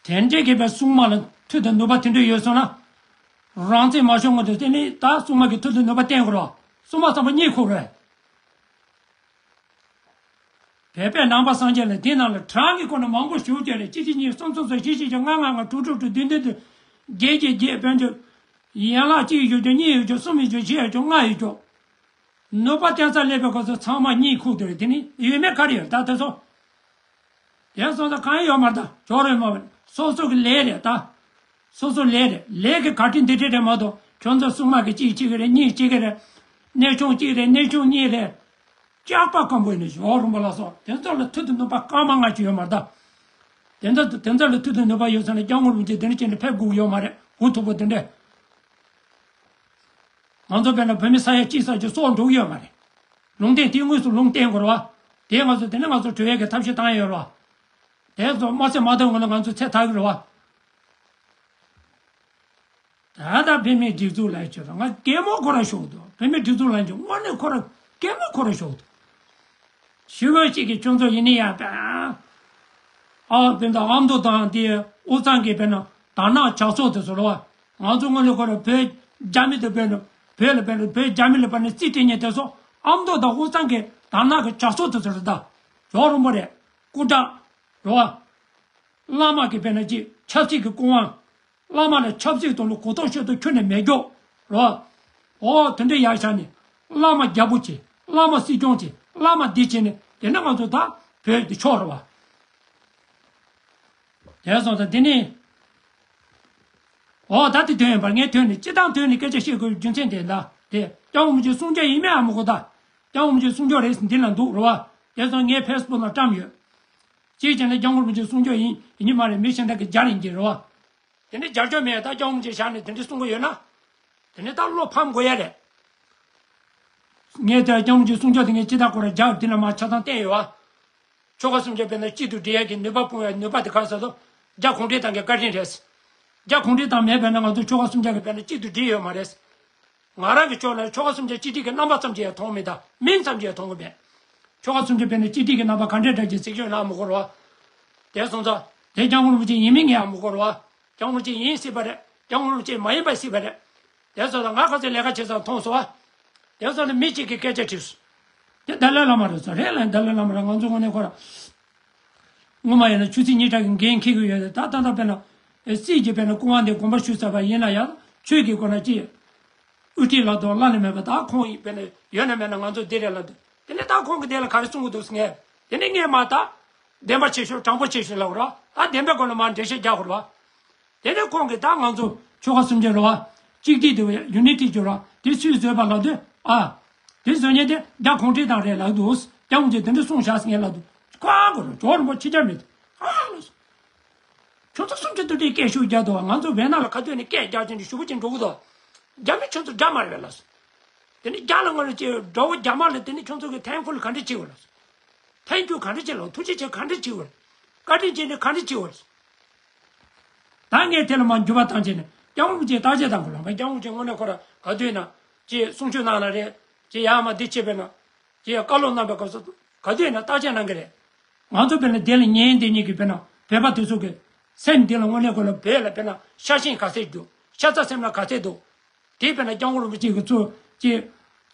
དེ་འདྲའི་དགེ་བའི་སྲུང་མ་ལ་མཐུ་དང་ནུས་པ་དེ་འདྲ་ཡོད་སོང་ན། རང་བཙན་མ་ཤོར་སྔོན་དུ་དེ་ནི་ད་སྲུང་མ་གི་མཐུ་དང་ནུས་པ་བསྟན་དགོས་རོགས། སྲུང་མ་ཚང་མ་གཉིད་ཁུག་རེད། བོད་པས་ནང་པ་སངས་རྒྱས་ལ་དེ་ནང་ལ་གྲངས་ཀྱི་སྒོ་ནས་མང་པོ་ཞུ་རྒྱུ་རེད། གཅིག་གཅིག་གཉིས་གསུམ་གསུམ་གསུམ་བཞི་བཞི་བཞི་ལྔ་ལྔ་ལྔ་དྲུག་དྲུག་དྲུག་བདུན་བདུན་བདུན། བརྒྱད་བརྒྱད་བརྒྱད་དཔལ་འབྱོར། ཡན་ལག་གཅིག་ཡོད་རྒྱུ་གཉིས་ཡོད་རྒྱུ་གསུམ་ཡོད་རྒྱུ་བཞི་ཡོད་རྒྱུ་ལྔ་ཡོད་རྒྱུ། ནུས་པ་བསྟན་ས་སླེབས་པའི་སྐབས་སུ་ཚང་མ་གཉིད་ཁུག་དེ་རེད། དེ་ནི་ཡོད་མེད་ག་རེ་ཡོད་ད་དེ་ཚོ། དེ་སོང་ཙང་གང་ཡང་ཡོད་མ་རེད། ད་ཇོ་རེད་མ་རེད། སོ་སོ་གི་ལས་རེད་ད། སོ་སོ་ལས་རེད། ལས་ཀྱི་ག་ཁྲི་འདི་ཁྲི་རེད་མ་གཏོགས་ཁྱོད་ཚོ་སྲུང་མ་གི་གཅིག་གཅིག་རེད། གཉིས་གཅིག་རེད། གནས་ཆུང་གཅིག་རེད། གནས་ཆུང་གཉིས་རེད། སྐྱག་པ་སྐམ་པོ་ཡིན་ནི་ཇོ་རིན་པོ་ལ་སོགས་དེ་ཚོ་ལ་མཐུ་དང་ནུས་པ་སྐར་མ་ལྔ་ཅིག་ཡོད་མ་རེད་ད། དེ་ཚོ་དེ་ཚོ་ལ་མཐུ་དང་ནུས་པ་ཡོད་ཚེ་ན་སྐྱབས་མགོན་རིན་པོ་ཆེ་དེ་འདྲ་ཅན་དུ་ཕེབས་དགོས་ཀྱི་ཡོད་མ་རེད། འུ་ཐུག་པོ་དེ་འདྲས། ང་ཚོ་དཔེར་ན་བོད་མི་ས་ཡ་གཅིག་ཙམ་གྱི་སྲོག་འགྲོ་གི་ཡོད་མ་རེད། ལུང་བསྟན་དེ་དངོས་སུ་ལུང་བསྟན་དགོས་རེད་བ། དེ་ང་ཚོ་དེ་ནས་ང་ཚོ་གྲོལ་ཡས་ཀྱི་ཐབས་ཤེས་བཏང་ཡས་ཡོད་རེད་བ། དེ་ཚོ་མ་ཚད་མ་གཏོགས་ངོ་ལ་ང་ཚོ་ཚད་ཐག་གི་རེད་བ། ད་ལྟ་བོད་མིའི་སྒྲིག་འཛུགས་ལ་ཆོས་དང་ང་གད་མོ་ཁོ་ར་ཤོག་འདུག་བོད་མིའི་སྒྲིག་འཛུགས་ལ་ཆོས་དངོས་གནས་ཁོ་ར་གད་མོ་ཁོ་ར་ཤོག་འདུག་ཞུ་བ་ཅིག་གི་ཁྱོད་ཚོ་ཡིན་ནི་ཡ་པ། ཨ་དེ་འདྲ་ཨ་མདོ་དང་དེ་དབུས་གཙང་གི་བོད་ནང་དར་ནག་ཇག་ཚོགས་དེ་ཚོ་རེད་བ། ང་ཚོ་དངོས་གནས་ཁོ་ར་བོད་རྒྱ་མི་དང་བོད་ནང་བོད་ལ་བོད་ནང་བོད་རྒྱ་མི་ལ་བར་ནས་རྩིས་སྤྲད་མཁན་དེ་ཚོ་ཨ་མདོ་དང་དབུས་གཙང་གི་དར་ནག་གི་ཇག་ཚོགས་དེ་ཚོ་རེད་ད། ཇོ་རིན་པོ་རེད། སྐུ་དྲག་རེད་བ། བླ་མ་གི་བོད་ནང་ཅིག་ཆབ་སྲིད་ཀྱི་སྐུ་དབང་། བླ་མ་ལ་ཆབ་སྲིད་དོན་ལ་གོ་རྟོགས་ཤེས་རྟོགས་ཁྱོན་ནས་མེད་རྒྱུ། རོ། འོ་དེ་འདྲ་ཡག་ཤ་ནི། བླ་མ་རྒྱལ་པོ་བྱེད། བླ་མ་སྲིད་སྐྱོང་བྱེད། བླ་མ་འདི་བྱེད་ནི་དེ་ནི་ང་ཚོ་ད་བོད་ཀྱི་ཕྱོགས་རེད་བ། དེ་སོང་ཙང་དེ་ནི། འོ་ད་དེ་དོན་ཡིན་པར་ངས་དོན་ནི་སྤྱི་བཏང་དོན་ནི་སྐད་ཆ་བཤད་དགོས་རྒྱུ་མཚན་དེ་ད་དེ་སྐྱབས་མགོན་རིན་པོ་ཆེ་གསུང་ཆོས་ཡིན་མིན་ཨ་མི་གོ་ད། སྐྱབས་མགོན་རིན་པོ་ཆེ་གསུང་ཆོས་རེད་འདི་ལ་འདུག་རེད་བ། དེ་སོང་ངས་ཕེ་སི་བུག་ལ་བཀྲམ་ཡོད། གཅིག་བྱས་ན་སྐྱབས་མགོན་རིན་པོ་ཆེ་གསུང་ཆོས་ཡིན་ཡིན་ནི་མ་རེད་མི་གཞན་དག་གིས་སྦྱར་ཡིན་གྱི་རེད་བ། དེ་ནི་སྦྱར་ཆོག་མེད་ད་སྐྱབས་མགོན་རིན་པོ་ཆེ་བཞག་ནས་དེ་འདྲ་གསུང་གི་ཡོད་ན། དེ་ནི་ད་བློ་ཕམ་དགོས་ཡ་རེད། ངས་དེ་སྐྱབས་མགོན་རིན་པོ་ཆེ་གསུང་ཆོས་དེ་ངས་ཅི་ལྟར་ཁོ་ར་སྦྱར་དེ་ལ་མ་ཆ་ཚང་བསྟན་ཡོད་བ། ཆོལ་ཁ་གསུམ་ཆ་དཔེར་ན་གཅིག་ཏུ་སྒྲིལ་ཡ་གི་ནུས་པ་སྤུངས་ཡ་ནུས་པ་དེ་ག་ས་ཚོ། རྒྱ་གུང་ཁྲན་ཏང་གི་བཀའ་དྲིན་རེད། རྒྱ་གུང་ཁྲན་ཏང་མེད་པ་ན་ང་ཚོ་ཆོལ་ཁ་གསུམ་ཆ་གི་དཔེར་ན་གཅིག་ཏུ་སྒྲིལ་ཡོད་མ་རེད། ང་རང་གི་ཕྱོགས་ནས་ཆོལ་ཁ་གསུམ་ཆ་གཅིག་སྒྲིལ་གྱི་རྣམ་པ་ཙམ་ཅིག་ཡང་མཐོང་མེད་ད། མིང་ཙམ་ཅིག་ཡང་མཐོང་གི་མེད། ཆོལ་ཁ་གསུམ་ཆ་དཔེར་ན་གཅིག་སྒྲིལ་གྱི་རྣམ་པ་ག་འདྲས་འདྲ་ཅིག་གཟིགས་ཤོག་ན་མི་གོ་རོ། དེ་སོང་ཙང་དེ་སྐྱབས་མགོན་རིན་པོ་ཆེ་ཡིན་མིན་ངས་ཡང་མི་གོ་རོ། སྐྱབས་མགོན་རིན་པོ་ཆེ་ཡིན་སྲིད་པ་རེད། སྐྱབས་མགོན་རིན་པོ་ཆེ་མ་ཡིན་པ་སྲིད་པ་རེད། དེ་སོང་ཙང་ང་ཁ་སང་ལས་ཀ་བྱེད་ཙང་མཐོང་སོང་བ། དེ་སོང་ཙང་མི་གཅིག་གིས་སྐད་ཆ་དྲིས་སོང་། དེ་ཏཱ་ལའི་བླ་མ་རེད་ཟེར་རེད་ལ་ཏཱ་ལའི་བླ་མ་རེད་ང་ཚོ་དངོས་གནས་ཁོ་ར། སྔོན་མ་ཡིན་ན་ཆུ་ཚོད་ཉིས་གྲངས་ཀྱི་འགན་འཁྱེར་གྱི་ཡོད་རེད་ད་ད་ལྟ་དཔེར་ན། སྲིད་ཀྱི་དཔེར་ན་སྐུ་དབང་དེ་དགོངས་པ་ཞུས་ཚར་བ་ཡིན་ན་ཡང་ཆོས་ཀྱི་སྒོ་ན་ཅི། དབུ་ཁྲིད་ལབ་དུས་བླ་ན་མེད་པ་ད་ཁོང་ཡིན་དཔེར་ན་ཡོད་ན་མེད་ན་ང་ཚོ་འདི་རེད་ལབ་དུས་དེ་ནས་ད་ཁོང་གི་དེ་ལ་ག་རེ་གསུང་གི་འདུག་ངས་དེ་ནས་ངས་མ་ད། བདེན་པ་བྱེད་ཤོག་དྲང་པོ་བྱེད་ཤོག་ལབ་ར་ད་བདེན་པའི་སྒོ་ནས་མར་འགྲེལ་བཤད་རྒྱག་དགོས་ར། དེ་ནས་ཁོང་གིས་ད་ང་ཚོ་ཆོལ་ཁ་གསུམ་ཆ་རེད་བ། གཅིག་སྒྲིལ་དེ་ཡུ་ནི་ཊི་བྱོས་ར་དེ་སུས་བཟོས་པ་ལབ་དུས་ཨ། དེ་བཟོ་མཁན་དེ་རྒྱ་གུང་ཁྲན་ཏང་རེད་ལབ་འདུག་སྐྱབས་མགོན་རིན་པོ་ཆེ་དེ་འདྲ་གསུངས་བཞག་ཟེར་མཁན་ལབ་འདུག་ཁོ་ཨ་གོ་ར་ཇོ་རིན་པོ་ཆེ་ཆ་མེད་ཨ་ལ། ཁྱོད་ཚོ་གསུམ་ཆ་དེ་འདྲའི་སྐད་ཤུགས་རྒྱག་འདུག་ང་ཚོ་བོད་ནང་ལ་ག་དུས་ནས་སྐད་རྒྱག་ཅིང་ཞུ་བ་ཅིག་འགྲོ་གི་འདུག་རྒྱ་མི་ཁྱོད་ཚོ་དགྲ་མ་རེད་ལབ་སོང་། དེ་ནས་རྒྱ་ལ་ང་ལ་ཅིག་དགྲ་བོ་རྒྱ་དམར་ལ་དེ་ནས་ཁྱོད་ཚོ་གི་ཐེང་ཕུལ་ག་འདྲ་བྱེད་དགོས་ལབ་སོང་། ཐེང་ཀྱུ་ག་འདྲ་བྱེད་ལབ་ཐུགས་རྗེ་ཆེ་ག་འདྲ་བྱེད་དགོས། བཀའ་དྲིན་ཆེ་ནས་ག་འདྲ་བྱེད་དགོས། ད་ངས་དེ་ལ་མར་འགྱུར་བ་བཏང་བྱས་ནས་སྐྱབས་མགོན་རིན་པོ་ཆེ་བརྟག་དཔྱད་བཏང་དགོས་ལ་ང་སྐྱབས་མགོན་རིན་པོ་ཆེ་དངོས་གནས་ཁོ་ར་ག་དུས་ན་ཅིག་གསུང་ཆོས་གནང་ན་རེད་ཅིག་ཡར་མར་འདི་བྱེད་པས་ན་ཅིག་བཀའ་སློབ་གནང་པའི་སྐབས་སུ་ག་དུས་ན་བརྟག་དཔྱད་གནང་གི་རེད། ང་ཚོ་དཔེར་ན་དེ་ལ་ཉན་དེ་ཉིད་ཀྱི་དཔེར་ན་བོད་པ་དེ་ཚོ་གི་སེམས་འདི་ལ་དངོས་གནས་ཁོ་ལ་བོད་ལ་དཔེར་ན་ཤ་ཞེན་ག་ཚད་འདུག་ཤ་ཚ་སེམས་ལ་ག་ཚད་འདུག་དེ་དཔེར་ན་སྐྱབས་མགོན་རིན་པོ་ཆེ་གི་ཚུལ་ཅིག་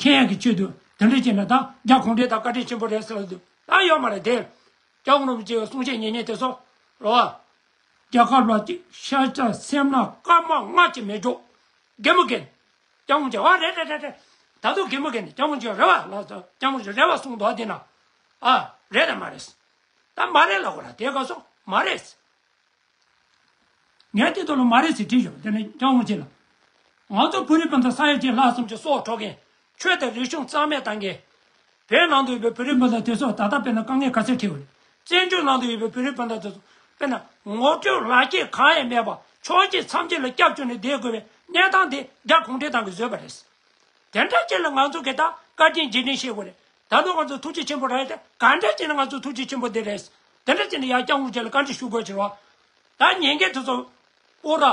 མཁྱེན་ཡག་གི་ཆེད་དུ་དེ་འདྲ་བྱས་ན་ད་རྒྱ་གུང་ཁྲན་ཏང་བཀའ་དྲིན་ཆེན་པོ་རེད་ཟེར་ལ་འདུག་ད་ཡོད་མ་རེད་དེ། སྐྱབས་མགོན་རིན་པོ་ཆེ་གི་གསུང་བཤད་ཉན་ཉན་དེ་ཚོ་རོ། རྒྱལ་ཁབ་ལ་ཅིག་ཤ་ཚ་སེམས་ལ་སྐར་མ་ལྔ་ཅིག་མེད་འཇོག་གད་མོ་བགད། སྐྱབས་མགོན་ཆེ་བ་རེད་རེད་རེད་རེད། ད་དུང་གད་མོ་བགད་ནས་སྐྱབས་མགོན་ཆེ་རེད་བ་ལ་སྐྱབས་མགོན་ཆེ་རེད་བ་གསུངས་འདུག་དེ་ན། ཨ་རེད་དང་མ་རེད། ད་མ་རེད་ལབ་དགོས་ར་དེ་ག་སོ་མ་རེད། ངས་དེ་ཐོག་ལ་མ་རེད་ཟེར་བྲིས་ཡོད་དེ་ནས་སྐྱབས་མགོན་ཆེ་ལ། ང་ཚོ་བོད་རིགས་སྤུན་ཟླ་ས་ཡ་གཅིག་ལྷག་ཙམ་གྱི་སྲོག་འཕྲོག་མཁན། ཆོས་དང་རིག་གཞུང་རྩ་མེད་བཏང་མཁན། བོད་ནང་དུ་ཡོད་པའི་བོད་རིགས་སྤུན་ཟླ་དེ་ཚོ་ད་ལྟ་དཔེར་ན་དཀའ་ངལ་ག་ཚད་འཕྲད་ཡོད་རེད། བཙན་བྱོལ་ནང་དུ་ཡོད་པའི་བོད་རིགས་སྤུན་ཟླ་དེ་ཚོ་དཔེར་ན་ངོ་སྤྲོད་ལག་ཁྱེར་གང་ཡང་མེད་པར་ཕྱོགས་གཅིག་མཚམས་གཅིག་ལ་སྐྱབས་བཅོལ་ནས་བསྡད་དགོས་པའི་གནས་སྟངས་དེ་རྒྱ་གུང་ཁྲན་ཏང་གིས་བཟོས་པ་རེད། དེ་འདྲ་ཅིག་ལ་ང་ཚོ་གིས་ད་བཀའ་དྲིན་རྗེས་དྲིན་ཤེས་དགོས་རེད། ད་དུང་ང་ཚོ་ཐུགས་རྗེ་ཆེན་པོ་རེད་དེ་ག་འདྲ་ཅིག་ན་ང་ཚོ་ཐུགས་རྗེ་ཆེན་པོ་དེ་རེད། དེ་འདྲ་ཅིག་ན་ཡར་སྐྱབས་མགོན་ཆེ་ལ་བཀའ་འདྲི་ཞུ་དགོས་ཕྱིར་རོ། ད་ཉན་མཁན་དེ་ཚོ་ཨོ་ར།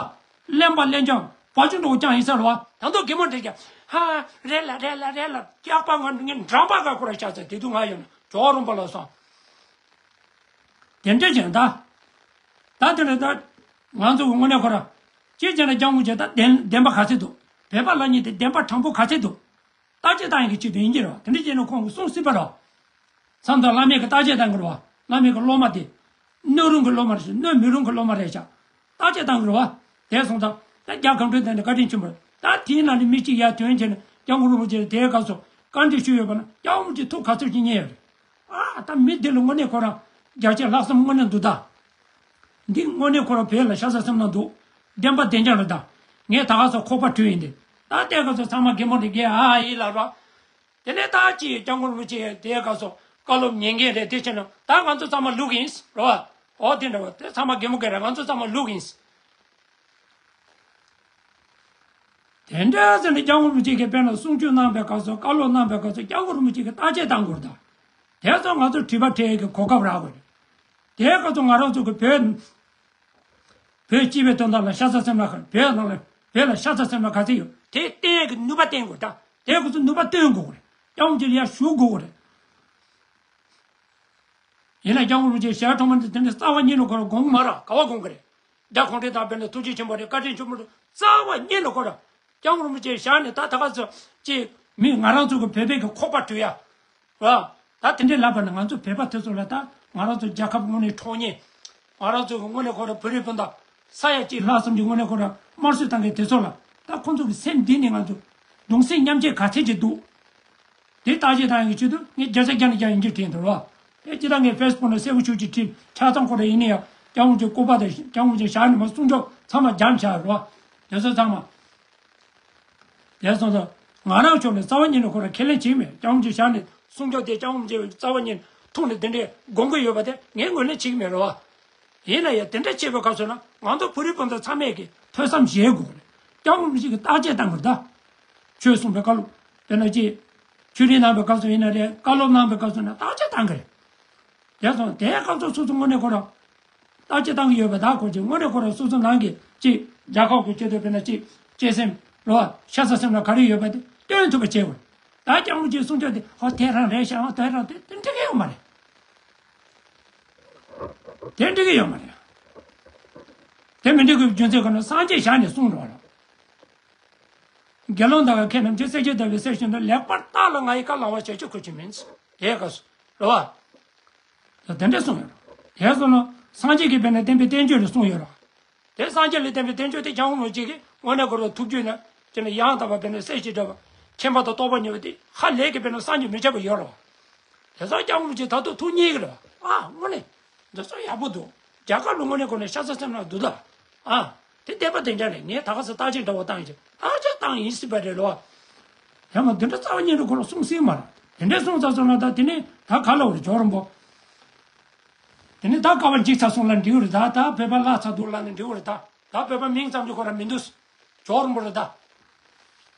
གླེན་པ་གླེན་རྐྱང་བ་ཅུང་འགྲོ་རྐྱང་ཡིན་ས་རེད་བ། ད་དུང་གད་མོ་འདྲེ་རྐྱང་ཧ། རེད་ལ་རེད་ལ་རེད་ལ་སྐྱག་པ་ང་ངས་འགྲམ་པ་ག་ཁོ་ར་ཤ་ཚ་དེ་དུས་ང་ཡོད་ན་ཇོ་རོང་པ་ལ་སོང་། དེ་འདྲ་བྱས་ད། ད་དེ་ལ་ད། ང་ཚོ་གི་དངོས་གནས་ཁོ་ར། ཅིའི་ཕྱིར་ན་སྐྱབས་མགོན་ཆེ་ད་བདེན་བདེན་པ་ག་ཚད་འདུག་བོད་པ་ལབ་མཁན་དེ་བདེན་པ་དྲང་པོ་ག་ཚད་འདུག་བརྟག་དཔྱད་བཏང་ཡག་གི་ཆེད་དུ་ཡིན་གྱི་རེད་བ། དེ་འདྲ་བྱས་ན་ཁོང་གིས་གསུང་སྲིད་པ་རེད། མཚམས་དང་བླ་མས་ཀྱི་བརྟག་དཔྱད་བཏང་གི་རེད་བ། བླ་མས་ཀྱི་སློབ་མ་དེ། གནོད་རུང་གི་སློབ་མ་རེད་ཤག་གནོད་མི་རུང་གི་སློབ་མ་རེད་ཤག་བརྟག་དཔྱད་བཏང་གི་རེད་བ། དེ་སོང་ཙང་ད་རྒྱ་གར་འགྲོའི་སྟེང་ནས་བཀའ་དྲིན་ཆེན་པོ་རེད། ད་དེའི་ནང་ནས་མི་གཅིག་ཡར་ཐོན་བྱས་ནས་སྐྱབས་མགོན་རིན་པོ་ཆེ་ལ་དེའི་སྐབས་སུ་བཀའ་འདྲི་ཞུས་ཡོད་པ་ན་སྐྱབས་མགོན་རིན་པོ་ཆེ་ཐུགས་ག་ཚོད་ཅིག་མཉེས་ཡོད་རེད། ཨ་ད་མི་འདི་ལ་དངོས་གནས་ཁོ་རང་རྒྱ་ཆེ་ལྷག་བསམ་དངོས་གནས་འདུག་ད། འདི་དངོས་གནས་ཁོ་རང་བོད་ལ་ཤ་ཚ་སེམས་ནང་འདུག་བདེན་པ་བདེན་རྐྱང་རེད་ད། ངས་ད་ག་སོ་ཁོག་པ་བྲུས་ཡིན་ཏེ། ད་ལྟའི་སྐབས་སུ་ཚང་མ་གད་མོ་འདི་རྒྱས་ཨ་ཨ་ཡིན་ལབ་རོགས། དེ་ནས་ད་ཅི་སྐྱབས་མགོན་རིན་པོ་ཆེ་དེའི་སྐབས་སུ་བཀའ་སློབ་ཉན་མཁན་རེད་དེ་བྱས་ན་ད་ང་ཚོ་ཚང་མ་ལུག་ཡིན་རོ། འོ་དེ་འདྲ་བ་དེ་ཚང་མ་གད་མོ་བགད་རེད་ང་ཚོ་ཚང་མ་ལུག་ཡིན། དེ་འདྲ་ཟེར་ནས་སྐྱབས་མགོན་རིན་པོ་ཆེ་གིས་དཔེར་ན་གསུང་ཆོས་གནང་པའི་སྐབས་སུ་བཀའ་སློབ་གནང་པའི་སྐབས་སུ་སྐྱབས་མགོན་རིན་པོ་ཆེ་གིས་བརྟག་དཔྱད་བཏང་དགོས་རེད་ད། དེ་ཚོ་ང་ཚོ་དྲི་བ་འཕྲད་ཀྱི་གོ་སྐབས་རག་དགོས་རེད། དེའི་སྐབས་སུ་ང་རང་ཚོ་གི་བོད། བོད་སྤྱི་པའི་དོན་དག་ལ་ཤ་ཚ་སེམས་ལ་ཁ། བོད་ནང་ལ། བོད་ལ་ཤ་ཚ་སེམས་ལ་ག་ཚད་ཡོད། དེ་བསྟན་གི་ནུས་པ་བསྟན་དགོས་ད། དེ་ཁོ་ཚོ་ནུས་པ་བཏོན་དགོས་རེད། སྐྱབས་མགོན་ཡར་ཞུ་དགོས་རེད། ཡིན་ན་སྐྱབས་མགོན་རིན་པོ་ཆེ་ཞལ་དྲོངས་མ་འདི་དེ་འདྲ་རྩ་བ་ཉིད་ནས་ཁོ་རང་དགོངས་མ་ར་ག་བ་དགོངས་གི་རེད། རྒྱ་གུང་ཁྲན་ཏང་དཔེར་ན་ཐུགས་རྗེ་ཆེན་པོ་རེད། བཀའ་དྲིན་ཆེན་པོ་རེད། རྩ་བ་ཉིད་ནས་ཁོ་རང་སྐྱབས་མགོན་རིན་པོ་ཆེ་ཞལ་ནས་ད་ད་ག་ཚོད་ཅིག་མི་ང་རང་ཚོ་གི་བོད་པའི་གི་ཁོག་པ་བཀྲུས་ཡ། ར། ད་དེ་འདྲའི་ལབ་པ་ན་ང་ཚོ་བོད་པ་དེ་ཚོ་ལ་ད་ང་རང་ཚོ་རྒྱལ་ཁབ་དངོས་གནས་འཕྲོག་མཁན། ང་རང་ཚོ་གི་དངོས་གནས་ཁོ་རང་བོད་རིགས་སྤུན་ཟླ་ས་ཡ་གཅིག་ལྷག་ཙམ་གྱི་དངོས་གནས་ཁོ་རང་དམར་གསོད་བཏང་མཁན་དེ་ཚོ་ལ་ད་ཁོང་ཚོ་གི་སེམས་འདི་ནས་ང་ཚོ་གདུང་སེམས་མཉམ་སྐྱེད་ག་ཚད་ཅིག་འདུག་དེ་བརྟག་དཔྱད་བཏང་ཡག་གི་ཆེད་དུ་ངས་བརྒྱ་ཆ་བརྒྱ་ནས་བརྒྱ་ཡིན་གྱི་དྲན་འདུག་རོ། དེ་ཅི་ལྟར་ངས་ཕེ་སི་བུག་ནང་གསལ་པོ་ཞེ་པོ་ཅིག་བྲིས། ཆ་ཚང་ཁོ་རང་ཡིན་ན་ཡང་སྐྱབས་མགོན་གྱི་སྐུ་པར་དང་སྐྱབས་མགོན་གྱི་ཞལ་ནས་མར་སྲུང་སྐྱོབ་ཚང་མ་སྦྱངས་བཞག་རོ། དེ་ཚོ་ཚང་མ། དེ་སོང་ཙང་ང་རང་ཕྱོགས་ནས་རྩ་བ་ཉིད་ནས་ཁོ་རང་ཁས་ལེན་བྱེད་ཀྱི་མེད། སྐྱབས་མགོན་གྱི་ཞལ་ནས་སྲུང་སྐྱོབ་དེ་སྐྱབས་མགོན་གྱི་རྩ་བ་ཉིད་ཐུགས་ནས་དེ་འདྲའི་དགོངས་ཀྱི་ཡོད་པ་དེ་ངས་ངོས་ལེན་བྱེད་ཀྱི་མེད་རོ། ཡིན་ན་ཡང་དེ་འདྲ་བྱེད་པའི་སྐབས་སུ་ན་ང་ཚོ་བོད་རིགས་སྤུན་ཟླ་ཚང་མས་ཀྱི་ཐོས་བསམ་བཞེས་དགོས་རེད། སྐྱབས་མགོན་རིན་པོ་ཆེ་གི་བརྟག་དཔྱད་བཏང་དགོས་རེད་ད། ཆོས་གསུངས་པའི་བཀའ་སློབ་དཔེར་ན་ཅིག་ཆོས་རིག་གནང་བའི་སྐབས་སུ་ཡིན་ན་རེད། བཀའ་སློབ་གནང་བའི་སྐབས་སུ་ན་བརྟག་དཔྱད་བཏང་གི་རེད། དེ་སོང་དེའི་སྐབས་སུ་སོ་སོ་དངོས་གནས་ཁོ་རང་བརྟག་དཔྱད་བཏང་གི་ཡོད་པ་ད་ཁོ་ཅིག་དངོས་གནས་ཁོ་རང་སོ་སོ་ནང་གི་ཅིག་རྒྱལ་ཁབ་ཀྱི་ཆེད་དུ་དཔེར་ན་ཅིག་གཅེས་སེམས་རོ་ཤ་ཚ་སེམས་ལ་ག་རེ་ཡོད་པ་དེ་སྟོན་ཐུབ་པ་བྱེད་དགོས། ད་སྐྱབས་མགོན་གྱི་གསུང་ཆོས་དེ་ཧོ་དེ་རང་རེད་ཤག་ཨ་དེ་རང་དེ་དེ་འགྲིག་གི་ཡོད་མ་རེད། དེ་འགྲིག་གི་ཡོད་མ་རེད། དེ་མི་འགྲིག་གི་རྒྱུ་མཚན་ག་ན་སངས་རྒྱས་ཞལ་ནས་གསུངས་འགྲོ་རོགས། དགེ་སློང་དག་གིས་མཁས་རྣམས་ཀྱིས། སྲས་ཀྱི་ཟླ་བའི་གསེར་ཞུན་དུ། ལེགས་པར་བརྟགས་ལ་ང་ཡི་བཀའ། བླང་བར་བྱ་ཕྱིར་ཁུར་ཆེན་མིན། དེའི་སྐབས་སུ་རེད་བ། དེ་འདྲ་གསུངས་ཡོད་རེད། དེ་སོང་ན་སངས་རྒྱས་ཀྱིས་དཔེར་ན་བསྟན་པའི་བསྟན་བཅོས་ལ་གསུངས་ཡོད་རེད། དེ་སངས་རྒྱས་ལ་བསྟན་པའི་བསྟན་བཅོས་དེ་སྐྱབས་མགོན་རིན་པོ་ཆེ་གིས་དངོས་གནས་ཁོ་རང་ཐུགས་རྒྱུད་ན་དེ་ནས་ཡང་དག་པ་དཔེར་ན་གསེར་ཞུན་འདྲ་བ་མཁྱེན་པ་དང་རྟོགས་པ་ཉེ་བ་དེ་ཧ་ལས་ཀྱི་དཔེར་ན་བསམ་གྱིས་མི་ཁྱབ་པ་ཡོད་རེད་བ། དེ་སོང་སྐྱབས་མགོན་རིན་པོ་ཆེ་ད་དུང་ཐུགས་མཉེས་ཀྱི་རེད་བ། ཨ་དངོས་གནས་འདི་ཚོ་ཡག་པོ་འདུག་རྒྱ་གར་ལ་དངོས་གནས་ཁོ་ནས་ཤ་ཚ་སེམས་ནང་འདུག་ད། ཨ། དེ་བསྟན་པ་དེ་འདྲ་ནས་ངས་ད་ག་ས་བརྟག་དཔྱད་འདྲ་བོ་བཏང་ཡིན་ཅིག་བརྟག་དཔྱད་བཏང་ཡིན་སྲིད་པ་རེད་ལོ། ཡང་མ་འདི་འདྲ་རྩ་བ་ཉིད་ནས་ཁོ་རང་གསུང་སྲིད་མ་རེད། དེ་འདྲ་གསུང་ཚར་སོང་ན་ད་དེ་ནས་ད་ག་ལ་བར་ཇོ་རིན་པོ། དེ་ནས་ད་ཀ་བ་འཇིག་ཚར་སོང་ལ་འགྲིག་རེད་ད། ད་བོད་པ་བརླག་ཚར་འདུག་ལ་ནི་འགྲིག་རེད་ད། ད་བོད་པ་མིང་ཙམ་གྱི་ཁོ་རང་མི་འདུག་ཇོ་རིན་པོ་རེད་ད།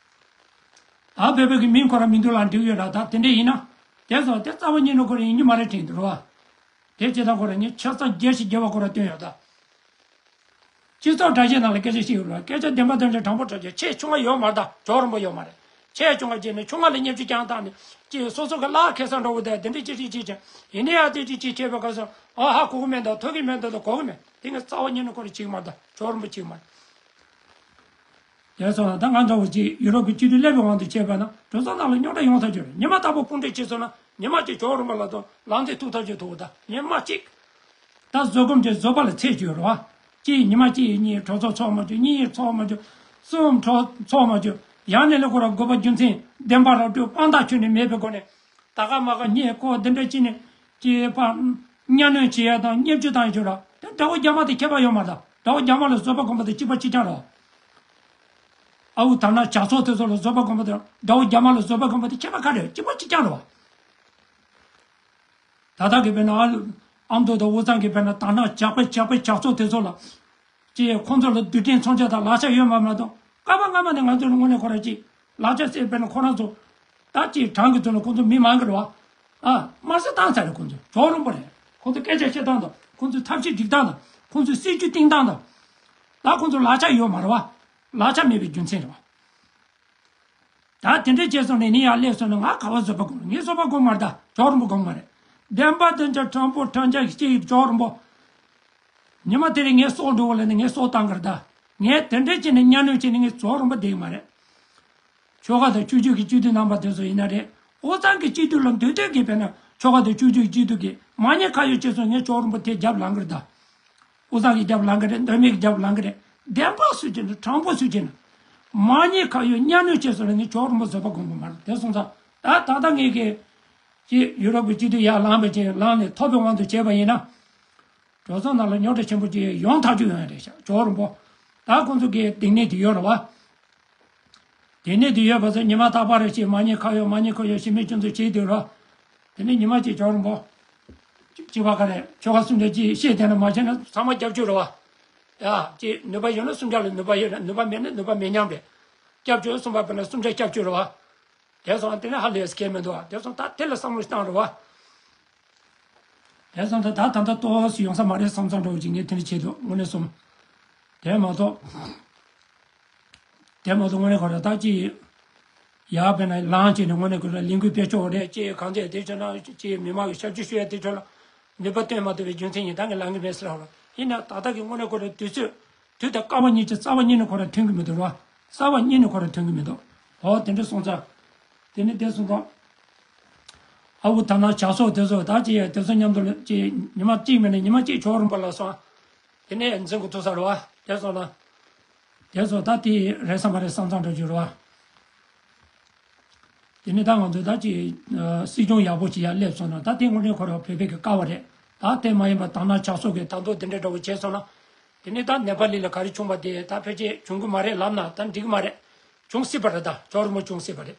ད་བོད་པ་གི་མིང་ཁོ་རང་མི་འདུག་ལ་འགྲིག་ཡོད་ར་ད། དེ་འདྲ་ཡིན་ན། དེ་སོང་དེ་རྩ་བ་ཉིད་ནས་ཁོ་རང་ཡིན་གྱི་མ་རེད་དྲན་འདུག་རོ། དེ་བྱེད་སྟངས་ཁོ་རང་ཉིད་ཆ་ཚང་རྒྱལ་ཞིང་རྒྱལ་བ་ཁོ་རང་སྟོན་ཡོད་ད། སྤྱི་ཚོགས་དྲ་རྒྱའི་ནང་ལ་སྐད་ཆ་བཤད་ཡོད་རེད། སྐད་ཆ་བདེན་པ་བདེན་ཅན་དྲང་པོ་དྲང་རྒྱུ་ཆེ་ཆུང་བ་ཡོད་མ་རེད་ད། ཇོ་རིན་པོ་ཡོད་མ་རེད། ཆེ་ཆུང་བ་བྱས་ནས་ཆུང་བ་ལ་བརྙས་བཅོས་རྐྱང་བཏང་ནས་ཅིག་སོ་སོ་གི་བླ་ཁེ་ས་འགྲོ་བ་དེ་དེ་འདྲ་ཅི་ཅི་ཅི་ཅི་ཡིན་ནའི་ཡ་དེ་ཅི་ཅི་བྱས་པའི་སྐབས་སུ་ཨ་ཧ་གོ་གི་མེད་ད། ཐོས་གི་མེད་ད། གོ་གི་མེད། དེ་ངས་རྩ་བ་ཉིད་ནས་ཁོ་རང་བྱེད་ཀྱི་མ་རེད་ད། ཇོ་རིན་པོ་བྱེད་ཀྱི་མ་རེད། དེ་སོང་ན་ད་ང་འདྲ་བོ་ཅིག་ཡུ་རོབ་ཀྱི་སྤྱི་འཐུས་སླེབས་པའི་དབང་དུ་བྱས་པ་ན་གྲོས་ཚོགས་ནང་ལ་རྙོག་དྲ་ཡོང་ཐག་ཆོད་རེད། ཉི་མ་རྟག་པར་དཔུང་སྒྲིག་བྱས་སོང་ན་ཉི་མ་གཅིག་ཇོ་རིན་པོ་ལ་དང་ལངས་ཏེ་ཐུག་ཐག་ཆོད་ཐུག་ད། ཉི་མ་གཅིག་ད་བཟོད་སྒོམ་གྱི་བཟོད་པ་ལ་ཚད་ཡོད་རེད་བ། གཅིག་ཉི་མ་གཅིག་གཉིས་གྲོས་ཚོགས་ཚོགས་མ་བཅུག་གཉིས་ཚོགས་མ་བཅུག་གསུམ་གྲོས་ཚོགས་མ་བཅུག་ཡང་ནས་ལས་ཁོ་ར་དགོས་པ་རྒྱུ་མཚན་བདེན་པ་ར་སྤྲོད་དཔང་རྟགས་ཁྱོན་ནས་མེད་པའི་སྒོ་ནས་ད་ག་མ་ག་སྙད་ཁོ་འདི་འདྲ་ཅི་ནས་ཅི་ཕ་གཉའ་གནོན་བྱེད་ཡ་དང་བརྙས་བཅོས་བཏང་ཡ་ཆོད་ར། དེ་དགྲ་བོ་རྒྱ་དམར་དེ་ཁྱད་པར་ཡོད་མ་རེད། དགྲ་བོ་རྒྱ་དམར་ལ་བཟོད་པ་སྒོམ་པ་དེ་གཅིག་པ་གཅིག་རྐྱང་རེད་བ། ཨ་འུ་དར་ནག་ཇག་ཚོགས་དེ་ཚོ་ལ་བཟོད་པ་སྒོམ་པ་དང་དགྲ་བོ་རྒྱ་དམར་ལ་བཟོད་པ་སྒོམ་པ་དེ་ཁྱད་པར་ག་རེ་ཡོད། གཅིག་པ་གཅིག་རྐྱང་རེད་བ། ད་ལྟ་གི་དཔེར་ན་ཨ་ཨ་མདོ་དང་དབུས་གཙང་གི་དཔེར་ན་དར་ནག་ཇག་པའི་ཇག་པའི་ཇག་ཚོགས་དེ་ཚོ་ལ་ཅེས་ཁོང་ཚོ་ལ་རྡུལ་ཕྲན་མཚོན་ཆ་དང་ལག་ཆ་ཡོད་མ་མ་གཏོགས་སྐར་མ་སྔ་མ་ནས་ང་ཚོ་ལ་དངོས་གནས་ཁོ་རང་ཅིག་ལག་ཆ་ཟེར་དཔེར་ན་ཁོ་རང་ཚོ་ད་ཅིག་གྲངས་ཀྱི་ཚོ་ལ་ཁོང་ཚོ་མི་མང་གི་རེད་བ། ཨ་དམར་གསོད་བཏང་ཚར་རེད། ཁོང་ཚོ་ཇོ་རིན་པོ་རེད། ཁོང་ཚོ་སྐད་ཆ་བཤད་སྟངས་དང་ཁོང་ཚོའི་ཐབས་ཤེས་སྒྲིག་སྟངས་དང་ཁོང་ཚོའི་སྲིད་ཇུས་བཏིང་སྟངས་དང་ད་ཁོང་ཚོ་ལག་ཆ་ཡོད་མ་རེད་བ། ལག་ཆ་མེད་པའི་རྒྱུ་མཚན་རེད་བ། ད་དེ་འདྲ་བྱས་སོང་ནས་ནི་ཡར་སླེབས་སོང་ན་ང་ག་བ་བཟོད་པ་སྒོམ། ངས་བཟོད་པ་སྒོམ་མ་རེད་ད། ཇོ་རིན་པོ་སྒོམ་མ་རེད། བདེན་པ་བདེན་ཅན་དྲང་པོ་དྲང་རྐྱང་གཅིག་ཇོ་རིན་པོ། ཉི་མ་དེ་རིང་ངའི་སྲོག་འགྲོ་བ་ལ་ནི་ངས་སྲོག་བཏང་གི་རེད་ད། ངས་དེ་འདྲ་བྱས་ནས་གཉའ་གནོན་བྱས་ནས་ངས་ཇོ་རིན་པོ་བསྡད་ཀྱི་མ་རེད། ཆོལ་ཁ་དང་སྤྱི་འཐུས་ཀྱི་སྤྱི་འཐུས་རྣམ་པ་དེ་ཚོ་ཡིན་ན་རེད། དབུས་གཙང་གི་སྤྱི་འཐུས་ལ་འདོད་འདོད་ཀྱིས་དཔེར་ན་ཆོལ་ཁ་དང་སྤྱི་འཐུས་ཀྱི་སྤྱི་འཐུས་ཀྱིས་མ་ཉེས་ཁ་གཡོགས་བྱས་སོང་ངས་ཇོ་རིན་པོ་དེ་རྒྱབ་ལངས་གི་རེད་ད། དབུས་གཙང་གི་རྒྱབ་ལངས་གི་རེད། མདོ་སྨད་ཀྱི་རྒྱབ་ལངས་གི་རེད། བདེན་པ་སུ་བྱས་ན་དྲང་པོ་སུ་བྱས་ན། མ་ཉེས་ཁ་གཡོགས་གཉའ་གནོན་བྱས་སོང་ན་ངས་ཇོ་རིན་པོ་བཟོད་པ་སྒོམ་གི་མ་རེད། དེ་སོང་ཙང་ད་ད་ལྟ་ངས་ཀྱི་ཅི་ཡུ་རོབ་ཀྱི་སྤྱི་འཐུས་ཡར་ལངས་པ་ཅིག་ལངས་ནས་ཐོབ་པའི་དབང་དུ་བྱས་པ་ཡིན་ན། གྲོས་ཚོགས་ནང་ལ་རྙོག་དྲ་ཆེན་པོ་ཅིག་ཡོང་ཐག་ཆོད་ཡོང་ཡ་རེད་ཤག་ཇོ་རིན་པོ། ད་ཁོང་ཚོ་གི་སྡིག་ཉེས་དེ་ཡོད་རེད་བ། སྡིག་ཉེས་དེ་ཡོད་པ་ཚོ་ཉི་མ་རྟག་པར་རེ་བཞིན་མ་ཉེས་ཁ་གཡོགས་མ་ཉེས་ཁ་གཡོགས་ཞི་མོལ་ཁྱོད་ཚོ་བྱེད་དུས་རེད་བ། དེ་ནས་ཉི་མ་གཅིག་ཇོ་རིན་པོ། གཅིག་པ་ག་རེ་ཆོལ་ཁ་གསུམ་ཆ་གཅིག་བཤད་བསྡད་ན་མ་བྱས་ན་ཚང་མ་སྐྱབས་བཅོལ་རེད་བ། ཡ་གཅིག་ནུས་པ་ཡོད་ན་གསུམ་ཆ་ལ་ནུས་པ་ཡོད་ན་ནུས་པ་མེད་ན་ནུས་པ་མེད་མཉམ་རེད། སྐྱབས་བཅོལ་གསུམ་པ་དཔེར་ན་གསུམ་ཆ་སྐྱབས་བཅོལ་རེད་བ། དེ་སོང་དེ་ནས་ཧ་ལས་སྐད་མི་འདུག་བ། དེ་སོང་ད་དེ་ལ་བསམ་བློ་བཏང་རེད་བ། དེ་སོང་ཙང་ད་ད་ལྟ་ཏོག་ཙམ་ཡོང་ས་མ་རེད་བསམ་བསམ་འདྲ་བོ་ཅིག་ངས་དེ་འདྲ་བྱེད་འདུག་དངོས་གནས་སོང་། དེ་མ་གཏོགས། དེ་མ་གཏོགས་དངོས་གནས་ཁོ་རང་ད་ཅི། ཡར་བས་ན་ལངས་བྱས་ནས་དངོས་གནས་ཁོ་རང་ལས་འགུལ་སྤེལ་ཆོག་རེད། ཅི་གང་ཚད་དེ་བྱས་ན་ཅི་མི་མང་གི་ཞབས་ཕྱི་ཞུ་ཡ་དེ་ཚོ་ལ་ནུས་པ་བཏོན་མ་ཐུབ་པའི་རྒྱུ་མཚན་ཡིན། ད་ངས་ལངས་གི་མེད་ཟེར་བ་ལ། ཡིན་ན་ད་ལྟ་གི་དངོས་གནས་ཁོ་རང་དུས་ཚོད། དུས་དང་སྐར་མ་གཉིས་ཀྱི་རྩ་བ་ཉིད་ནས་ཁོ་རང་མཐུན་གི་མི་འདུག་ར། རྩ་བ་ཉིད་ནས་ཁོ་རང་མཐུན་གི་མི་འདུག་འོ་དེ་འདྲ་སོང་ཙང་། དེ་ནི་དེ་སོང་ཙང་། ཨ་ཁུ་ད་ནང་ཇག་ཚོགས་དེ་ཚོ་ད་ཅི་ཡ་དེ་ཚོ་མཉམ་དུ་ལ་ཅི་ཉི་མ་གཅིག་མིན་ན་ཉི་མ་གཅིག་ཇོ་བོ་རིན་པོ་ལ་སོང་། དེ་ནས་འཛིན་དགོས་ཐུག་ས་རེད་བ། དེ་སོང་ན། དེ་ཚོ་ད་དེ་རེད་བསམ་པ་རེད་བསམ་ཙང་འགྲོ་རྒྱུ་རེད་བ། དེ་ནས་ད་ང་ཚོ་ད་ཅི་སྲིད་སྐྱོང་ཡག་པོ་ཅིག་ཡར་སླེབས་སོང་ན་ད་དེ་དངོས་གནས་ཁོ་རང་བོད་པའི་གི་དཀའ་བ་རེད། ད་དེ་མ་ཡིན་པ་ད་ནང་ཇག་ཚོགས་ཀྱི་ད་དུང་དེ་འདྲ་འདྲ་བོ་བྱས་སོང་ན། དེ་ནས་ད་ནེ་པ་ལི་ལ་ག་རེ་བྱུང་བ་དེ་ད་ཕལ་ཆེར་བྱུང་གི་མ་རེད་ལབ་ན་ད་འགྲིག་གི་མ་རེད། བྱུང་སྲིད་པ་རེད། ད་ཇོ་བོ་རིན་པོ་བྱུང་སྲིད་པ་རེད།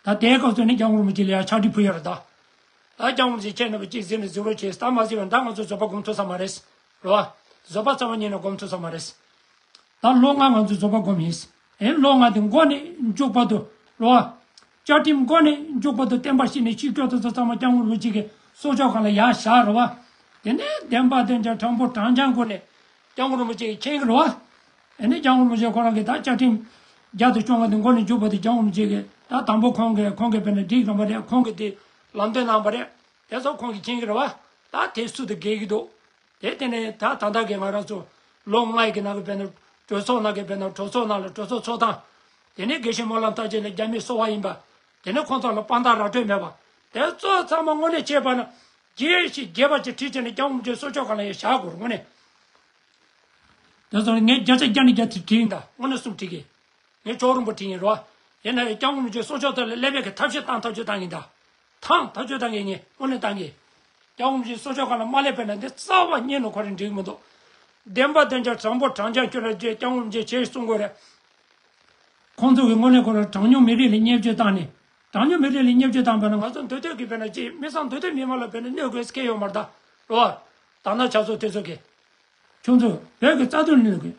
ད་དེའི་སྐབས་སུ་ནི་སྐྱབས་མགོན་རིན་པོ་ཆེ་ལ་ཡང་ཕྱག་བྲིས་ཕུལ་ཡ་རེད་ད། ད་སྐྱབས་མགོན་རིན་པོ་ཆེ་ཁྱེད་རྣམ་པ་གཅིག་གཟིགས་ནས་གཟིགས་རོགས་བྱེད། ད་མ་གཟིགས་པ་ད་ང་ཚོ་བཟོད་པ་སྒོམ་ཐུབ་ས་མ་རེད། རེད་བ། བཟོད་པ་རྩ་བ་ཉིད་ནས་སྒོམ་ཐུབ་ས་མ་རེད། ད་ལོ་ལྔ་ང་ཚོས་བཟོད་པ་སྒོམ་ཡིན། ཨེ་ལོ་ལྔ་དེ་མགོ་ནས་མཇུག་བར་དུ་རེད་བ། བཅའ་ཁྲིམས་མགོ་ནས་མཇུག་བར་དུ་བརྟན་པ་བཞིན་ནས་ཆིག་སྒྲིལ་དུ་ཚང་མ་སྐྱབས་མགོན་རིན་པོ་ཆེ་གི་གསོལ་ལྕོག་སྒང་ལ་ཡར་བཞག་རེད་བ། དེ་ནས་བདེན་པ་བདེན་བྱ་དྲང་པོ་དྲང་རྐྱང་སྒོ་ནས་སྐྱབས་མགོན་རིན་པོ་ཆེ་གིས་མཁྱེན་གི་རེད་བ། དེ་ནས་སྐྱབས་མགོན་རིན་པོ་ཆེ་ཁོ་རང་གིས་ད་བཅའ་ཁྲིམས་བརྒྱ་དང་བཅོ་ལྔ་དེ་མགོ་ནས་མཇུག་བར་དུ་སྐྱབས་མགོན་རིན་པོ་ཆེ་གིས་ད་དང་པོ་ཁོང་གིས་ཁོང་གིས་དཔེར་ན་སྒྲིག་རམ་པ་རེད། ཁོང་གིས་དེ་ལམ་སྟོན་གནང་བ་རེད། དེ་ཚོ་ཁོང་གིས་མཁྱེན་གི་རེད་བ། ད་དེ་སུ་དང་འགལ་གི་འདུག་དེ་དེ་ནས་ད་ད་ལྟ་གི་ང་རང་ཚོ་ལོ་ལྔ་ཡི་གི་ནང་གི་དཔེར་ན་གྲོས་ཚོགས་ནང་གི་དཔེར་ན་གྲོས་ཚོགས་ནང་ལ་གྲོས་ཚོགས་ཚོགས་སྟངས། དེ་ནས་དགེ་བཤེས་སྨོན་ལམ་བརྟག་དཔྱད་ལ་རྒྱ་མི་སོ་བ་ཡིན་པ། དེ་ནས་ཁོང་ཚོ་ལ་དཔང་རྟགས་ར་སྤྲོད་མེད་པ། དེ་ཚོ་ཚང་མ་དངོས་གནས་བྱས་པ་ན་རྒྱས་ཤིང་རྒྱས་པ་ཅིག་བྲིས་བྱས་ནས་སྐྱབས་མགོན་རིན་པོ་ཆེའི་གསོལ་ལྕོག་སྒང་ལ་ཡང་བཞག་དགོས་རེད་དངོས་གནས། དེ་ཚོ་ངས་བརྒྱ་ཆ་བརྒྱ་ནས་བརྒྱ་དེ་བྲིས་ཡིན་ད། དངོས་གནས་གསུམ་བྲིས་གི། ངས་ཇོ་བོ་རིན་པོ་བྲིས་ཡིན་རོ། ཡིན་ན་ཡང་སྐྱབས་མགོན་རིན་པོ་ཆེའི་གསོལ་ལྕོག་དེ་ལ་སླེབས་པའི་གི་ཐབས་ཤེས་བཏང་ཐག་གཅོད་བཏང་གི་ཡིན་ད། ཐང་ཐག་གཅོད་བཏང་གི་ངས་དངོས་གནས་བཏང་གི། སྐྱབས་མགོན་རིན་པོ་ཆེའི་གསོལ་ལྕོག་སྒང་ལ་མ་སླེབས་པ་ན་འདི་རྩ་བ་ཉིད་ནས་ཁོ་རང་འགྲིག་གི་མི་འདུག་བདེན་པ་བདེན་བྱ་དྲང་པོ་དྲང་རྐྱང་ཁྱོད་ལ་རྗེ་སྐྱབས་མགོན་རིན་པོ་ཆེས་གསུང་དགོས་རེད། ཁོང་ཚོ་གི་དངོས་གནས་ཁོ་རང་གྲངས་ཉུང་མི་རིགས་ལ་བརྙས་བཅོས་བཏང་ནས། གྲངས་ཉུང་མི་རིགས་ལ་བརྙས་བཅོས་བཏང་པ་ན་ང་ཚོ་འདི་དུས་ཀྱི་དཔེར་ན་ཅིག་མི་སང་འདི་དུས་མི་མང་ལ་དཔེར་ན་གནོད་དགོས་སྐལ་ཡོད་མ་རེད་ད། རོ། ད་ནང་ཇག་ཚོགས་དེ་ཚོ་གི། ཁྱོད་ཚོ་བོད་ཀྱི་རྩ་དོན་གནོད་དགོས།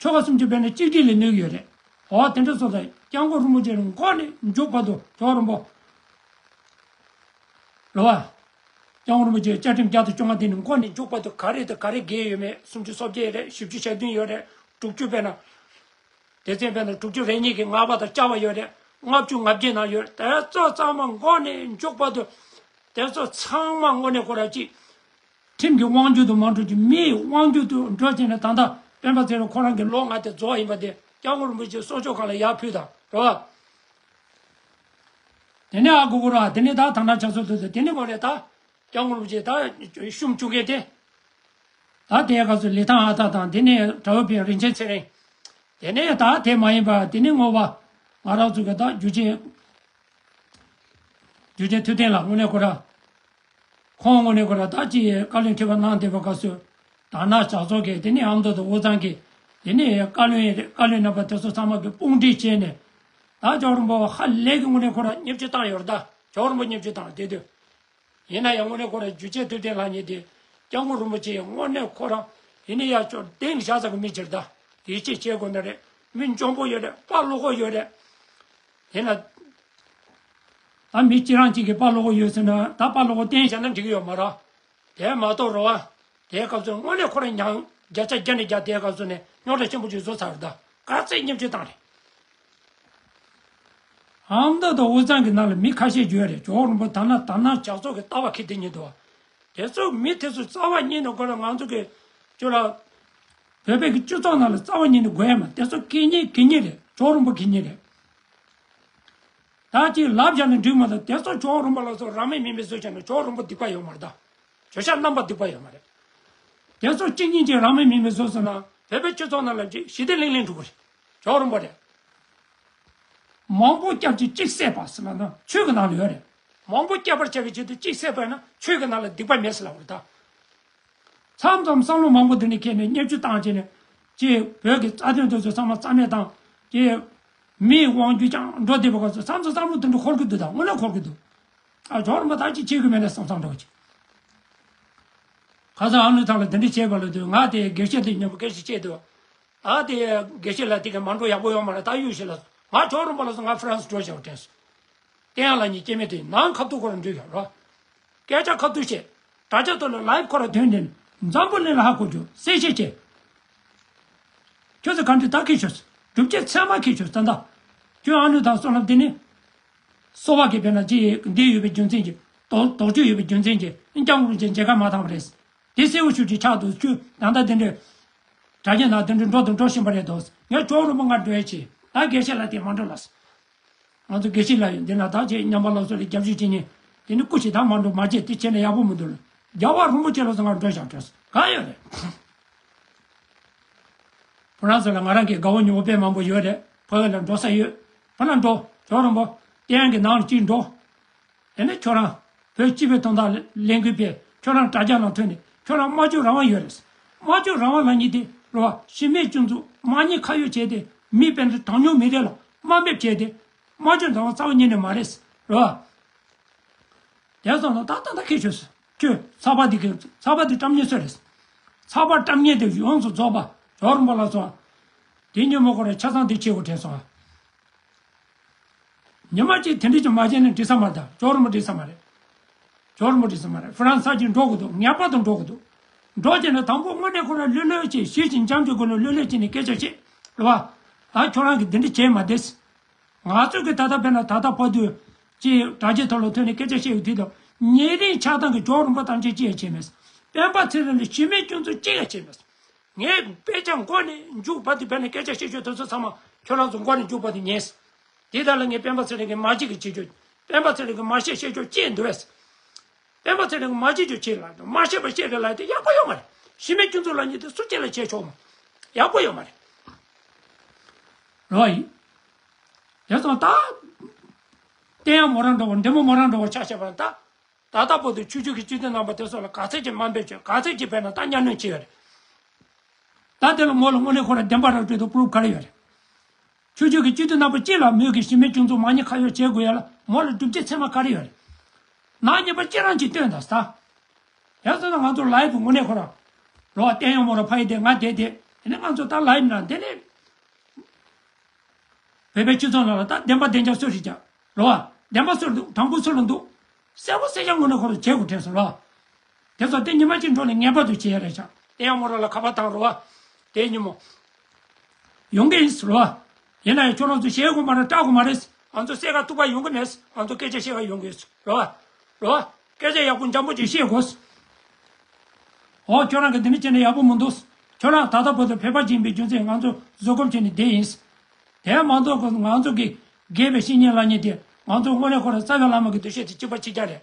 ཆོལ་ཁ་སུམ་ཅུ་དཔེར་ན་གཅིག་སྒྲིལ་ལ་གནོད་ཀྱི་ཡོད་རེད། འོ་དེ་འདྲ་སོང་ཙང་སྐྱབས་མགོན་རིན་པོ་ཆེ་མགོ་ནས་མཇུག་བར་དུ་ཇོ་བོ་རིན་པོ། རེད་བ། སྐྱབས་མགོན་རིན་པོ་ཆེ་བཅའ་ཁྲིམས་བརྒྱ་དང་བཅོ་ལྔ་དེ་ནི་མགོ་ནས་མཇུག་བར་དུ་ག་རེ་དང་ག་རེ་འགལ་ཡོད་མེད། སུམ་ཅུ་སོ་བརྒྱད་ཡོད་རེད། བཞི་བཅུ་ཞེ་བདུན་ཡོད་རེད། དྲུག་ཅུ་དཔེར་ན། སྡེ་ཚན་དཔེར་ན་དྲུག་ཅུ་རེ་གཉིས་ཀྱི་ལྔ་པ་དང་བཅའ་བ་ཡོད་རེད། ལྔ་བཅུ་ང་བརྒྱད་ནང་ཡོད་རེད། དེ་ཚོ་ཚང་མ་མགོ་ནས་མཇུག་བར་དུ། དེ་ཚོ་ཚང་མ་དངོས་གནས་ཁོ་རང་གཅིག་ཁྲིམས་ཀྱི་དབང་སྒྱུར་དུ་མ་འགྲོ་རྒྱུ་མིའི་དབང་སྒྱུར་དུ་འགྲོ་བྱས་ནས་ད་ལྟ་སྤེན་པ་ཚེ་རིང་ཁོ་རང་གི་ལོ་ལྔ་དེ་རྫོགས་ཡིན་པ་དེ་སྐྱབས་མགོན་རིན་པོ་ཆེའི་གསོལ་ལྕོག་སྒང་ལ་ཡར་ཕུལ་དང་རེད་བ། དེ་ནས་ཨ་གུ་གུ་ར་དེ་ནས་ད་ད་ན་ཆ་སོ་དུ་དེ་ནས་ངོ་ནས་ད་སྐྱབས་མགོན་རིན་པོ་ཆེ་ད་བཤུམ་བཅུག་མཁན་དེ། ད་དེའི་སྐབས་སུ་ལི་ཐང་ཨ་ཐ་དང་དེ་ནས་གྲྭ་བ་པའི་རིན་ཆེན་ཚེ་རིང་། དེ་ནས་ད་དེ་མ་ཡིན་པ་དེ་ནས་ངོ་བ་ང་རང་ཚོ་གི་ད་རྒྱུ་ཆེན། རྒྱུ་ཆེན་ཐུབ་བསྟན་ལགས་དངོས་གནས་ཁོ་ར། ཁོང་དངོས་གནས་ཁོ་ར་ད་ཅི་བཀའ་བློན་ཁྲི་པ་གནང་བསྡད་པ་སྐབས་སུ། ད་ནང་ཇག་ཚོགས་ཀྱིས་དེ་ནས་ཨ་མདོ་དང་དབུས་གཙང་གིས་དེ་ནས་བཀའ་བློན་བཀའ་བློན་རྣམ་པ་དེ་ཚོ་ཚང་མ་གིས་དཔུང་སྒྲིག་བྱས་ནས། ད་ཇོ་བོ་རིན་པོ་ཧ་ལས་ཀྱི་དངོས་གནས་ཁོ་ར་བརྙས་བཅོས་བཏང་ཡོད་རེད་ད། ཇོ་བོ་རིན་པོ་བརྙས་བཅོས་བཏང་དེ་དུས། ཡིན་ན་ཡང་དངོས་གནས་ཁོ་ར་རྒྱུ་ཆེན་ཐུབ་བསྟན་ལགས་ཉིད་དེ། སྐྱབས་མགོན་རིན་པོ་ཆེ་དངོས་གནས་ཁོ་ར་ཡིན་ན་ཡང་ཅོ་གདན་བཞག་ས་གི་མི་ཅིག་རེད་ད། ཡིད་ཆེས་བྱེད་དགོས་ནི་རེད། མི་འཇོན་པོ་ཡོད་རེད། དཔའ་བློ་ཁོག་ཡོད་རེད། ཡིན་ན། ད་མི་ཁྱེད་རང་གཅིག་གིས་དཔའ་བློ་ཁོག་ཡོད་ཟེར་ན་ད་དཔའ་བློ་ཁོག་བསྟན་བཞག་ན་འགྲིག་གི་ཡོད་མ་རེད། དེ་མ་གཏོགས་རེད་བ། དེའི་སྐབས་སུ་དངོས་གནས་ཁོ་རང་མྱངས་བརྒྱ་ཆ་བརྒྱ་ནས་བརྒྱ་དེའི་སྐབས་སུ་ནས་རྙོག་དྲ་ཆེན་པོ་ཅིག་བཟོས་ཚར་རེད་ད། ག་ཚད་བརྙས་བཅོས་བཏང་རེད། ཨ་མདོ་དང་དབུས་གཙང་གི་ནང་ལ་མི་ཁ་ཤས་ཡོད་རེད། ཇོ་བོ་རིན་པོ་ད་ན་ད་ན་ཇག་ཚོགས་ཀྱི་ལྟ་བ་ཁེ་དེ་ཉིད་དུ། དེ་ཚོ་མི་དེ་ཚོ་རྩ་བ་ཉིད་ནས་དགོས་ལ་ང་ཚོ་གི་ཅོ་ལ། བོད་པའི་གི་སྤྱི་ཚོགས་ནང་ལ་རྩ་བ་ཉིད་ནས་དགོས་ཡ་མ་དེ་ཚོ་གད་སྙིགས་གད་སྙིགས་རེད། ཇོ་བོ་རིན་པོ་གད་སྙིགས་རེད། ད་ཅིག་ལབ་བཞག་ན་འགྲིག་མ་ད་དེ་ཚོ་ཇོ་བོ་རིན་པོ་ལ་སོགས་རང་མོས་མིན་པའི་བཟོ་བྱས་ན་ཇོ་བོ་རིན་པོ་སྡིག་པ་ཡོད་མ་རེད་ད། བརྗོད་བྱ་རྣམ་པ་སྡིག་པ་ཡོད་མ་རེད། དེ་ཚོ་གཅིག་གཉིས་ཀྱིས་རང་མོས་མིན་པའི་བཟོ་སོང་ན་བོད་པའི་སྤྱི་ཚོགས་ནང་ལ་ཅིག་ཞི་བདེ་ལིང་ལིང་འགྲོ་གི་རེད། ཇོ་བོ་རིན་པོ་རེད། མང་པོ་སྐྱབས་ཀྱིས་གཅིག་བསད་པ་ཟེར་ལ་ན་ཆོས་ཀྱི་ནང་ལ་ཡོད་རེད། མང་པོ་སྐྱབས་པར་བྱ་བའི་ཆེད་དུ་གཅིག་བསད་པ་ན་ཆོས་ཀྱི་ནང་ལ་སྡིག་པ་མེད་ཟེར་ལབ་པ་རེད་ད། མཚམས་མཚམས་བསམ་བློ་མང་པོ་འདི་ནས་འཁྱེར་ནས་བརྙས་བཅོས་བཏང་བྱས་ནས་ཅེས་བོད་ཀྱི་རྩ་དོན་དེ་ཚོ་ཚང་མ་རྩ་མེད་བཏང་ཅེས་མིའི་དབང་སྒྱུར་ཀྱང་འགྲོ་བསྡད་པ་སྐབས་སུ་མཚམས་མཚམས་བསམ་བློ་དེ་འདྲ་འཁོར་གི་འདུག་ད་དངོས་གནས་འཁོར་གི་འདུག་ཨ་ཇོ་བོ་རིན་པོ་ད་ཅི་བྱེད་དགོས་མེད་ན་བསམ་བསམ་འདྲ་བོ་ཅིག་ཁ་སང་ཨ་ནུ་ཐང་ལ་དེ་འདྲ་བྱས་པ་ལ་དུས་ང་དེ་དགེ་བཤེས་དེ་མཉམ་པོ་སྐད་ཆ་བཤད་དུས། ཨ་དེ་དགེ་བཤེས་ལགས་དེ་ག་མ་འགྲོ་ཡག་པོ་ཡོད་མ་རེད། ད་གཡུག་ཞིག་ལ་ང་ཇོ་བོ་རིན་པོ་ལ་སོང་ང་ཧྥ་རན་སི་འགྲོ་བཞག་དྲན་སོང་། བསྟན་ཡག་ལགས་གཉིས་སྐྱེ་དམན་དེ་ནང་ཁ་ཐུག་ཁོ་རང་འགྲོ་ཡག་རོ། སྐད་ཆ་ཁ་ཐུག་བཤད། དྲ་རྒྱ་ཐོག་ལ་ལའིབ་ཁོ་ར་ཐོན་ནས་འཛམ་བུ་གླིང་ལ་ཧ་གོ་རྒྱུ་གསལ་བཤད་བྱས། ཁྱོད་ཚོ་ག་འདྲ་ད་ཁེ་ཤོས། སྒྲུབ་བྱེད་ཚད་མ་ཁེ་ཤོས་ཙན་ད། ཁྱོད་ཨ་ནུ་དང་བསོད་ནམས་དེ་ནི། གསོ་བ་གི་དཔེར་ན་ཅི་འདི་ཡོད་པའི་རྒྱུ་མཚན་གྱིས་དོགས་དོགས་གཅོད་ཡོད་པའི་རྒྱུ་མཚན་གྱིས་སྐྱབས་མགོན་རིན་ཆེན་མཇལ་ཁ་མ་བཏང་བ་རེད། དེ་གསལ་བོ་ཤོད་ཀྱི་ཆགས་འདུག་ཁྱོད་ད་ལྟ་དེ་འདྲའི་དྲ་རྒྱ་ནང་དེ་འདྲའི་འགྲོ་དང་འགྲོ་བཞིན་པ་རེད་འདུག་ངས་ཇོ་རིན་པོ་ང་འགྲོ་ཡ་ཆེ་ད་དགེ་བཤེས་ལགས་དེ་མ་འགྲོ་ལགས། ང་ཚོ་དགེ་བཤེས་ལགས་ཡོད་འདི་ན་ད་ཅེས་ཉམས་པ་སློབ་གསོ་ལ་རྒྱབ་སྐྱོར་བྱེད་ཉིན་དེ་ནི་སྐུ་ཞིག་ད་མ་འགྲོ་མ་བྱེད་དེ་བྱས་ན་ཡག་པོ་མི་འདུག་ལ། རྒྱལ་བ་རིན་པོ་ཆེ་ལ་སོང་ང་འགྲོ་བཞག་འགྲོ་ག་ཡོད་རེད། ཕོ་བྲང་ཚོ་ལ་ང་རང་གི་དགའ་བོ་ཉེ་བོ་དཔེ་མང་པོ་ཡོད་རེད། ཕ་གི་ལ་འགྲོ་ས་ཡོད། ཕ་ལ་འགྲོ། ཇོ་རིན་པོ། སྟེང་གི་ནང་ལ་གཅིག་འགྲོ། དེ་ནས་ཁྱོད་རང་བོད་སྤྱི་པའི་དོན་དག་ལས་འགུལ་སྤེལ། ཁྱོད་རང་དྲ་རྒྱ་ནང་ཐོན་ནས་ཁྱོད་རང་སྨྲ་བརྗོད་རང་དབང་ཡོད་རེད། སྨྲ་བརྗོད་རང་དབང་ལབ་མཁན་དེ་རེད་བ། གཞི་མེད་སྐྱོན་འཛུགས་དམག་ཉེས་ཁ་གཡོག་བྱས་ཏེ་མི་དཔེར་ན་གྲངས་ཉུང་མི་རིགས་ལ་དམའ་འབེབས་བྱས་ཏེ་སྨྲ་བརྗོད་རང་དབང་རྩ་བ་ཉིད་ནས་མ་རེད། རེད་བ། དེ་སོང་ན་ད་ད་ད་ཁེ་ཆོས་སུ་ཁྱོད་ཚགས་པར་འདི་གི་ཚགས་པར་འདི་བཀྲམ་མཁན་སུ་རེད། ཚགས་པར་བཀྲམ་མཁན་དེ་ཡོངས་སུ་རྫོགས་པ་ཇོ་རིན་པོ་ལ་སོང་། དེ་ཉིན་མོ་ཁོ་རང་ཆ་ཚང་དེ་བྱེད་དགོས་དྲན་སོང་། ཉི་མ་གཅིག་དེ་འདྲ་ཅིག་མ་བྱས་ན་འགྲིག་ས་མ་རེད་ད། ཇོ་རིན་པོ་འགྲིག་ས་མ་རེད། ཇོ་རིན་པོ་འགྲིག་ས་མ་རེད། ཧྥ་རན་སི་ཅིག་འགྲོ་དགོས་འདུག་ངེས་པར་དུ་འགྲོ་དགོས་འདུག་འགྲོ་བྱས་ན་དང་པོ་དངོས་གནས་ཁོ་རང་ལྷོད་ལྷོད་བྱས་ཞི་ཞིང་འཇམ་གྱི་སྒོ་ནས་ལྷོད་ལྷོད་བྱས་ནས་སྐད་ཆ་བཤད། རེད་བ། ད་ཁྱོད་རང་གིས་འདི་འདྲ་བྱས་མ་བསྡད། ང་ཚོ་གི་ད་ལྟ་དཔེར་ན་ད་ལྟ་བར་དུ་ཅིག་དྲ་རྒྱའི་ཐོག་ལ་ཐོན་ནས་སྐད་ཆ་བཤད་ཡོད་དུས་དང་ཉེ་རིང་ཆགས་སྡང་གི་ཇོ་རིན་པོ་ཐམས་ཅད་ཅི་ཡང་བྱས་མེད། སྤེན་པ་ཚེ་རིང་ལ་གཞི་མེད་སྐྱོན་འཛུགས་ཅི་ཡང་བྱས་མེད། ངས་དཔེ་ཆ་མགོ་ནས་མཇུག་བར་དུ་དཔེར་ན་སྐད་ཆ་བཤད་ཆོག་དེ་ཚོ་ཚང་མ་ཁྱོད་རང་ཚོ་མགོ་ནས་མཇུག་བར་དུ་ཉན། དེ་དག་ལ་ངས་སྤེན་པ་ཚེ་རིང་གི་མ་བྱེད་ཀྱི་བྱེད་ཆོག་སྤེན་པ་ཚེ་རིང་གི་མ་བཤད་བཤད་ཆོག་ཅི་ཡང་འདུག་བས། སྤེན་པ་ཚེ་རིང་གི་མ་བྱེད་ཆོག་ཅི་ལ་མ་བཤད་པ་བཤད་རེ་ལ་དེ་ཡག་པོ་ཡོད་མ་རེད། གཞི་མེད་སྐྱོན་འཛུགས་ལབ་མཁན་དེ་སུ་གཅིག་ལ་བྱས་ཆོག་མ། ཡག་པོ་ཡོད་མ་རེད། རོ་ཡིན། དེ་ཙང་ད། བསྟན་ཡག་མོ་རང་འགྲོ་བ་འདྲེ་མོ་མོ་རང་འགྲོ་བ་ཆ་བཞག་པ་ད། ད་ལྟ་བར་དུ་ཆོས་བརྒྱུད་ཀྱི་སྤྱི་འཐུས་རྣམ་པ་དེ་ཚོ་ལ་ག་ཚད་ཀྱི་དམའ་འབེབས་བྱས་ག་ཚད་ཀྱི་བས་ན་ད་གཉའ་གནོན་བྱས་ཡོད་རེད། ད་དེ་ལ་མོ་ལ་དངོས་གནས་ཁོ་ར་བདེན་པ་ར་སྤྲོད་དུ་པུ་རུབ་ག་རེ་ཡོད་རེད། ཆོས་བརྒྱུད་ཀྱི་སྤྱི་འཐུས་རྣམ་པ་གཅིག་ལ་མོས་ཀྱི་གཞི་མེད་སྐྱོན་འཛུགས་མ་ཉེས་ཁ་གཡོག་བྱེད་དགོས་ཡ་ལ་མོ་ལ་སྒྲུབ་བྱེད་ཚད་མ་ག་རེ་ཡོད་རེད། ནག་ཉེས་པ་ཅི་རང་ཅིག་སྟོན་དང་ས། ཡ་ཟེར་ན་ང་ཚོ་ལའི་བུ་དངོས་གནས་ཁོ་ར། རོ་བ་བསྟན་ཡག་མོ་ར་ཕ་ཡི་དེ་ང་དེ་དེ་དེ་ནས་ང་ཚོ་ད་ལའི་ནང་དེ་ནས། བོད་པའི་སྤྱི་ཚོགས་ནང་ལ་ད་བདེན་པ་བདེན་རྐྱང་སུ་རེད་ཀྱང་རོ་བ། བདེན་པ་སུ་རེད་འདུག་དྲང་པོ་སུ་རེད་འདུག་གསལ་པོ་གསལ་རྐྱང་ངོ་ནས་ཁོ་རང་བྱེད་དགོས་དྲན་སོང་རོ་བ། དེ་ཚོ་དེ་ཉི་མ་གཅིག་འགྲོ་ནས་ངེས་པར་དུ་བྱེད་ཡ་རེད་ཤག་བསྟན་ཡག་མོ་ར་ལ་ཁ་པར་བཏང་རོ་བ། དེ་ཉིན་མོ། ཡོང་གི་ཡིན་རོ་བ། ཡིན་ན་ཡང་ཁྱོད་རང་ཚོ་ཞེད་དགོས་མ་རེད་སྐྲག་དགོས་མ་རེད། ང་ཚོ་བསད་ག་གཏུག་ག་ཡོང་གི་མེད། ང་ཚོ་སྐད་ཆ་བཤད་ག་ཡོང་གི་ཡོད་རོ་བ། རོ་བ། སྐད་ཆ་ཡག་པོ་འཇམ་པོ་ཅིག་བཤད་དགོས། ཨོ་ཁྱོད་རང་གིས་འདི་འདྲ་བྱས་ན་ཡག་པོ་མི་འདུག་ཁྱོད་རང་ད་ལྟ་བར་དུ་བོད་པ་ཅིག་ཡིན་པའི་རྒྱུ་མཚན་ང་ཚོ་བཟོད་སྒོམ་བྱས་ནས་བསྡད་ཡིན། དེ་མ་གཏོགས་ང་ཚོ་གི་དགེ་བའི་བཤེས་གཉེན་ལབ་མཁན་དེ་ང་ཚོ་དངོས་གནས་ཁོ་རང་རྩ་བའི་བླ་མ་གི་འདུ་ཤེས་དེ་གཅིག་པ་གཅིག་རྐྱང་རེད།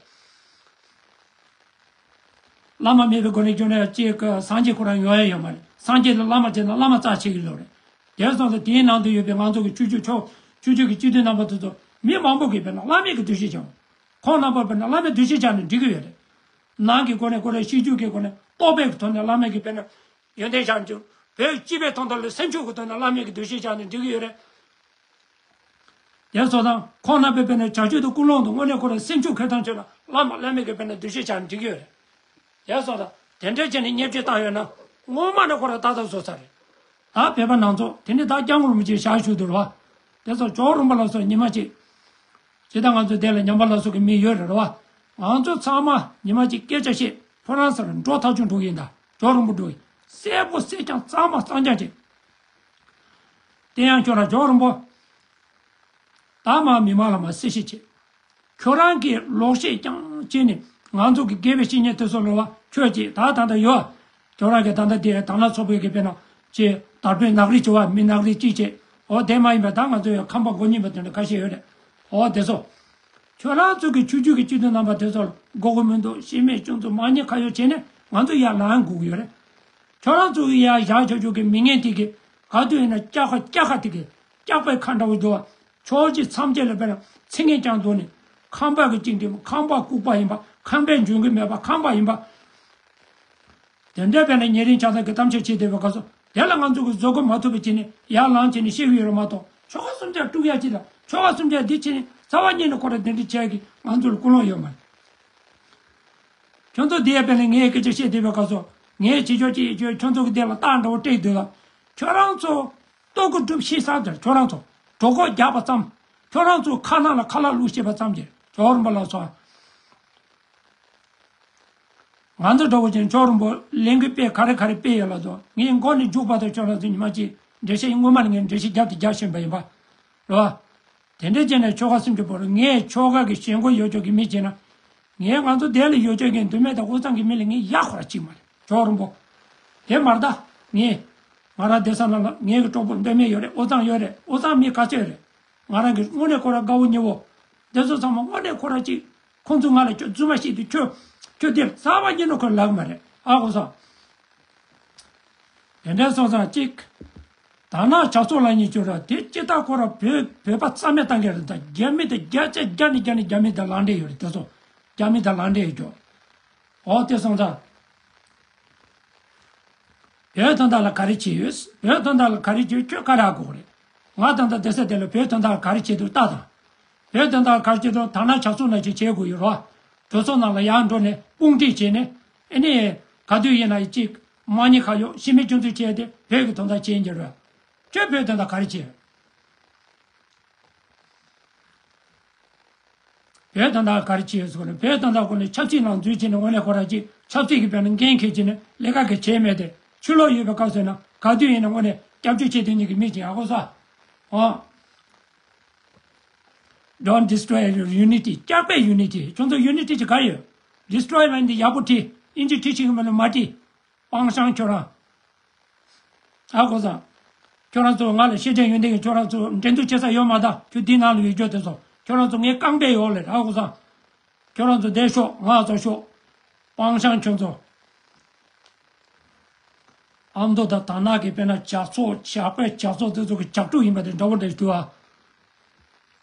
བླ་མ་མེད་པའི་སྒོ་ནས་བརྗོད་ན་ཅིག་སངས་རྒྱས་ཁོ་རང་ཡོང་ཡ་ཡོད་མ་རེད། སངས་རྒྱས་ལ་བླ་མ་བྱས་ན་བླ་མ་རྩ་ཆེ་གི་ལོ་རེད། དེ་སོང་ཙང་དེའི་ནང་དུ་ཡོད་པའི་ང་ཚོ་གི་ཆོས་བརྒྱུད་ཆོས་ཆོས་བརྒྱུད་ཀྱི་སྤྱི་འཐུས་རྣམ་པ་དེ་ཚོ་མི་མང་པོ་གིས་དཔེར་ན་བླ་མེད་ཀྱི་འདུ་ཤེས་བྱུང་། ཁོང་རྣམ་པ་དཔེར་ན་བླ་མའི་འདུ་ཤེས་བྱས་ནས་འགྲིག་གི་ཡོད་རེད། ནང་གི་སྒོ་ནས་ཁོ་རང་ཤེས་རྒྱུད་ཀྱི་སྒོ་ནས་རྟོགས་པའི་ཐོག་ནས་བླ་མ་གི་དཔེར་ན་ཡོན་ཏན་བྱང་ཆུབ་བོད་སྤྱི་པའི་ཐོག་ནས་སེམས་ཤུགས་ཀྱི་ཐོག་ནས་བླ་མ་གི་འདུ་ཤེས་བྱས་ནས་འགྲིག་གི་ཡོད་རེད། དེ་ཚོ་དང་ཁོང་རྣམ་པའི་དཔེར་ན་བྱ་སྤྱོད་དང་ཀུན་སློང་དང་དངོས་གནས་ཁོ་རང་སེམས་ཤུགས་འཁྱེར་སྟངས་བྱས་ན་བླ་མ་བླ་མ་གི་དཔེར་ན་འདུ་ཤེས་བྱས་ནས་འགྲིག་གི་ཡོད་རེད། དེ་ཚོ་དང་དེ་འདྲ་བྱས་ནས་བརྙས་བཅོས་བཏང་ཡོད་ན་སྔོན་མ་ནས་ཁོ་རང་ཏག་ཏག་བཟོ་ཚར་རེད། ད་བོད་པ་ནང་ཚོ་དེ་ནི་ད་སྐྱབས་མགོན་རིན་པོ་ཆེ་ཞལ་བཞུགས་འདུག་རོ། དེ་ཚོ་ཇོ་རིན་པོ་ལ་སོགས་ཉི་མ་གཅིག་ཇི་ལྟར་ང་ཚོ་དེ་ལ་ཉམས་པ་སླར་གསོ་གི་མི་ཡོད་རེད་རོ། ང་ཚོ་ཚང་མ་ཉི་མ་གཅིག་སྐད་ཆ་བཤད་ཕོ་བྲང་སར་འགྲོ་ཐག་ཆོད་འགྲོ་གི་ཡིན་ད། ཇོ་རིན་པོ་འགྲོ་གི་གསལ་པོ་གསལ་རྐྱང་གཙང་མ་གཙང་རྐྱང་བྱེད། དེ་ཡང་ཁྱོད་རང་ཇོ་རིན་པོ། ད་མ་མི་མང་ལ་མ་གསལ་བཤད་བྱེད། ཁྱོད་རང་གིས་ལོག་བཤད་རྐྱང་བྱས་ནས་ང་ཚོ་གི་དགེ་བའི་བཤེས་གཉེན་དེ་ཚོ་ལོ་བ་ཁྱོད་ཀྱིས་ད་ད་ལྟ་ཡོད། ཁྱོད་རང་གི་ད་ལྟ་དེ་དང་ན་ཚོགས་པའི་གི་དཔེར་ན་ཅེས་དར་པོའི་ནག་རིས་བྱེད་བ་མི་ནག་རིས་གཅིག་བྱེད། འོ་དེ་མ་ཡིན་པ་ད་ང་ཚོ་ཡང་ཁམས་པ་མགོ་རྙིང་པ་དེ་འདྲ་ཁ་ཤས་ཡོད་རེད། འོ་དེ་ཚོ། ཁྱོད་རང་ཚོ་གི་ཆོས་བརྒྱུད་ཀྱི་སྤྱི་འཐུས་རྣམ་པ་དེ་ཚོ་ལ་དགོས་མཁོ་མི་འདུག་གཞི་མེད་སྐྱོན་འཛུགས་མ་ཉེས་ཁ་གཡོག་བྱས་ནས་ང་ཚོ་ཡར་ལངས་དགོས་ཀྱི་ཡོད་རེད། ཁྱོད་རང་ཚོ་གི་ཡར་བཞག་ཆོག་ཆོག་གི་མི་ངན་དེ་གི་ག་དུས་ཡིན་ན་སྐྱག་ཁ་སྐྱག་ཁ་དེ་གི་སྐྱག་པའི་ཁ་འདྲ་བོ་འདུག་བ། ཕྱོགས་གཅིག་མཚམས་བཅད་ལ་དཔེར་ན་ཚིག་ངན་རྐྱང་འདུག་ནས་ཁམས་པ་གི་གཅིག་འདྲེ་ཁམས་པ་ལྐུགས་པ་ཡིན་པ་ཁམས་པས་འཇོན་གི་མེད་པ་ཁམས་པ་ཡིན་པ། དེ་འདྲ་དཔེར་ན་ཉེ་རིང་ཆགས་སྡང་གི་གཏམ་བཤད་བྱེད་བསྡད་པའི་སྐབས་སུ་དེ་ལ་ང་ཚོ་གི་བཟོད་སྒོམ་མ་ཐུབ་པའི་ཆ་ནས་ཡར་ལངས་བྱས་ནས་བཤད་གི་ཡོད་རེད་མ་གཏོགས་ཆོལ་ཁ་གསུམ་ཆར་དཀྲུག་ཡ་ཅིག་དང་ཆོལ་ཁ་གསུམ་ཆར་འདི་བྱས་ནས་རྩ་བ་ཉིད་ནས་ཁོ་ར་དེ་འདྲ་བྱས་གི་ང་ཚོ་ལ་ཀུན་སློང་ཡོད་མ་རེད། ཁྱོད་ཚོ་འདི་ཡ་དཔེར་ན་ངས་སྐད་ཆ་བཤད་བསྡད་པའི་སྐབས་སུ་ངས་བྱེད་ཆོག་ཅི་ཡེ་ཆོག་ཁྱོད་ཚོ་གི་དེ་ལ་རྟགས་འདྲ་བོ་སྤྲད་འདུག་ལ། ཁྱོད་རང་ཚོ་ལྟོ་གོས་སྒྲུབ་ཤེས་ས་དེར་ཁྱོད་རང་ཚོ་གྲོད་ཁོག་རྒྱགས་པ་ཙམ། ཁྱོད་རང་ཚོ་ཁ་ནང་ལ་ཁ་ལག་བླུགས་ཤེས་པ་ཙམ་གྱིས་ཇོ་རིན་པོ་ལ་སོགས། ང་ཚོ་འདྲ་བོ་ཅན་ཆོག་རིན་པོ་ལས་འགུལ་སྤེལ་ག་རེ་ག་རེ་སྤེལ་ཡོད་ལ་དོ། ངས་མགོ་ནས་མཇུག་བར་དུ་ཁྱོད་རང་ཚོ་ཉི་མ་གཅིག་འགྲེལ་བཤད་སྔོན་མ་ལ་ངས་འགྲེལ་བཤད་རྒྱབ་དེ་རྒྱབ་བཞིན་པ་ཡིན་པ་རེད་བ། དེ་འདྲའི་བྱས་ནས་ཆོལ་ཁ་སུམ་ཅུ་པོ་རུ་ངས་ཆོལ་ཁ་གི་ཞེན་ཁོག་ཡོད་ཅོག་གི་མི་བྱས་ན། ངས་ང་ཚོ་དེ་ལ་ཡོད་ཅོག་གི་མདོ་སྨད་དང་དབུས་གཙང་གི་མི་ལ་ངས་ཡག་ཁོ་ར་གཅིག་མ་རེད་ཆོག་རིན་པོ། དེ་མ་རེད་ད། ངས་ང་རང་བསྡད་ས་ནང་ལ་ངའི་གི་གྲོགས་པོ་མདོ་སྨད་ཡོད་རེད། དབུས་གཙང་ཡོད་རེད། དབུས་གཙང་མི་ག་ཚོད་རེད། ང་རང་གི་དངོས་གནས་ཁོ་ར་དགའ་བོ་ཉེ་བོ། དེ་ཚོ་ཚང་མ་དངོས་གནས་ཁོ་ར་གཅིག་ཁོང་ཚོ་ང་ལ་ཁྱོད་རྫུན་མ་བཤད་དུས་ཁྱོད་ཁྱོད་དེར་རྩ་བ་ཉིད་ནས་ཁོས་ལབ་མ་རེད་ཨ་ཁོ་ཚང་། དེ་འདྲ་སོང་ཙང་གཅིག་དར་ནག་ཇག་ཚོགས་ལབ་མཁན་ཁྱོད་ར་དེ་སྤྱིར་བཏང་ཁོ་ར་བོད་བོད་པ་རྩ་མེད་བཏང་མཁན་རེད་ད། རྒྱ་མི་དེ་རྒྱ་ཆེ་རྒྱ་ནས་རྒྱ་ནས་རྒྱ་མི་དང་ལངས་འབྲས་ཡོད་རེད་དེ་ཚོ། རྒྱ་མི་དང་ལངས་འབྲས་ཡོད་ཀྱོ། འོ་དེ་སོང་ཙང་། བོད་དོན་དག་ལ་ག་རེ་བྱས་ཡོད། བོད་དོན་དག་ལ་ག་རེ་བྱས་ཁྱོད་ག་རེ་ཨ་དགོས་རེད། ང་ད་ལྟ་བསྡད་ས་དེ་ལ་བོད་དོན་དག་ལ་ག་རེ་བྱས་འདུག་ལྟ་དང་། བོད་དོན་དག་ལ་ག་རེ་བྱས་འདུག་དར་ནག་ཇག་ཚོགས་ནང་བཞིན་བྱེད་དགོས་ཡོད་རོ། གྲོས་ཚོགས་ནང་ལ་ཡར་འགྲོ་ནས་དཔུང་སྒྲིག་བྱས་ནས་ཨེ་ནི། ག་དུས་ཡིན་ན་གཅིག་དམག་མི་ཁ་གཡོག་ཕྱི་མི་སྐྱོང་ཚུལ་བྱས་ཏེ་བོད་ཀྱི་དོན་དག་བྱེད་ཀྱི་རེད། ཁྱོད་བོད་དོན་དག་ག་རེ་བྱས། བོད་དོན་དག་ག་རེ་བྱས་ཟེར་ན་བོད་དོན་དག་སྐོར་ནས་ཆབ་སྲིད་ནང་འཛུལ་བྱས་ནས་དངོས་གནས་ཁོ་རང་གཅིག་ཆབ་སྲིད་ཀྱི་བོད་ནང་འགན་འཁྱེར་བྱས་ནས་ལས་ཀ་གི་བྱས་མེད་དེ་ཕྱི་ལོགས་ཡོད་པའི་སྐབས་སུ་ན་ག་དུས་ཡིན་ན་དངོས་གནས་སྐྱབས་བཅོལ་བྱེད་དོན་གཉིས་ཀྱི་མི་ཅིག་ཨ་ཁོ་ས། ཨོ། Don't destroy your unity. སྐྱག་པའི་unity. ཁྱོད་ཚོ་unity ཅིག་ག་ཡོད། Destroy ལ་འདི་ཡག་པོ་བྲིས། ཨིན་ཇི་བྲིས་ཤིག་མ་ལ་མ་བྲིས། སྤང་བཤང་ཁྱོད་རང་། ཨ་ཁོ་ཚང་། ཁྱོད་རང་ཚོ་ང་ལ་ཤེས་བྱ་ཡོན་ཏན་གྱི་ཁྱོད་རང་ཚོ་འགྲན་བསྡུར་བྱེད་ས་ཡོད་མ་ད་ཁྱོད་འདི་ནང་ལ་ཡོད་རྒྱུ་དེ་ཚོ་ཁྱོད་རང་ཚོ་ངའི་རྐང་པའི་འོག་ལ་རེད་ཨ་ཁོ་ཚང་། ཁྱོད་རང་ཚོ་བསྡད་ཤོག་ང་ཚོ་ཤོག་སྤང་བཤང་ཁྱོད་ཚོ། ཨ་མདོ་དང་དར་ནག་གི་དཔེར་ན་ཇག་ཚོགས་ཇག་པའི་ཇག་ཚོགས་དེ་ཚོ་གི་ཇག་ཕྲུག་ཡིན་པ་དེ་འདྲ་བོ་འདྲ་ཞིག་འདུག་ཨ།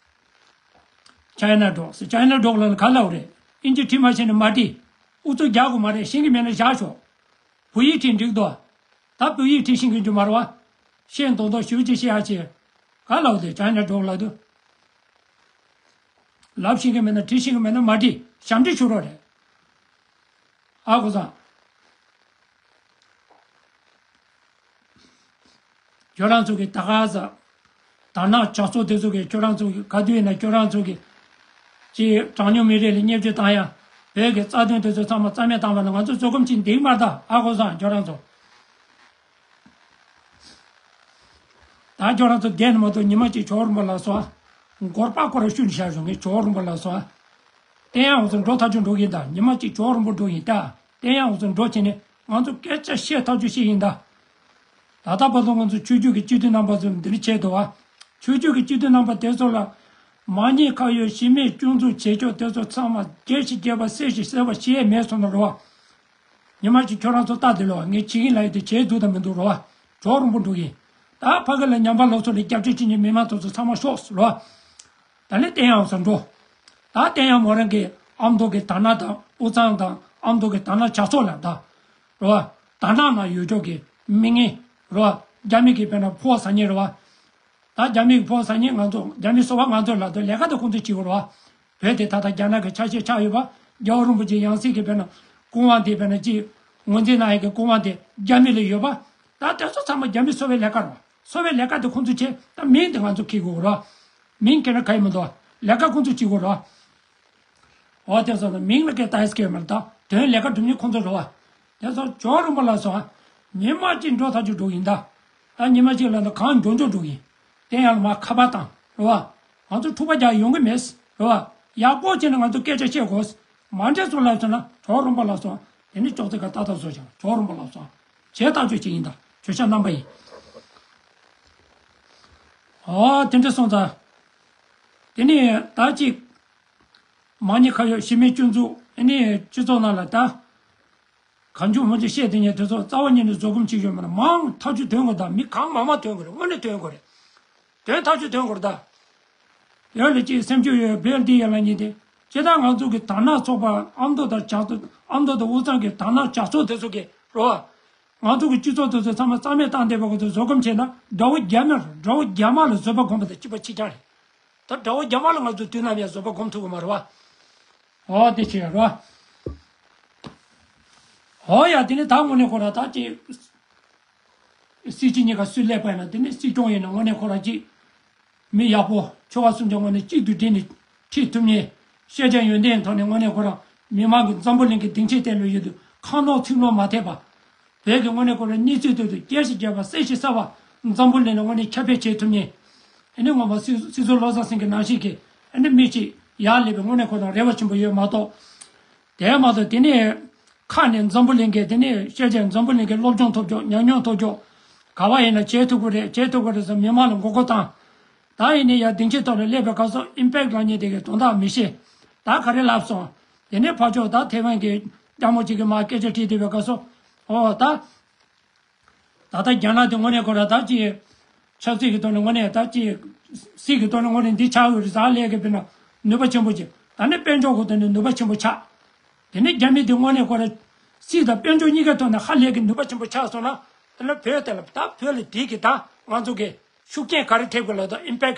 China dog ཟེར་China dog ལ་ག་ལབ་རེད། ཨིན་ཇི་བྲིས་མ་ཤེས་ན་མ་བྲིས། ཨུ་ཚུགས་རྒྱག་དགོས་མ་རེད། ཤེས་ཀྱི་མེད་ན་བཞག་ཤོག་བོད་ཡིག་བྲིས་འགྲིག་འདུག་ད་བོད་ཡིག་བྲིས་ཤེས་ཀྱི་འདུག་མ་རེད་བ། ཤེས་མདོག་མདོག་ཞུ་ཅི་ཤེས་ཨ་ཅེ། ག་ལབ་དེ་China dog ལབ་དུས། ལབ་ཤེས་ཀྱི་མེད་ན་བྲིས་ཤེས་ཀྱི་མེད་ན་མ་བྲིས། ཞབས་འདྲེན་ཞུ་རོགས་རེད། ཨ་ཁུ་ཚང་། ཁྱོད་རང་ཚོ་གི་ད་ག་ས། དར་ནག་ཇག་ཚོགས་དེ་ཚོ་གི་ཁྱོད་རང་ཚོ་གི་ག་དུས་ཡིན་ན་ཁྱོད་རང་ཚོ་གི་ཅི་གྲངས་ཉུང་མི་རིགས་ལ་བརྙས་བཅོས་བཏང་ཡ། བོད་ཀྱི་རྩ་དོན་དེ་ཚོ་ཚང་མ་རྩ་མེད་བཏང་བ་ན་ང་ཚོ་བཟོད་སྒོམ་ཅིག་འདེགས་མ་ད་ཨ་ཁུ་ཚང་ཁྱོད་རང་ཚོ། ད་ཁྱོད་རང་ཚོ་བསྡད་ནས་མ་གཏོགས་ཉི་མ་གཅིག་ཇོ་བོ་རིན་པོ་ལགས་སོ། མགོར་པགས་ཁོ་ར་བཤུས་ནས་བཞག་ཞོག་ངས་ཇོ་བོ་རིན་པོ་ལགས་སོ། བསྟན་ཡག་འོང་ཚོ་འགྲོ་ཐག་ཆོད་འགྲོ་གིན་ད་ཉི་མ་གཅིག་ཇོ་བོ་རིན་པོ་འགྲོ་ཡིན་ད། བསྟན་ཡག་འོང་ཚོ་འགྲོ་བྱས་ནས་ང་ཚོ་སྐད་ཆ་བཤད་ཐག་ཆོད་བཤད་ཡིན་ད། ད་ལྟ་བར་དུ་ང་ཚོ་ཆོས་བརྒྱུད་ཀྱི་སྤྱི་འཐུས་རྣམ་པ་ཚོ་འདི་འདྲ་བྱས་འདུག་བ། ཆོས་བརྒྱུད་ཀྱི་སྤྱི་འཐུས་རྣམ་པ་དེ་ཚོ་ལ་མ་ཉེས་ཁ་གཡོགས་ཕྱི་མིས་སྐྱོན་འཛུགས་བྱེད་ཕྱོགས་དེ་ཚོ་ཚང་མ་རྒྱས་ཤིག་རྒྱས་པ་གསལ་ཞིག་གསལ་བ་བཤད་མེད་སོང་ན་རོ། ཉི་མ་གཅིག་ཁྱོད་རང་ཚོ་ལྟ་དེ་ལོ་ངས་བྱེད་ཀྱིན་ལ་ཡོད་དེ་བྱེད་འདུག་དང་མི་འདུག་རོ། ཇོ་རིན་པོ་འགྲོ་གིན། ད་ཕ་གི་ལ་ཉམས་པ་སློབ་གསོ་ལ་སྐྱབས་བཅོལ་བྱེད་མཁན་མི་མང་ཚོ་ཚོ་ཚང་མ་ཤོག་རོ། ད་ནི་བསྟན་ཡག་ས་འགྲོ། ད་བསྟན་ཡག་མོ་རང་གི་ཨ་མདོ་གི་དར་ནག་དང་དབུས་གཙང་དང་ཨ་མདོ་གི་དར་ནག་ཇག་ཚོགས་ལ་ད། རོ། དར་ནག་ནང་ཡོད་ཕྱོགས་ཀྱི་མི་ངན་རོ། རྒྱ་མི་གི་དཔེར་ན་ཕོ་ཟ་མཁན་རོ། ད་རྒྱ་མི་གི་ཕོ་ཟ་མཁན་ང་ཚོ་རྒྱ་མི་སོ་པ་ང་ཚོ་ལ་ད་ལས་ཀ་དེ་ཁོང་ཚོས་བྱེད་དགོས་རོ། བོད་དེ་ད་ལྟ་རྒྱ་ནག་གི་ཆ་ཤས་ཆགས་ཡོད་པ། རྒྱལ་བ་རིན་པོ་ཆེ་ཡང་སྲིད་ཀྱི་དཔེར་ན་སྐུ་དབང་དེ་དཔེར་ན་ཅིག་ངོས་འཛིན་གནང་ཡག་གི་སྐུ་དབང་དེ་རྒྱ་མི་ལ་ཡོད་པ། ད་དེ་ཚོ་ཚང་མ་རྒྱ་མི་སོ་པའི་ལས་ཀ་རེད་བ། སོ་པའི་ལས་ཀ་དེ་ཁོང་ཚོ་བྱེད་ད་མིང་དེ་ང་ཚོ་འཁྱེར་དགོས་རེད་བ། མིང་འཁྱེར་ན་ག་ཡི་མི་འདུག་བ། ལས་ཀ་ཁོང་ཚོ་བྱེད་དགོས་རེད་བ། འོ་དེ་ཚོ་ད་མིང་ལ་སྐད་ད་ཨེས་ཀེ་མ་རེད་ད་དོན་ལས་ཀ་སྒྲུབ་མཁན་ཁོང་ཚོ་རེད་བ། དེ་ཚོ་ཇོ་རིན་པོ་ལ་སོང་ཨ། ཉི་མ་གཅིག་འགྲོ་ཐག་ཆོད་འགྲོ་ཡིན་ད། ད་ཉི་མ་གཅིག་ལ་ད་གང་འགྲོ་འགྲོ་འགྲོ་ཡིན། དེ་ཡང་ལ་མ་ཁ་པར་བཏང་རེད་བ། ང་ཚོ་འཁྲུག་པ་རྒྱག་ཡོང་གི་མེད་རེད་བ། ཡག་པོ་བྱས་ནས་ང་ཚོ་སྐད་ཆ་བཤད་དགོས། མ་འདྲེས་སོང་ལབ་སོང་ན་ཇོ་རིན་པོ་ལ་སོང་། དེ་ནི་ཅོག་ཙེ་ཁ་ཏག་ཏག་བཟོ་ཞིང་ཇོ་རིན་པོ་ལ་སོང་། བྱས་ཐག་ཆོད་བྱས་ཡིན་ད་ཇོ་ཤ་རྣམ་པ་ཡིན། ཨོ་དེ་འདྲ་སོང་ཙང་། དེ་ནི་ད་ཅིག་མ་ཉེས་ཁ་གཡོགས་ཕྱི་མིས་སྐྱོན་འཛུགས་ཨ་ནི་སྤྱི་ཚོགས་ནང་ལ་ད། གང་བྱུང་མང་བྱུང་བཤད་དེ་ཉན་དེ་ཚོ་རྩ་བ་ཉིད་ནས་བཟོད་སྒོམ་བྱེད་ཡོད་མ་རེད། མང་ཐག་ཆོད་དོན་དགོས་དང་མི་གང་མང་མང་དོན་དགོས་རེད། དངོས་གནས་དོན་དགོས་རེད། དོན་ཐག་ཆོད་དོན་དགོས་རེད་ད། ཡང་ལས་ཅིག་སེམས་ཤུགས་ཡོད་བེལ་ཏི་ཡ་ལ་ཉིན་དེ་ཇི་ལྟར་ང་ཚོ་གི་དར་ནག་ཚོགས་པ་ཨ་མདོ་དང་བྱང་ཨ་མདོ་དང་དབུས་གཙང་གི་དར་ནག་ཇག་ཚོགས་དེ་ཚོ་གི་རོ། ང་ཚོ་གི་སྤྱི་ཚོགས་དེ་ཚོ་ཚང་མ་རྩ་མེད་བཏང་བསྡད་པ་གི་ཚོ་བཟོད་སྒོམ་བྱས་ན་དགྲ་བོ་རྒྱ་མི་རེད། དགྲ་བོ་རྒྱ་དམར་ལ་བཟོད་པ་སྒོམ་པ་དང་གཅིག་པ་གཅིག་རྐྱང་རེད། ད་དགྲ་བོ་རྒྱ་དམར་ལ་ང་ཚོ་དུས་ནམ་ཡང་བཟོད་པ་སྒོམ་ཐུབ་ཀྱི་མ་རེད་བ། འོ་དེ་བྱས་རོ། འོ་ཡ་དེ་ནི་ད་དངོས་གནས་ཁོ་ན་ད་ཅི། སྲིད་སྤྱི་གཉིས་ཀ་སུས་སླེབས་པ་ཡིན་ན་དེ་ནི་སྲིད་སྐྱོང་ཡིན་ན་དངོས་གནས་ཁོ་རང་ཅི། མི་ཡག་པོ་ཆོལ་ཁ་གསུམ་གྱི་ངོས་ནས་གཅིག་ཏུ་བསྒྲིལ་ནས་ཁྲིད་ཐུབ་མཁན་ཤེས་བྱ་ཡོན་ཏན་ཐོག་ནས་དངོས་གནས་ཁོ་རང་མི་མང་གི་འཛམ་བུ་གླིང་གི་སྡིངས་ཆའི་སྟེང་ལ་ཡོད་དུས་ ཁ་ནོར་ཚིག་ནོར་མ་ཐེབས་པ། བོད་ཀྱི་དངོས་གནས་ཁོ་རང་གནས་ཚུལ་དེ་ཚོ་རྒྱས་ཤིག་རྒྱས་པ་གསལ་ཞིག་གསལ་བ། འཛམ་བུ་གླིང་ལ་དངོས་གནས་ཁྱབ་སྤེལ་བྱེད་ཐུབ་མཁན། ཨ་ནི་ངོ་མ་སྲིད་སྲིད་ཟུར་བློ་བཟང་སེང་གེ་ནང་བཞིན་གྱི་ཨ་ནི་མི་གཅིག་ཡར་སླེབས་པའི་དངོས་གནས་ཁོ་རང་རེ་བ་ཆེན་པོ་ཡོད་མ་གཏོགས། དེ་མ་གཏོགས་དེ་ནས་ཁ་ནས་འཛམ་བུ་གླིང་གི་དེ་ནས་ཤེས་བྱ་འཛམ་བུ་གླིང་གི་སློབ་སྦྱོང་ཐོབ་ཆོག་ཉམས་མྱོང་ཐོབ་ཆོག་ག་བ་ཡིན་ན་བྱེད་ཐུབ་ཀྱི་རེད་བྱེད་ཐུབ་ཀྱི་རེད་ཟེར་མི་མང་ལ་མགོ་སྐོར་བཏང་། ད་ཡིན་ནའི་ཡ་སྡིངས་ཆའི་ཐོག་ལ་སླེབས་པའི་སྐབས་སུ་ཨིམ་པེག་ལབ་མཁན་དེ་གའི་དོན་དག་མི་ཤེས། ད་ག་རེ་ལབ་སོང་། དེ་ནས་ཕར་ཕྱོགས་ད་ཐེ་ཝན་གྱི་རྒྱ་མོ་གཅིག་གིས་མར་སྐད་ཆ་དྲིས་བསྡད་པའི་སྐབས་སུ། ཨོ་ད། ད་ལྟ་རྒྱ་ནག་དེ་དངོས་གནས་ཁོ་ར་ད་ཅི། ཆབ་སྲིད་ཀྱི་ཐོག་ནས་དངོས་གནས་ད་ཅི། སྲིད་ཀྱི་ཐོག་ནས་དངོས་གནས་འདི་ཆགས་ཡོད་རེད་ཟེར་ལས་ཀྱི་དཔེར་ན་ནུས་པ་ཆེན་པོ་ཅིག་ད་ནི་དཔལ་འབྱོར་གྱི་ཐོག་ནས་ནུས་པ་ཆེན་པོ་ཆགས། དེ་ནས་རྒྱ་མི་དེ་དངོས་གནས་ཁོ་ར། སྲིད་དང་དཔལ་འབྱོར་གཉིས་ཀའི་ཐོག་ནས་ཧ་ལས་ཀྱི་ནུས་པ་ཆེན་པོ་ཆགས་སོང་ན། དེ་ལ་བོད་དེ་ལ་ད་བོད་ལ་དེ་གི་ད་ང་ཚོ་གི་ཤུགས་རྐྱེན་ག་རེ་ཐེབས་གི་ལ་ད་ཨིམ་པེག་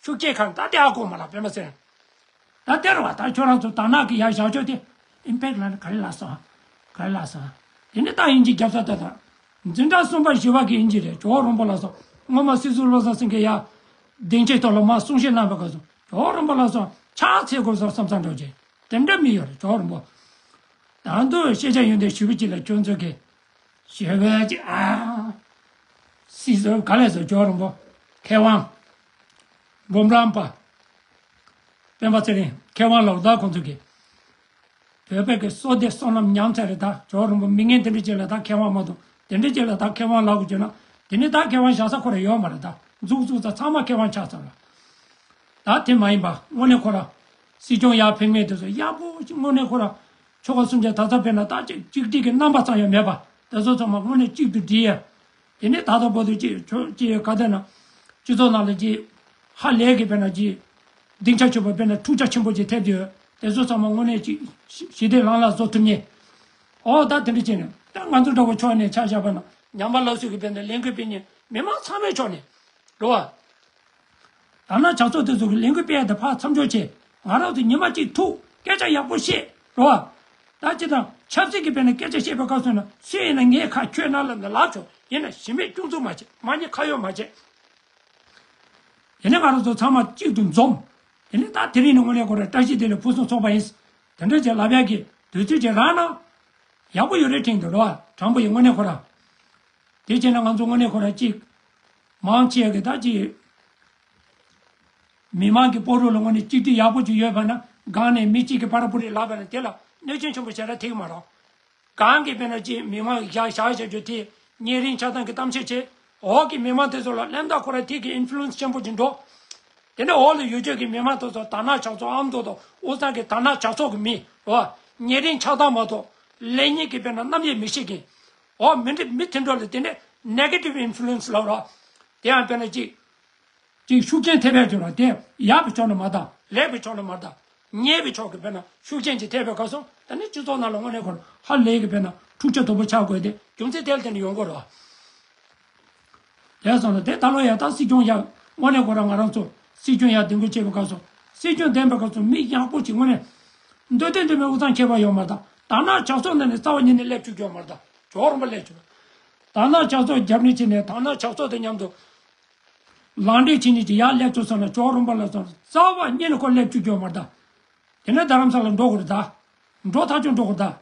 ཤུགས་རྐྱེན་གང་ད་དེ་ཨ་གོ་མ་ལ་དཔེ་མ་ཟེར། ད་དེ་རུ་བ་ད་ཁྱོད་རང་ཚོ་དར་ནག་གི་ཡ་བཞག་ཆོག་དེ་ཨིམ་པེག་ལ་ནི་ག་རེ་ལ་སོང་ག་རེ་ལ་སོང་། དེ་ནི་ད་ཡིན་གྱི་རྒྱབ་ས་ད་ད། འཛིན་གྲྭ་གསུམ་པ་བཞི་པ་གི་ཡིན་གྱི་རེད་ཇོ་བོ་རིན་པོ་ལ་སོང་སྔོན་མ་སྲིད་ཟུར་བློ་བཟང་སེང་གེ་ཡ། སྡིངས་ཆའི་ཐོག་ལ་མ་གསུང་བཤད་གནང་བའི་སྐབས་སུ་ཇོ་བོ་རིན་པོ་ལ་སོང་ཕྱག་འཚལ་དགོས་སོང་བསམ་ས་འགྲོ་ཅེ། དེ་འདྲ་མི་ཡོད་རེད་ཇོ་བོ་རིན་པོ། ད་དུང་ཤེས་བྱ་ཡོན་ཏན་ཞུ་བ་ཅིག་ལ་ཁྱོད་ཚོ་གི་ཞེས་པའི་ཅིག་ཨ། སྲིད་ཟུར་ག་ལས་སུ་ཇོ་བོ་རིན་པོ། མཁས་དབང་། འབུམ་རམས་པ། སྤེན་པ་ཚེ་རིང་མཁས་དབང་ལགས་ད་ཁོང་ཚོ་གིས། བོད་པའི་གི་བསོད་བདེ་བསོད་ནམས་ཉམས་ཚར་རེད་ད་ཇོ་བོ་རིན་པོ་མི་ངན་དེ་འདྲ་ཅིག་ལ་ད་མཁས་དབང་མ་གཏོགས་དེ་འདྲ་ཅིག་ལ་ད་མཁས་དབང་ལབ་དགོས་བྱུང་ན་དེ་ནི་ད་མཁས་དབང་བཞག་ས་ཁོ་ར་ཡོད་མ་རེད་ད་འཛུགས་འཛུགས་ས་ཚང་མ་མཁས་དབང་ཆགས་ཚར་ར། ད་དེ་མ་ཡིན་པ་དངོས་གནས་ཁོ་ར། སྲིད་སྐྱོང་ཡར་ཕེབས་མཁན་དེ་ཚོ་ཡག་པོ་ཅིག་དངོས་གནས་ཁོ་ར། ཆོལ་ཁ་གསུམ་ཆ་ད་ཚ་ཕེབས་ན་ད་ཅིག་གཅིག་སྒྲིལ་གྱི་རྣམ་པ་ཙམ་ཡང་མེད་པ་དེ་ཚོ་ཚང་མ་དངོས་གནས་གཅིག་ཏུ་སྒྲིལ་ཡ། དེ་ནས་ད་ལྟ་བར་དུ་ཅིག་ཆོ་ཅིག་ག་དེ་ན། སྤྱི་ཚོགས་ནང་ལ་ཅིག་ཧ་ལས་ཀྱི་དཔེར་ན་ཅིག་སྡིངས་ཆ་ཆེན་པོ་དཔེར་ན་འཁྲུག་ཆ་ཆེན་པོ་ཅིག་ཐེབས་ཡོད་དེ་ཚོ་ཚང་མ་དངོས་གནས་ཅིག་ཞི་ཞི་བདེ་ལྷང་ལྷང་བཟོ་ཐུབ་མཁན། ཨོ་ད་དེ་འདྲ་བྱས་ནས་ད་ང་ཚོ་འདྲ་བོ་ཕྱོགས་ནས་ཆ་བཞག་པ་ན་ཉམས་པ་སློབ་གསོ་གི་དཔེར་ན་ལས་འགུལ་སྤེལ་མཁན་མི་མང་ཚང་མའི་ཕྱོགས་ནས་རེད་བ། ད་ནང་ཇག་ཚོགས་དེ་ཚོ་གི་ལས་འགུལ་སྤེལ་ཡ་དེ་ཕར་མཚམས་འཇོག་བྱེད། ང་རང་ཚོ་ཉི་མ་གཅིག་ཐུག་སྐད་ཆ་ཡག་པོ་བཤད་རོ། ད་ཅི་དང་ཆབ་སྲིད་ཀྱི་དཔེར་ན་སྐད་ཆ་བཤད་པའི་སྐབས་སུ་ན་སུ་ཡིན་ན་ངས་ཁ་ཁྱོད་ནང་ལ་ནི་ལབ་ཆོག་ཡིན་ན་གཞི་མེད་སྐྱོན་འཛུགས་མ་བྱེད་མ་ཉེས་ཁ་གཡོག་མ་བྱེད། དེ་ནས་ང་རང་ཚོ་ཚང་མ་གཅིག་ཏུ་འཛོམས། དེ་ནས་ད་དེ་རིང་ནས་དངོས་གནས་ཁོ་ར་བཀྲ་ཤིས་བདེ་ལེགས་ཕུན་སུམ་ཚོགས་པ་ཡིན། དེ་འདྲ་བྱས་ལབ་ཡག་གི་དུས་ཚོད་ཅིག་རག་ན། ཡག་པོ་ཡོད་རེད་དྲན་འདུག་རོ། དྲང་པོ་ཡིན་དངོས་གནས་ཁོ་ར། དེ་བྱས་ན་ང་ཚོ་དངོས་གནས་ཁོ་ར་གཅིག་མང་ཆེ་གི་ད་ཅི། མི་མང་གི་སྤོ་རོགས་ལ་དངོས་གནས་གཅིག་སྒྲིལ་ཡག་པོ་ཅིག་ཡོད་པ་ན་སྒང་ནས་མི་གཅིག་གི་པར་པུ་རེ་ལབ་པ་ན་དེ་ལ་གནོད་སྐྱོན་ཆེན་པོ་བྱས་ན་ཐིག་མ་རོགས། སྒང་གི་དཔེར་ན་ཅིག་མི་མང་གི་བཞག་བཞག་བྱ་རྒྱུ་དེ་ཉེ་རིང་ཆགས་སྡང་གི་གཏམ་བཤད་བྱས། འོག་གི་མི་མང་དེ་ཚོ་ལ་གླེན་རྟགས་ཁོ་ར་ཐིག་གི་ཨིན་ཕུ་ལུ་ཨེན་སི་ཆེན་པོ་ཅིག་འགྲོ། དེ་ནས་འོག་ལ་ཡོད་ཆོག་གི་མི་མང་དེ་ཚོ་དར་ནག་ཇག་ཚོགས་ཨ་མདོ་དང་དབུས་གཙང་གི་དར་ནག་ཇག་ཚོགས་ཀྱི་མི་རོ། ཉེ་རིང་ཆགས་སྡང་མ་གཏོགས་ལེགས་ཉེས་ཀྱི་དཔེར་ན་རྣམ་དབྱེ་མི་ཤེས་མཁན། འོ་མི་འདྲ་མི་དེ་འདྲ་ལ་དེ་ནས་ནེ་གེ་ཊིབ་ཨིན་ཕུ་ལུ་ཨེན་སི་ལབ་རོགས། དེ་ཡང་དཔེར་ན་ཅིག་ཅིག་ཤུགས་རྐྱེན་ཐེབས་ཡག་ཅིག་རོགས་དེ་ཡག་པའི་ཕྱོགས་ནས་མ་བཏང་ལེགས་པའི་ཕྱོགས་ནས་མ་བཏང་ཉེས་པའི་ཕྱོགས་ཀྱི་དཔེར་ན་ཤུགས་རྐྱེན་ཅིག་ཐེབས་པའི་སྐབས་སུ་ད་ནི་སྤྱི་ཚོགས་ནང་ལ་དངོས་གནས་ཁོ་ཧ་ལས་ཀྱི་དཔེར་ན་འཁྲུག་ཆ་དོད་པོ་ཆགས་དགོས་དེ་རྒྱུ་མཚན་དེ་ལ་བརྟེན་ནས་ཡོང་གི་རོགས། དེ་སོང་ན་དེ་ད་ལོ་ཡ་ད་སྲིད་སྐྱོང་ཡ་དངོས་གནས་ཁོ་རང་ང་རང་ཚོ་སྲིད་སྐྱོང་ཡ་འདེམས་བསྐོ་བྱེད་པའི་སྐབས་སུ་སྲིད་སྐྱོང་འདེམས་པའི་སྐབས་སུ་མི་ཡག་པོ་ཅིག་དངོས་གནས་འདོད་དོན་འདོད་མེད་དབུ་ཚང་ཁྱད་པར་ཡོད་མ་རེད་ད་ད་ནང་ཇག་ཚོགས་ནང་ནས་རྩ་བ་ཉིད་ནས་སླེབས་བཅུག་རྒྱུ་ཡོད་མ་རེད་ད་ཇོ་བོ་རིན་པོ་སླེབས་བཅུག་ད་ནང་ཇག་ཚོགས་རྒྱབ་ནས་ཕྱིན་ནས་ད་ནང་ཇག་ཚོགས་དང་མཉམ་དུ། ལག་འབྲེལ་བྱེད་ནས་ཀྱི་ཡར་སླེབས་ཚུལ་སོང་ན་ཇོ་བོ་རིན་པོ་ལ་སོང་རྩ་བ་ཉིད་ནས་ཁོ་སླེབས་བཅུག་རྒྱུ་མ་རེད་ད། དེ་ནས་རྡ་རམ་ས་ལ་འགྲོ་དགོས་རེད་ད། འགྲོ་ཐག་ཆོད་འགྲོ་དགོས་ད།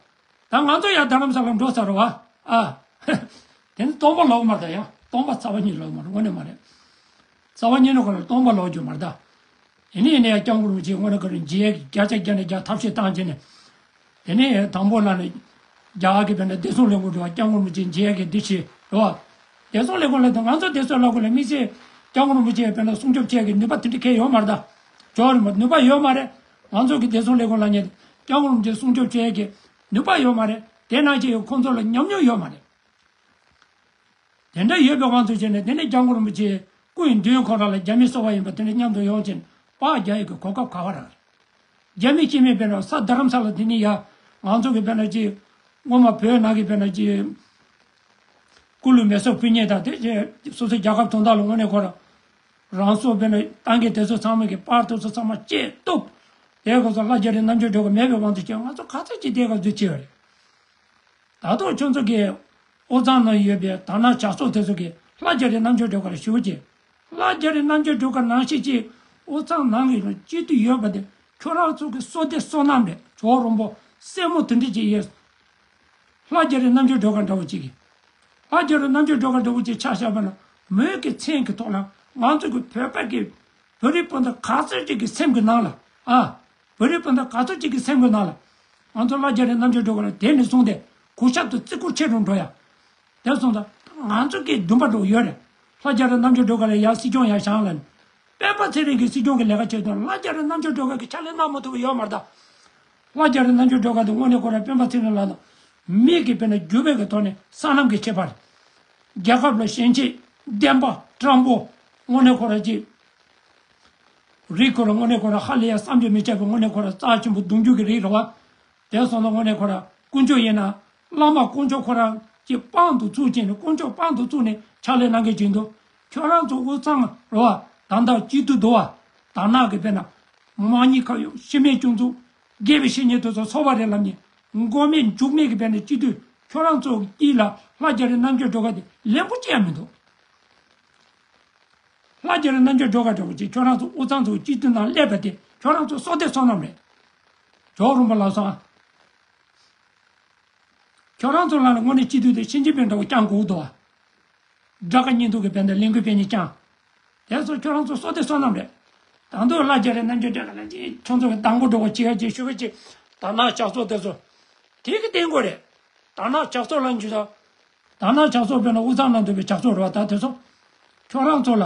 ད་ང་ཚོ་ཡང་རྡ་རམ་ས་ལ་འགྲོ་ཚར་རེད་བ། ཨ། དེ་ནི་སྟོང་པ་ལོག་མ་རེད་ད་ཡང་སྟོང་པ་རྩ་བ་ཉིད་ལོག་མ་རེད་དངོས་གནས་མ་རེད། རྩ་བ་ཉིད་ནས་ཁོ་ལ་སྟོང་པ་ལོག་རྒྱུ་མ་རེད་ད། ཡིན་ནའི་ཡིན་ནའི་ཡང་སྐྱབས་མགོན་རིན་པོ་ཆེ་དངོས་གནས་ཁོ་རང་རྗེས་བརྒྱ་ཆ་བརྒྱ་ནས་བརྒྱ་ཐབས་ཤེས་བཏང་བྱས་ནས། དེ་ནས་དང་པོ་ལ་ནི། རྒྱ་གར་གྱི་དཔེར་ན་བདེ་སྲུང་ལས་ཁུངས་འགྲོ་བ་སྐྱབས་མགོན་རིན་པོ་ཆེ་མཇལ་གྱི་འདི་བྱེད་རོ། བདེ་སྲུང་ལས་ཁུངས་ལ་དང་ང་ཚོ་བདེ་སྲུང་ལས་ཁུངས་ལ་དམིགས་བསལ་སྐྱབས་མགོན་རིན་པོ་ཆེ་དཔེར་ན་སྲུང་སྐྱོབ་བྱེད་ཀྱི་ནུས་པ་དེ་འདྲ་གང་ཡོད་མ་རེད་ད། ཇོ་བོ་རིན་པོ་ནུས་པ་ཡོད་མ་རེད། ང་ཚོ་གི་བདེ་སྲུང་ལས་ཁུངས་ལ་ཉེ་སྐྱབས་མགོན་རིན་པོ་ཆེ་སྲུང་སྐྱོབ་བྱེད་ཀྱི་ནུས་པ་ཡོད་མ་རེད། དེ་ནང་བཞིན་ཁོང་ཚོ་ལ་ཉམས་མྱོང་ཡོད་མ་རེད། དེ་འདྲ་ཡོད་པའི་དབང་དུ་བྱས་ནས་དེ་ནས་སྐྱབས་མགོན་རིན་པོ་ཆེ་སྐུའི་མདུན་ཁོ་རང་ལ་རྒྱ་མི་སོ་པ་ཡིན་པ་དེ་འདྲ་མཉམ་དུ་ཡོང་ཕྱིན་པར་རྒྱག་ཡས་ཀྱི་གོ་སྐབས་ག་བ་རག་རེད། རྒྱ་མི་སྐྱེ་དམན་དཔེར་ན་ས་རྡ་རམ་ས་ལ་དེ་ནས་ཡ་ང་ཚོ་གི་དཔེར་ན་ཅིག་སྔོན་མ་བོད་ནང་གི་དཔེར་ན་ཅིག་སྐུ་ལུས་མེ་སྲེག་ཕུལ་མཁན་དང་དེ་རྗེས་སོ་སོའི་རྒྱལ་ཁབ་དོན་དག་ལ་དངོས་གནས་ཁོ་རང་རང་སྲོག་དཔེར་ན་བཏང་མཁན་དེ་ཚོ་ཚང་མ་གི་པར་དེ་ཚོ་ཚང་མ་བཅད་གཏུབ། དེ་ག་ཚོ་ལྷ་རྒྱ་རི་རྣམ་དཔྱོད་སྒྲོལ་དཀར་མེད་པའི་དབང་དུ་བྱས་ང་ཚོ་ག་ཚོད་ཅིག་དེ་ག་ཚོད་བྱས་པ་རེད། ད་དུང་ཁྱོད་ཚོ་གིས་དབུས་གཙང་ནང་ཡོད་པའི་དར་ནག་ཇག་ཚོགས་དེ་ཚོ་གིས་ལྷ་རྒྱ་རི་རྣམ་དཔྱོད་སྒྲོལ་དཀར་ཞུ་བ་ཅིག་ལྷ་རྒྱ་རི་རྣམ་དཔྱོད་སྒྲོལ་དཀར་ནང་བཞིན་ཅིག་དབུས་གཙང་ནང་གི་ལ་སྐྱིད་སྡུག་ཡོད་པ་དེ་ཁྱོད་རང་ཚོ་གི་བསོད་བདེ་བསོད་ནམས་རེད། ཇོ་བོ་རིན་པོ་སྲས་མོ་དེ་འདྲ་ཅིག་ཡོད། ལྷ་རྒྱ་རི་རྣམ་དཔྱོད་སྒྲོལ་དཀར་འདྲ་བོ་ཅིག་གིས། ལྷ་རྒྱ་རི་རྣམ་དཔྱོད་སྒྲོལ་དཀར་འདྲ་བོ་ཅིག་ཆ་བཞག་པ་ན། མོའི་གི་མཚན་གྱི་ཐོག་ལ་ང་ཚོ་གི་བོད་པ་གི་བོད་རིགས་སྤུན་ཟླ་ག་ཚོད་ཅིག་གི་སེམས་ཀྱི་ནང་ལ། ཨ། བོད་རིགས་སྤུན་ཟླ་ག་ཚོད་ཅིག་གི་སེམས་ཀྱི་ནང་ལ། ང་ཚོ་ལྷ་རྒྱ་རི་རྣམ་དཔྱོད་སྒྲོལ་དཀར་ལ་དེ་ནས་བཟུང་སྟེ་གུས་ཞབས་དང་བརྩི་བཀུར་ཆེ་རུ་འགྲོ་ཡ། དེ་སོང་ཙང་ང་ཚོ་གི་འདུན་པ་འདྲ་བོ་ཡོད་རེད། ལྷ་རྒྱ་རི་རྣམ་དཔྱོད་སྒྲོལ་དཀར་ལ་ཡར་སྲིད་སྐྱོང་ཡར་བཞེངས་ལ་ནི། སྤེན་པ་ཚེ་རིང་གི་སྲིད་སྐྱོང་གི་ལས་ཀ་བྱེད་དུས་ལྷ་རྒྱ་རི་རྣམ་དཔྱོད་སྒྲོལ་དཀར་གྱིས་ཕྱག་ལས་གནང་མ་ཐུབ་པ་ཡོད་མ་རེད་ད། ལྷ་རྒྱ་རི་རྣམ་དཔྱོད་སྒྲོལ་དཀར་དེ་དངོས་གནས་ཁོ་རང་སྤེན་པ་ཚེ་རིང་ལགས་དང་མི་གི་དཔེར་ན་རྒྱུད་པའི་གི་ཐོག་ནས་སྲང་ལམ་གྱི་ཁྱད་པར། རྒྱལ་ཁབ་ལ་ཞེན་ཆེན། བདེན་པ་དྲང་པོ། དངོས་གནས་ཁོ་རང་ཅིག་རིགས་ཁོ་རང་དངོས་གནས་ཁོ་རང་ཧ་ལས་ཡ་བསམ་གྱིས་མི་ཁྱབ་པའི་དངོས་གནས་ཁོ་རང་རྩ་ཆེན་པོ་གདུང་རྒྱུད་ཀྱི་རིགས་རེད་བ། དེ་སོང་ཙང་དངོས་གནས་ཁོ་རང་དཀོན་མཆོག་ཡིན་ན། བླ་མ་དཀོན་མཆོག་ཁོ་རང་གི་དཔང་དུ་བཙུགས་བྱས་ནས་དཀོན་མཆོག་དཔང་དུ་བཙུགས་ནས་ཕྱག་ལས་གནང་མཁན་ཅིག་འདུག་ཁྱོད་རང་ཚོ་དབུས་གཙང་རེད་བ། ད་ལྟ་སྐྱིད་སྡུག་འདུག་བ། དར་ནག་གི་དཔེར་ན། དམངས་གཉིས་ཁ་གཡོག་ཤི་མེད་སྐྱོང་ཚུགས། དགེ་བའི་བཤེས་གཉེན་དེ་ཚོ་འཚོ་བ་རེད་ལབ་ནས། མགོ་མེད་མཇུག་མེད་ཀྱི་དཔེར་ན་སྐྱིད་སྡུག་ཁྱོད་རང་ཚོ་དཀྱིལ་ལ་ལྷ་རྒྱ་རི་རྣམ་དཔྱོད་སྒྲོལ་དཀར་དེ་ལན་པོ་ཅི་ཡང་མི་འདུག་ལྷ་རྒྱ་རི་རྣམ་དཔྱོད་སྒྲོལ་དཀར་འདྲ་བོ་ཅིག་ཁྱོད་རང་ཚོ་དབུས་གཙང་ཚོ་སྐྱིད་སྡུག་ནང་སླེབས་པ་དེ་ཁྱོད་རང་ཚོ་བསོད་བདེ་བསོད་ནམས་རེད། ཇོ་རུམ་པ་ལགས་སོ། ཁྱོད་རང་ཚོ་ལ་ནི་དངོས་གནས་སྐྱིད་སྡུག་དེ་ཞི་ཅིན་ཕིང་འདྲ་བོ་བསྐྱང་དགོས་འདུག་བ། དགྲ་དགའ་གཉེན་སྡུག་གི་དཔེར་ན་ལས་འགུལ་སྤེལ་ནས་བསྐྱང་། དེ་ཚོ་ཁྱོད་རང་ཚོ་བསོད་བདེ་བསོད་ནམས་རེད། ད་དུང་ལྷ་རྒྱ་རི་རྣམ་དཔྱོད་སྒྲོལ་དཀར་ལ་ཅིག་ཁྱོད་ཚོ་གི་དང་པོ་འགྲོ་བ་ཅིག་ཡ་ཅིག་ཞུ་གི་ཅིག་དར་ནག་ཇག་ཚོགས་དེ་ཚོ། དེ་གི་སྟེང་དགོས་རེད། དར་ནག་ཇག་ཚོགས་ལ་འཇུ་ད། དར་ནག་ཇག་ཚོགས་དཔེར་ན་དབུས་གཙང་ནང་འདུག་པའི་ཇག་ཚོགས་རེད་བ། ད་དེ་ཚོ། ཁྱོད་རང་ཚོ་ལ།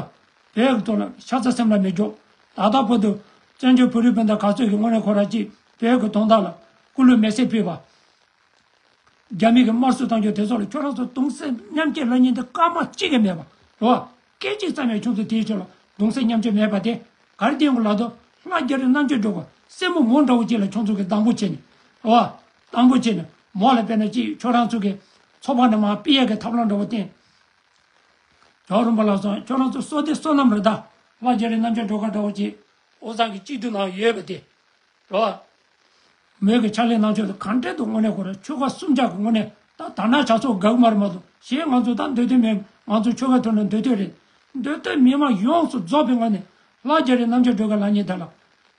བོད་ཀྱི་ཐོག་ལ་ཤ་ཚ་སེམས་ལ་མི་འཇོག་ད་ལྟ་བར་དུ་བཙན་བྱོལ་བོད་རིགས་སྤུན་ཟླ་ག་ཚོད་ཀྱིས་དངོས་གནས་ཁོ་རང་ཅིག་བོད་ཀྱི་དོན་དག་ལ་སྐུ་ལུས་མེ་སྲེག་ཕུལ་བ། རྒྱ་མི་གི་དམར་གསོད་བཏང་རྒྱུ་དེ་ཚོ་ལ་ཁྱོད་རང་ཚོ་གདུང་སེམས་མཉམ་སྐྱེད་ལབ་མཁན་དེ་སྐར་མ་གཅིག་ཀྱང་མེད་པ་རེད་བ། སྐད་ཅིག་ཙམ་ཡང་ཁྱོད་ཚོ་དེའི་ཕྱོགས་ལ་གདུང་སེམས་མཉམ་སྐྱེད་མེད་པ་དེ་ག་རེ་བསྟན་དགོས་ལབ་དུས། ལྷ་རྒྱ་རི་རྣམ་དཔྱོད་སྒྲོལ་དཀར་སྲས་མོ་མོ་འདྲ་བོ་ཅིག་ལ་ཁྱོད་ཚོ་གིས་སྡང་པོ་བྱས་ནས་རེད་བ། སྡང་པོ་བྱས་ནས་མོ་ལ་དཔེར་ན་ཅིག་ཁྱོད་རང་ཚོ་གི་ཚོགས་པ་ནས་མར་ཕུད་ཡས་ཀྱི་ཐབས་ལམ་འདྲ་བོ་བསྟན། ཇོ་རུམ་པ་ལགས་སོ། ཁྱོད་རང་ཚོ་བསོད་བདེ་བསོད་ནམས་རེད་ད། ལྷ་རྒྱ་རི་རྣམ་དཔྱོད་སྒྲོལ་དཀར་འདྲ་བོ་ཅིག་དབུས་གཙང་གི་སྐྱིད་སྡུག་ནང་ཡོད་པ་དེ། རེད་བ། མོས་ཀྱི་ཕྱག་ལས་གནང་ཕྱོགས་དེ་གང་འདྲ་འདུག་དངོས་གནས་ཁོ་རང་ཆོལ་ཁ་གསུམ་ཆ་གི་དངོས་གནས་ད་དར་ནག་ཇག་ཚོགས་དགའ་གི་མ་རེད་མ་གཏོགས། གཞན་ང་ཚོ་ད་འདོད་འདོད་མེད། ང་ཚོ་ཆོལ་ཁའི་ཐོག་ནས་འདོད་འདོད་རེད། འདོད་འདོད་མི་མང་ཡོངས་སུ་རྫོགས་པའི་ངང་ནས་ལྷ་རྒྱ་རི་རྣམ་དཔྱོད་སྒྲོལ་དཀར་ལབ་མཁན་དེ་ལ།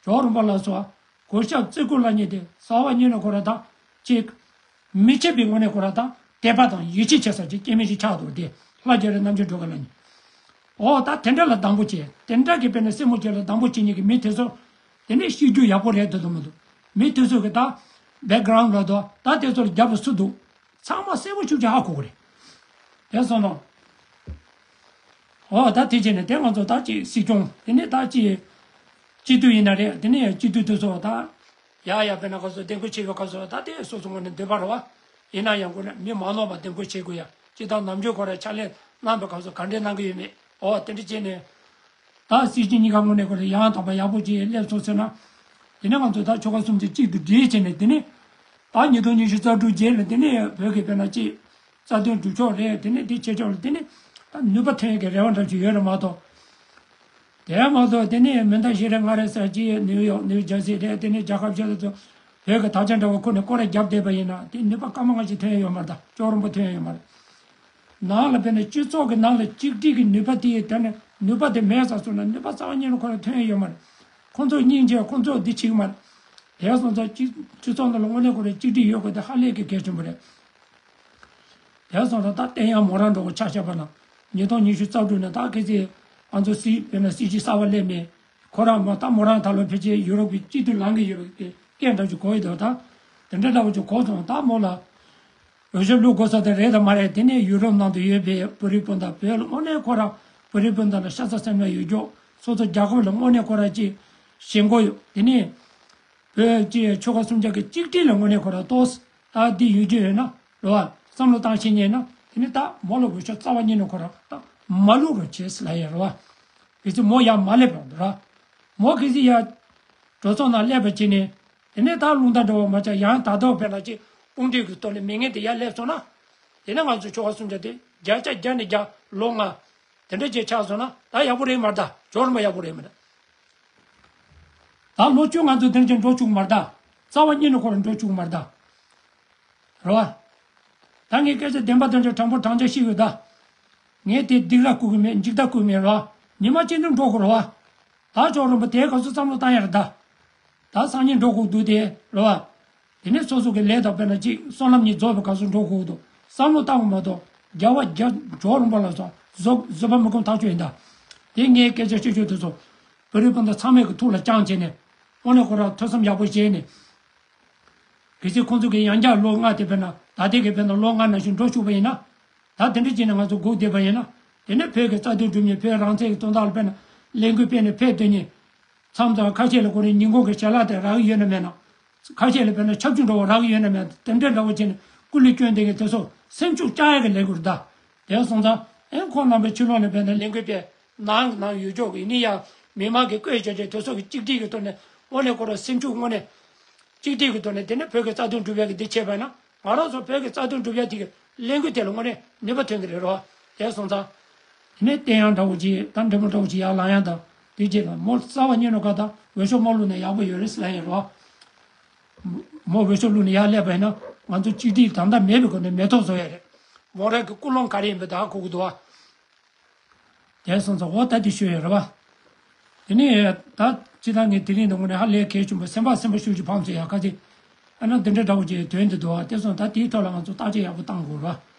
ཇོ་རུམ་པ་ལགས་སོ། གུས་ཞབས་བརྩི་བཀུར་ལབ་མཁན་དེ་རྩ་བ་ཉིད་ནས་ཁོ་རང་ད་ཅིག་མི་བྱེད་པའི་ངོས་ནས་ཁོ་རང་ད་དད་པ་དང་ཡིད་ཆེས་བྱེད་ས་ཅིག་སྐྱེ་དམན་ཞིག་ཆགས་འདུག་སྟེ། ལྷ་རྒྱ་རི་རྣམ་དཔྱོད་སྒྲོལ་དཀར་ལབ་མཁན། འོ་ད་དེ་འདྲ་ལ་སྡང་པོ་བྱེད། དེ་འདྲ་གི་དཔེར་ན་སྲས་མོ་ཅིག་ལ་སྡང་པོ་བྱེད་མཁན་གྱི་མི་དེ་ཚོ། དེ་ནས་ཤེས་རྒྱུ་ཡག་པོ་རེད་འདུག་འདུག་མི་འདུག་མི་དེ་ཚོ་གི་ད་བེག་གྷ་རའུན་ཌ་ལ་འདུག་ད་དེ་ཚོ་ལ་རྒྱབ་ལ་སུ་འདུག་ཚང་མ་གསལ་པོ་ཤུགས་ཀྱིས་ཧ་གོ་གི་རེད། དེ་སོང་ནོ། འོ་ད་དེ་བྱས་ནས་དེ་ང་ཚོ་ད་ཅིག་སྲིད་སྐྱོང་དེ་ནས་ད་ཅིག་སྤྱི་འཐུས་ཡིན་ན་རེད། དེ་ནས་སྤྱི་འཐུས་དེ་ཚོ་ད་ཡ་ཡ་དཔེར་ན་ཁ་སོ་འདེམས་བསྐོ་བྱེད་པའི་སྐབས་སུ་ད་དེ་སོ་སོ་ངོས་ནས་འདོད་པ་རེད་བ། ཡིན་ན་ཡང་ཁོ་ནས་མི་མ་ནོར་བ་འདེམས་བསྐོ་བྱེད་དགོས་ཡ། སྤྱི་བཏང་ནམ་རྒྱུན་ཁོ་རང་ཕྱག་ལས་གནང་པའི་སྐབས་སུ་ག་འདྲས་གནང་གི་ཡོད་མེད། འོ་དེ་འདྲ་བྱས་ནས། ད་སྲིད་སྤྱི་གཉིས་ཀ་ངོས་ནས་ཁོ་རང་ཡང་དག་པ་ཡག་པོ་ཅིག་སླེབས་སོང་ཟེར་ན། དེ་ནས་ང་ཚོ་ད་ཆོལ་ཁ་གསུམ་ཆ་གཅིག་ཏུ་སྒྲིལ་བྱས་ནས། དེ་ནས་ད་ཉིས་སྟོང་ཉི་ཤུ་རྩ་དྲུག་རྗེས་ལ་དེ་ནས་བོད་ཀྱི་དཔེར་ན་ཅིག་རྩ་དོན་སྒྲུབ་ཕྱོགས་རེད། དེ་ནས་དེ་བྱེད་ཕྱོགས་ལ་དེ་ནས་ད་ནུས་པ་ཐོན་ཡས་ཀྱི་རེ་བ་འདྲ་ཞིག་ཡོད་རེད་མ་གཏོགས། དེ་མ་གཏོགས་དེ་ནས་མི་འདང་ཞིག་རེད། ང་རེད་ཟེར་གྱི་ནིའུ་ཡོག་ནིའུ་ཇར་སི་རེད། དེ་ནས་རྒྱལ་ཁབ་གཞན་དུ་བོད་ཀྱི་དར་ཆ་འདྲ་བོ་ཁུར་ནས་སྐོར་ར་བརྒྱབ་བསྡད་པ་ཡིན་ན། དེ་ནུས་པ་སྐར་མ་ལྔ་ཞིག་ཐོན་ཡས་ཡོད་མ་རེད། ད་ཅོག་རོང་པོ་ཐོན་ཡས་ཡོད་མ་རེད། ནང་ལ་དཔེར་ན་སྤྱི་ཚོགས་ཀྱི་ནང་ལ་གཅིག་སྒྲིལ་གྱི་ནུས་པ་དེ་ཡི་དེ་ནས་ནུས་པ་དེ་མེད་ས་སོང་ན་ནུས་པ་རྩ་བ་ཉིད་ནས་ཁོ་རང་ཐོན་ཡས་ཡོད་མ་རེད། ཁོང་ཚོ་སྙིང་རྗེ། ཁོང་ཚོ་འདི་བྱེད་ཀྱི་མ་རེད། དེ་སོང་ཙང་སྤྱི་སྤྱི་ཚོགས་ནང་ལ་དངོས་གནས་ཁོ་རང་གཅིག་སྒྲིལ་ཡོད་དགོས་དེ་ཧ་ལས་ཀྱི་གལ་ཆེན་པོ་རེད། དེ་སོང་ཙང་ད་བསྟན་ཡག་མོ་རང་འགྲོ་གི་ཆ་བཞག་པ་ན། ཉིས་སྟོང་ཉི་ཤུ་རྩ་དྲུག་ནས་ད་གལ་སྲིད་ང་ཚོ་སྲིད་དཔེར་ན་སྲིད་སྤྱི་གསར་པ་སླེབས་ནས། ཁོ་རང་མོ་ད་མོ་རང་ད་ལོ་ཕལ་ཆེར་ཡུ་རོབ་ཀྱི་སྤྱི་འཐུས་ལངས་ཀྱི་ཡོད་པའི་སྐད་འདྲ་ཅིག་གོ་ཡི་འདུག་ད་དེ་འདྲ་འདྲ་བོ་ཅིག་གོ་སོང་། ད་མོ་ལ་འོས་ཤོག་བླུག་དགོས་ས་དེ་རེད་དམ་མ་རེད། དེ་ནས་ཡུ་རོབ་ནང་དུ་ཡོད་པའི་བོད་རིགས་སྤུན་ཟླ། བོད་ལ་དངོས་གནས་ཁོ་རང་བོད་རིགས་སྤུན་ཟླ་ལ་ཤ་ཚ་སེམས་ལ་ཡོད་རྒྱུ། སོ་སོ་རྒྱལ་ཁབ་ལ་དངོས་གནས་ཁོ་རང་ཅིག་ཞེན་ཁོག་ཡོད། དེ་ནས་བོད་ཀྱི་ཆོལ་ཁ་གསུམ་ཆ་གི་གཅིག་སྒྲིལ་ལ་དངོས་གནས་ཁོ་རང་ཏོག་ཙམ་ད་འདི་ཡོད་རྒྱུ་ཡོད་ན་རེད་བ། བསམ་བློ་བཏང་ཤེས་མཁན་ན། དེ་ནས་ད་མོ་ལ་འོས་ཤོག་རྩ་བ་ཉིད་ནས་ཁོ་རང་ད་མ་བླུག་རོགས་བྱེད་ཟེར་ལབ་ཡ་རེད་བ། གལ་སྲིད་མོ་ཡར་མ་སླེབས་པ་འདུག་ར། མོ་གལ་སྲིད་ཡར་གྲོས་ཚོགས་ནང་སླེབས་པ་བྱས་ནས། དེ་ནས་ད་རླུང་རྟ་འདྲ་བོ་མ་ཆགས། ཡང་ད་ལྟ་བོ་དཔེར་ན་ཅིག་དཔུང་སྒྲིག་གི་ཐོག་ནས་མི་ངན་དེ་ཡར་སླེབས་སོང་ན། དེ་ནས་ང་ཚོ་ཆོལ་ཁ་གསུམ་ཆ་དེ་བརྒྱ་ཆ་བརྒྱ་ནས་བརྒྱ་ལོ་ལྔ་དེ་འདྲ་ཅིག་ཆགས་སོང་ན་ད་ཡག་པོ་རེད་མ་རེད། ད་ཇོ་རུམ་པ་ཡག་པོ་རེད་མ་རེད། ད་ལོ་བཅུ་ང་ཚོ་དེ་འདྲ་ཅིག་འགྲོ་བཅུག་མ་རེད་ད། རྩ་བ་ཉིད་ནས་ཁོ་རང་འགྲོ་བཅུག་མ་རེད་ད། རེད་བ། ད་ངས་སྐད་ཆ་བདེན་པ་དོན་ཆ་དྲང་པོ་དྲང་བཞག་བཤད་ཡོད་ད། ངས་དེ་སྡིགས་ར་བསྐུལ་གི་མེད། འཇིགས་སྐྲག་བསྐུལ་གི་མེད་རེད་བ། ཉི་མ་གཅིག་ནས་འགྲོ་དགོས་རེད་བ། ད་ཇོ་རུམ་པ་དེའི་སྐབས་སུ་བསམ་བློ་བཏང་ཡ་རེད་ད། ད་སང་ཉིན་འགྲོ་དགོས་འདུག་དེ་རེད་བ། དེ་ནས་སོ་སོ་གི་ལས་དང་དཔེར་ན་ཅིག་བསོད་ནམས་གཉིས་རྫོགས་པའི་སྐབས་སུ་འགྲོ་དགོས་འདུག་བསམ་བློ་བཏང་བ་མ་གཏོགས་རྒྱལ་བ་རྒྱལ་ཇོ་བོ་རིན་པོ་ལ་སོགས་བཟོད་བཟོད་པ་མི་ཁོམ་ཐག་ཆོད་ཡིན་ད། དེ་ངས་སྐད་ཆ་བཤད་ཆོག་དེ་ཚོ་བོད་རིགས་སྤུན་ཟླ་ཚང་མས་ཀྱི་ཐུགས་ལ་བཅངས་བྱས་ནས་དངོས་གནས་ཁོ་རང་ཐོས་བསམ་ཡག་པོ་བྱས་ནས། གལ་སྲིད་ཁོང་ཚོ་གི་ཡང་བསྐྱར་ལོ་ལྔ་དེ་དཔེར་ན་ད་ལྟའི་གི་དཔེར་ན་ལོ་ལྔ་ནང་བཞིན་འགྲོ་བཅུག་པ་ཡིན་ན། ད་དེ་འདྲ་བྱས་ནས་ང་ཚོ་སྒུག་བསྡད་པ་ཡིན་ན། དེ་ནས་བོད་ཀྱི་རྩ་དོན་སྒྲུབ་མཁན་བོད་རང་བཙན་གྱི་དོན་དག་ལ་དཔེར་ན་ལས་འགུལ་སྤེལ་ནས་ཕེབས་སྡོད་མཁན། མཚམས་མཚམས་ཁ་ཤས་ལ་ཁོ་རའི་ཉིན་གུང་གི་ཞལ་ལག་དེ་རག་གི་ཡོད་ན་མེད་ན། ཁ་ཤས་ལ་དཔེར་ན་ཆབ་ཆུ་འདྲ་བོ་རག་གི་ཡོད་ན་མེད་ན་དེ་འདྲ་འདྲ་བོ་བྱས་ནས་སྐུ་ལུས་སྐྱོན་བསྡད་མཁན་དེ་ཚོ་སེམས་ཤུགས་བཅག་ཡག་གི་ལས་འགུལ་ད། དེ་སོང་ཙང་ཨེ་ཁོང་རྣམ་པའི་ཕྱི་ལོགས་ནས་དཔེར་ན་ལས་འགུལ་སྤེལ་ནང་ནང་ཡོད་ཆོག་གི་ཡིན་ན་ཡང་མི་མང་གི་བཀོད་བྱ་བྱ་དེ་ཚོ་གི་གཅིག་སྒྲིལ་གྱི་ཐོག་ནས་དངོས་གནས་ཁོ་རང་སེམས་ཤུགས་དངོས་གནས་གཅིག་སྒྲིལ་གྱི་ཐོག་ནས་དེ་ནས་བོད་ཀྱི་རྩ་དོན་སྒྲུབ་ཡག་གི་འདི་བྱས་པ་ན་ང་རང་ཚོ་བོད་ཀྱི་རྩ་དོན་སྒྲུབ་ཡག་དེ་གི་ལས་འགུལ་དེ་ལ་དངོས་གནས་ནུས་པ་ཐོན་གི་རེད་རོ། དེ་སོང་ཙང་། དེ་ནས་བསྟན་ཡག་འདྲ་བོ་ཅིག་དང་འབྲེལ་མོ་འདྲ་བོ་ཅིག་ཡར་ལངས་ཡག་དང་དེ་རྗེས་ལ་མོ་རྩ་བ་ཉིད་ནས་ག་ད་འོས་ཤོག་མ་བླུགས་ན་ཡག་པོ་ཡོད་རེད་ཟེར་ལབ་ཡིན་རོ། མོ་འོས་ཤོག་བླུགས་ནས་ཡར་སླེབས་པ་ཡིན་ན་ང་ཚོ་གཅིག་སྒྲིལ་ད་ལྟ་མེད་པའི་སྒོ་ནས་མེ་ཏོག་བཟོ་ཡག་རེད། མོ་རང་གི་ཀུན་སློང་ག་རེ་ཡིན་པ་ད་གོ་གི་འདུག་བ། དེ་སོང་ཙང་འོ་ད་དེ་ཤོད་ཡོད་རེད་བ། དེ་ནས་ད་ཅི་ད་ངས་དེ་རིང་འདི་ངོ་ནས་ཧ་ལས་གལ་ཆེན་པོ་སེམས་པ་སེམས་པ་ཤུགས་ཀྱི་ཕམ་ཚོད་ཡག་ག་ཚེ། ཨ་ན་འདི་འདྲ་འདྲ་བོ་ཅིག་དོན་འདི་འདུག་བ། དེ་སོང་ད་དེའི་ཐོག་ལ་ང་ཚོ་བརྟག་དཔྱད་ཡག་པོ་བཏང་དགོས་རེད་བ།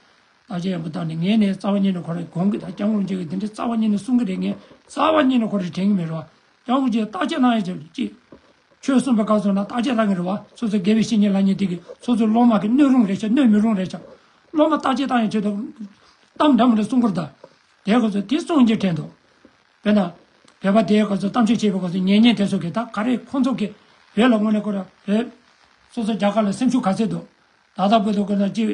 བརྟག་དཔྱད་ཡག་པོ་བཏང་ནས་ངས་ནས་རྩ་བ་ཉིད་ནས་ཁོ་རང་དགོངས་གི་ད་སྐྱབས་མགོན་རྒྱ་གིས་འདི་འདྲ་རྩ་བ་ཉིད་ནས་གསུང་གི་རེད། ངས་རྩ་བ་ཉིད་ནས་ཁོ་རང་དྲན་གི་མེད་རེད་བ། སྐྱབས་མགོན་རྒྱ་གིས་བརྟག་དཔྱད་གནང་ཡག་ཅིག་ཅིག་ཆོས་གསུངས་པའི་སྐབས་སུ་ན་བརྟག་དཔྱད་གནང་གི་རེད་བ། སོ་སོ་དགེ་བའི་བཤེས་གཉེན་ལབ་མཁན་དེ་གིས་སོ་སོའི་སློབ་མ་གིས་གནོད་རུང་རེད་ཤག་གནོད་མི་རུང་རེད་ཤག་སློབ་མ་བརྟག་དཔྱད་བཏང་ཡག་ཆེད་དུ་གཏམ་འདྲ་མི་འདྲ་གསུང་གི་རེད་ད། དེ་སྐབས་སུ་དེ་གསུང་རྒྱུ་དྲན་འདུག་དཔེར་ན། བོད་པ་དེའི་སྐབས་སུ་གཏམ་བཤད་བྱེད་པའི་སྐབས་སུ་ཉན་མཁན་དེ་ཚོ་གིས་ད་ག་རེ་ཁོང་ཚོ་གིས་བོད་ལ་དངོས་གནས་ཁོ་རང་བོད། སོ་སོ་རྒྱ་གར་ལ་སེམས་ཤུགས་ག་ཚད་འདུག་ད་ལྟ་བོད་དུ་ཁོ་ན་ཅིག་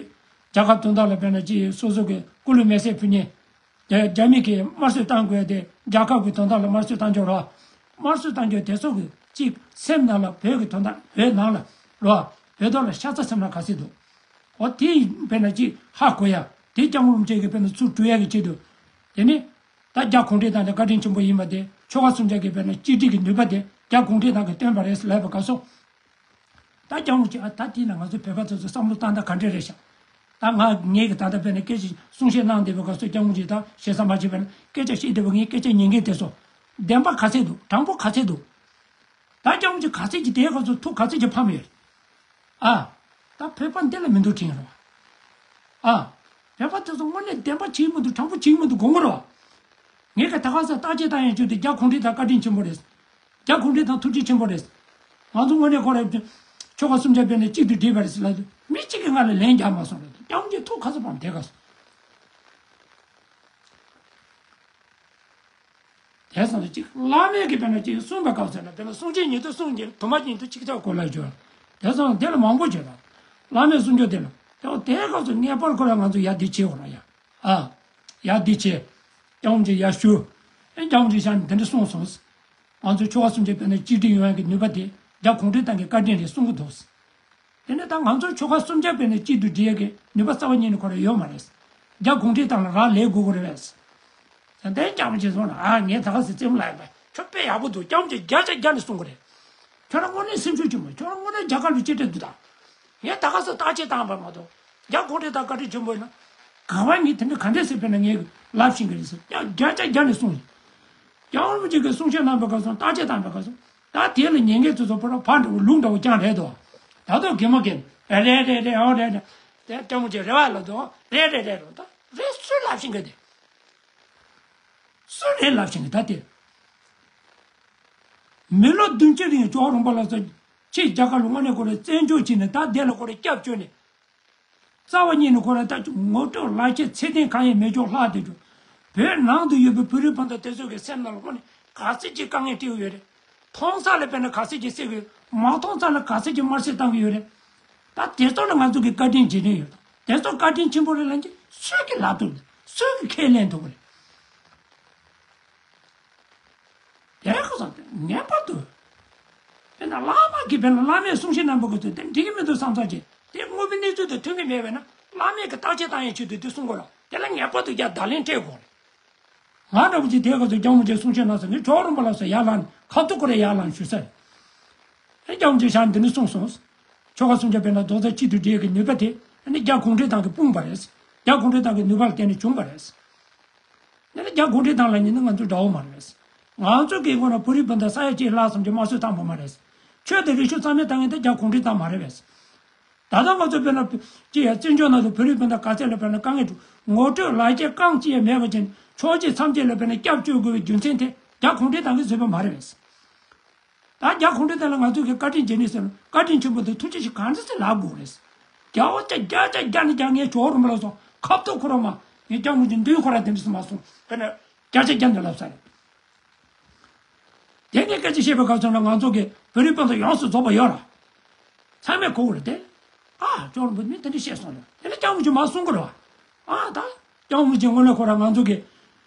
རྒྱལ་ཁབ་དོན་དག་ལ་དཔེར་ན་ཅིག་སོ་སོ་གི་སྐུ་ལུས་མེ་སྲེག་ཕུལ་མཁན། རྒྱ་རྒྱ་མི་གིས་དམར་གསོད་བཏང་དགོས་ཏེ་རྒྱལ་ཁབ་ཀྱི་དོན་དག་ལ་དམར་གསོད་བཏང་ཆོག་རོགས། དམར་གསོད་བཏང་ཆོག་དེ་ཚོ་གི་ཅིག་སེམས་ནང་ལ་བོད་ཀྱི་དོན་དག་བོད་ནང་ལ་རོགས་བོད་དོན་ལ་ཤ་ཚ་སེམས་ནང་ག་ཚད་འདུག་འོ་དེ་དཔེར་ན་ཅིག་ཧ་གོ་ཡ་དེ་སྐྱབས་མགོན་རིན་པོ་ཆེ་གིས་དཔེར་ན་ཚུར་སྤྲོད་ཡ་གི་ཆེད་དུ། དེ་ནི་ད་རྒྱ་གུང་ཁྲན་ཏང་དེ་བཀའ་དྲིན་ཆེན་པོ་ཡིན་པ་དེ་ཆོལ་ཁ་སུམ་ཅུ་གི་དཔེར་ན་གཅིག་སྒྲིལ་གྱི་ནུས་པ་དེ་རྒྱ་གུང་ཁྲན་ཏང་གིས་བཏོན་པ་རེད་ལབ་པའི་སྐབས་སུ། ད་སྐྱབས་མགོན་ཆེ་ཨ་ད་དེ་ན་ང་ཚོ་བོད་པ་ཚོ་ཚོ་བསམ་བློ་བཏང་སྟངས་ག་འདྲ་རེད་ཤག་ད་ང་ངེད་ཀྱི་ད་ལྟ་བས་ན་སྐད་ཆ་གསུང་བཤད་གནང་བསྡད་པའི་སྐབས་སུ་སྐྱབས་མགོན་ཆེ་ད་ཞེ་ས་མ་བྱེད་པ་ན་སྐད་ཆ་བཤད་བསྡད་པ་ངའི་སྐད་ཆ་ཉན་མཁན་དེ་ཚོ་བདེན་པ་ག་ཚད་འདུག་དྲང་པོ་ག་ཚད་འདུག་ད་སྐྱབས་མགོན་ཆེ་ག་ཚད་ཀྱི་དེའི་སྐབས་སུ་ཐུགས་ག་ཚད་ཀྱི་ཕམ་ཡོད། ཨ། ད་བོད་པ་འདི་ལ་མི་འདུག་དྲན་རོགས། ཨ། བོད་པ་དེ་ཚོ་དངོས་གནས་བདེན་པ་བྱེད་ཀྱི་མི་འདུག་དྲང་པོ་བྱེད་ཀྱི་མི་འདུག་དགོངས་ཀྱི་རོགས། ངས་ཀྱི་ད་ག་ས་བརྟག་དཔྱད་བཏང་ཡང་བྱུང་དུས་རྒྱ་གུང་ཁྲན་ཏང་བཀའ་དྲིན་ཆེན་པོ་རེད། རྒྱ་གུང་ཁྲན་ཏང་ཐུགས་རྗེ་ཆེན་པོ་རེད། ང་ཚོ་དངོས་གནས་ཁོ་རང་ཆོལ་ཁ་སུམ་ཅུ་པའི་ནས་གཅིག་ཏུ་སྒྲིལ་བ་རེད་ཟེར་ལབ་དུས་མི་གཅིག་གིས་ང་ལ་ལན་རྒྱག་མ་སོང་ལབ་དུས་སྐྱབས་མགོན་ཆེ་ཐུགས་ག་ཚོད་ཕམ་དེ་ག་སོང་། དེ་སོང་ཙང་གཅིག་བླ་མས་ཀྱི་དཔེར་ན་གཅིག་གསུངས་པའི་སྐབས་སུ་ན་དཔེར་ན་གསུང་ཆོས་ཉིད་དུ་གསུངས་ཀྱི་དུ་མ་ཉིད་དུ་གཅིག་ཆར་གོ་ལ་སྦྱོར། དེ་སོང་དེ་ལ་མང་པོ་བྱེད་དང་། བླ་མས་གསུང་ཆོས་དེ་ལ་དེ་བ་དེའི་སྐབས་སུ་ངེས་པར་ཁོ་ལ་ང་ཚོ་ཡ་འདི་བྱེད་འོ་ར་ཡ། ཨ། ཡ་འདི་བྱེད། སྐྱབས་མགོན་ཆེ་ཡ་ཞུ། ཨེ་སྐྱབས་མགོན་ཆེ་ཤག་འདི་འདྲ་གསུངས་སོང་། ང་ཚོ་ཆོལ་ཁ་སུམ་ཅུ་པའི་ནང་གཅིག་སྒྲིལ་ཡོང་ཡག་གི་ནུས་པ་དེ་རྒྱ་གུང་ཁྲན་ཏང་གི་བཀའ་དྲིན་རེད་གསུང་གི་འདུག་དེ་ནས་ད་ང་ཚོ་ཆོལ་ཁ་སུམ་ཅུ་པའི་ནང་གཅིག་ཏུ་སྒྲིལ་ཡག་གི་ནུས་པ་རྩ་བ་ཉིད་ནས་ཁོ་རང་ཡོད་མ་རེད། རྒྱ་གུང་ཁྲན་ཏང་ལ་རག་ལས་དགོས་ཀྱི་རེད་པས། ད་ལྟའི་སྐྱབས་མགོན་ཆེ་སོང་ན་ཨ་ངས་ད་ག་ཟེ་རྩེད་མོ་ལ་ཡོད་པ་ཁྱོད་དཔེ་ཡག་པོ་འདུག་སྐྱབས་མགོན་ཆེ་བརྒྱ་ཆ་བརྒྱ་ནས་གསུང་གི་རེད། ཁྱོད་རང་དངོས་གནས་སེམས་ཤུགས་ཆེན་པོ་ཁྱོད་རང་དངོས་གནས་རྒྱ་གར་དུ་གཅེས་སྤྲས་འདུག་ད། ངས་ད་ག་ཟེ་བརྟག་དཔྱད་བཏང་བ་མ་གཏོགས་རྒྱ་གུང་ཁྲན་ཏང་བཀའ་དྲིན་ཆེན་པོ་ཡིན་ན། ག་བ་ངས་དེ་འདྲ་ག་འདྲས་ཟེར་བས་ན་ངས་ལབ་ཤེས་ཀྱི་རེད་ཟེར་ཡང་བརྒྱ་ཆ་བརྒྱ་ནས་གསུངས་ཡིན། རྒྱལ་བ་རིན་པོ་ཆེ་གིས་གསུང་བཤད་གནང་བའི་སྐབས་སུ་བརྟག་དཔྱད་བཏང་བའི་སྐབས་སུ་ད་དེ་ལ་ཉན་མཁན་ཚོ་ཚོ་པོ་ར་ཕར་འགྲོ་ལུགས་འདྲ་བོ་ཀྱང་རེད་དོ། ད་དུང་གད་མོ་བགད་རེད་རེད་རེད་ཨོ་རེད་རེད། དེ་སྐྱབས་མགོན་ཆེ་རེད་བ་ལ་དོ་རེད་རེད་རེད་རོ་ད་རེད་སུས་ལབ་ཤེས་ཀྱི་དེ། སུས་རེད་ལབ་ཤེས་ཀྱི་ད་དེ། མི་ལོ་བདུན་ཅུ་རིང་ཇོ་བོ་རིན་པོ་ལ་སོགས་ཕྱིས་རྒྱ་གར་ལ་དངོས་གནས་ཁོ་རང་བཙན་བྱོལ་བྱས་ནས་ད་དེ་ལ་ཁོ་རང་སྐྱབས་བཅོལ་ནས། རྩ་བ་ཉིད་ནས་ཁོ་རང་ལྟ་ཅུང་ངོ་སྤྲོད་ལག་ཁྱེར་ཚད་ལྡན་གང་ཡང་མེད་ཅོག་ལྷག་བསྡད་ཅོག་བོད་ནང་དུ་ཡོད་པའི་བོད་རིགས་སྤུན་ཟླ་དེ་ཚོ་གི་སེམས་ནང་ལ་དངོས་གནས་ག་ཚད་ཅིག་དཀའ་ངལ་འཕྲད་ཀྱི་ཡོད་རེད། མཐོང་ས་ལ་དཔེར་ན་ག་ཚད་ཅིག་བསད་ཀྱི་ཡོད་མ་མཐོང་ས་ལ་ག་ཚད་ཅིག་དམར་གསོད་བཏང་གི་ཡོད་རེད། ད་དེ་ཚོ་ལ་ང་ཚོ་གི་བཀའ་དྲིན་རྗེས་དྲན་ཡོད་དང་དེ་ཚོ་བཀའ་དྲིན་ཆེན་པོ་རེད་ལབ་ཀྱི་སུས་ཀྱི་ལབ་ཐུབ་རེད་སུས་ཀྱི་ཁས་ལེན་ཐུབ་རེད། དེ་ཁོ་ཚོ་ངེས་པར་དུ། དཔེར་ན་བླ་མ་གིས་དཔེར་ན་བླ་མས་གསུང་བཤད་གནང་པ་ཁོ་ཚོས་དེ་འགྲིག་གི་མི་འདུག་བསམ་ཚར་རྗེས་དེ་དངོས་པོའི་གནས་ཚུལ་དང་མཐུན་གྱི་མེད་པས་ན་བླ་མས་ཀྱི་བརྟག་དཔྱད་བཏང་ཡའི་ཆེད་དུ་དེ་གསུང་དགོས་ར་དེ་ལ་ངེས་པར་དུ་རྒྱ་བརྡ་ལན་སྤྲད་དགོས་རེད། ང་འདྲ་བོ་ཅིག་དེ་ཁོ་ཚོས་སྐྱབས་མགོན་ཆེ་གསུང་བཤད་གནང་ཟེར་ངས་ཇོ་བོ་རིན་པོ་ལ་སོགས་ཡར་ལངས་ཁ་ཐུག་ཁོ་རེ་ཡར་ལངས་ཞུ་ས་རེད། ཨེ་སྐྱབས་མགོན་ཆེ་ཞག་འདི་ནས་གསུངས་སོང་། ཆོལ་ཁ་གསུམ་ཆ་དཔེར་ན་རྡོག་རྩ་གཅིག་ཏུ་སྒྲིལ་གྱི་ནུས་པ་དེ་ཨ་ནི་རྒྱ་གུང་ཁྲན་ཏང་གིས་སྤུངས་པ་རེད། རྒྱ་གུང་ཁྲན་ཏང་གི་ནུས་པ་ལ་བརྟེན་ནས་བྱུང་བ་རེད། དེ་ནི་རྒྱ་གུང་ཁྲན་ཏང་ལ་ཉིན་ནི་ང་ཚོ་འདྲ་བོ་མ་རེད། ང་ཚོ་གི་ངོ་ན་བོད་རིགས་སྤུན་ཟླ་ས་ཡ་གཅིག་ལྷག་ཙམ་གྱི་དམར་གསོད་བཏང་བ་མ་རེད། ཆོས་དང་རིག་གཞུང་རྩ་མེད་བཏང་མཁན་དེ་རྒྱ་གུང་ཁྲན་ཏང་མ་རེད་པས། ད་ལྟ་ང་ཚོ་དཔེར་ན་ཅི་ཡ་བཙན་བྱོལ་ནང་དུ་བོད་རིགས་སྤུན་ཟླ་ག་ཚད་ལ་དཔེར་ན་དཀའ་ངལ་འདུག་ངོ་སྤྲོད་ལག་འཁྱེར་རྐང་གཅིག་ཡང་མེད་པ་ཅན་ཕྱོགས་གཅིག་མཚམས་གཅིག་ལ་དཔེར་ན་སྐྱབས་བཅོལ་དགོས་པའི་རྒྱུ་མཚན་དེ་རྒྱ་གུང་ཁྲན་ཏང་གིས་བཟོས་པ་མ་རེད་པས། ད་རྒྱ་གུང་ཁྲན་ཏང་ལ་ང་ཚོ་གིས་བཀའ་དྲིན་བརྗེད་ནས་ཟེར་ན་བཀའ་དྲིན་ཆེན་པོ་དང་ཐུགས་རྗེ་ཆེ་གང་འདྲ་ཟེར་ལབ་དགོས་རེད། རྒྱ་བོ་ཅག་རྒྱ་ཅག་རྒྱ་ནས་རྒྱ་ངའི་ཇོ་བོ་རིན་པོ་ལ་སོགས་ཁ་ཐུག་ཁོ་རང་མ་ངའི་སྐྱབས་མགོན་གྱི་མདུན་ཁོ་ར་དེ་འདྲ་ཟེར་མ་སོང་དཔེར་ན་བརྒྱ་ཆ་བརྒྱ་འདི་ལབ་ས་རེད། དེ་ནས་སྐད་ཆ་བཤད་པའི་སྐབས་སུ་ན་ང་ཚོ་གི་བོད་རིགས་སྤུན་ཟླ་ཡོངས་སུ་རྫོགས་པ་ཡོད་ར། ཚང་མས་གོ་གི་རེད་དེ། ཨ་ཅོག་རིན་པོ་མི་དེ་འདྲ་བཤད་སོང་རེད། དེ་ནས་སྐྱབས་མགོན་ཆེན་མ་གསུང་གི་རེད་བ། ཨ་ད་སྐྱབས་མགོན་ཆེན་དངོས་གནས་ཁོ་རང་ང་ཚོ་གི་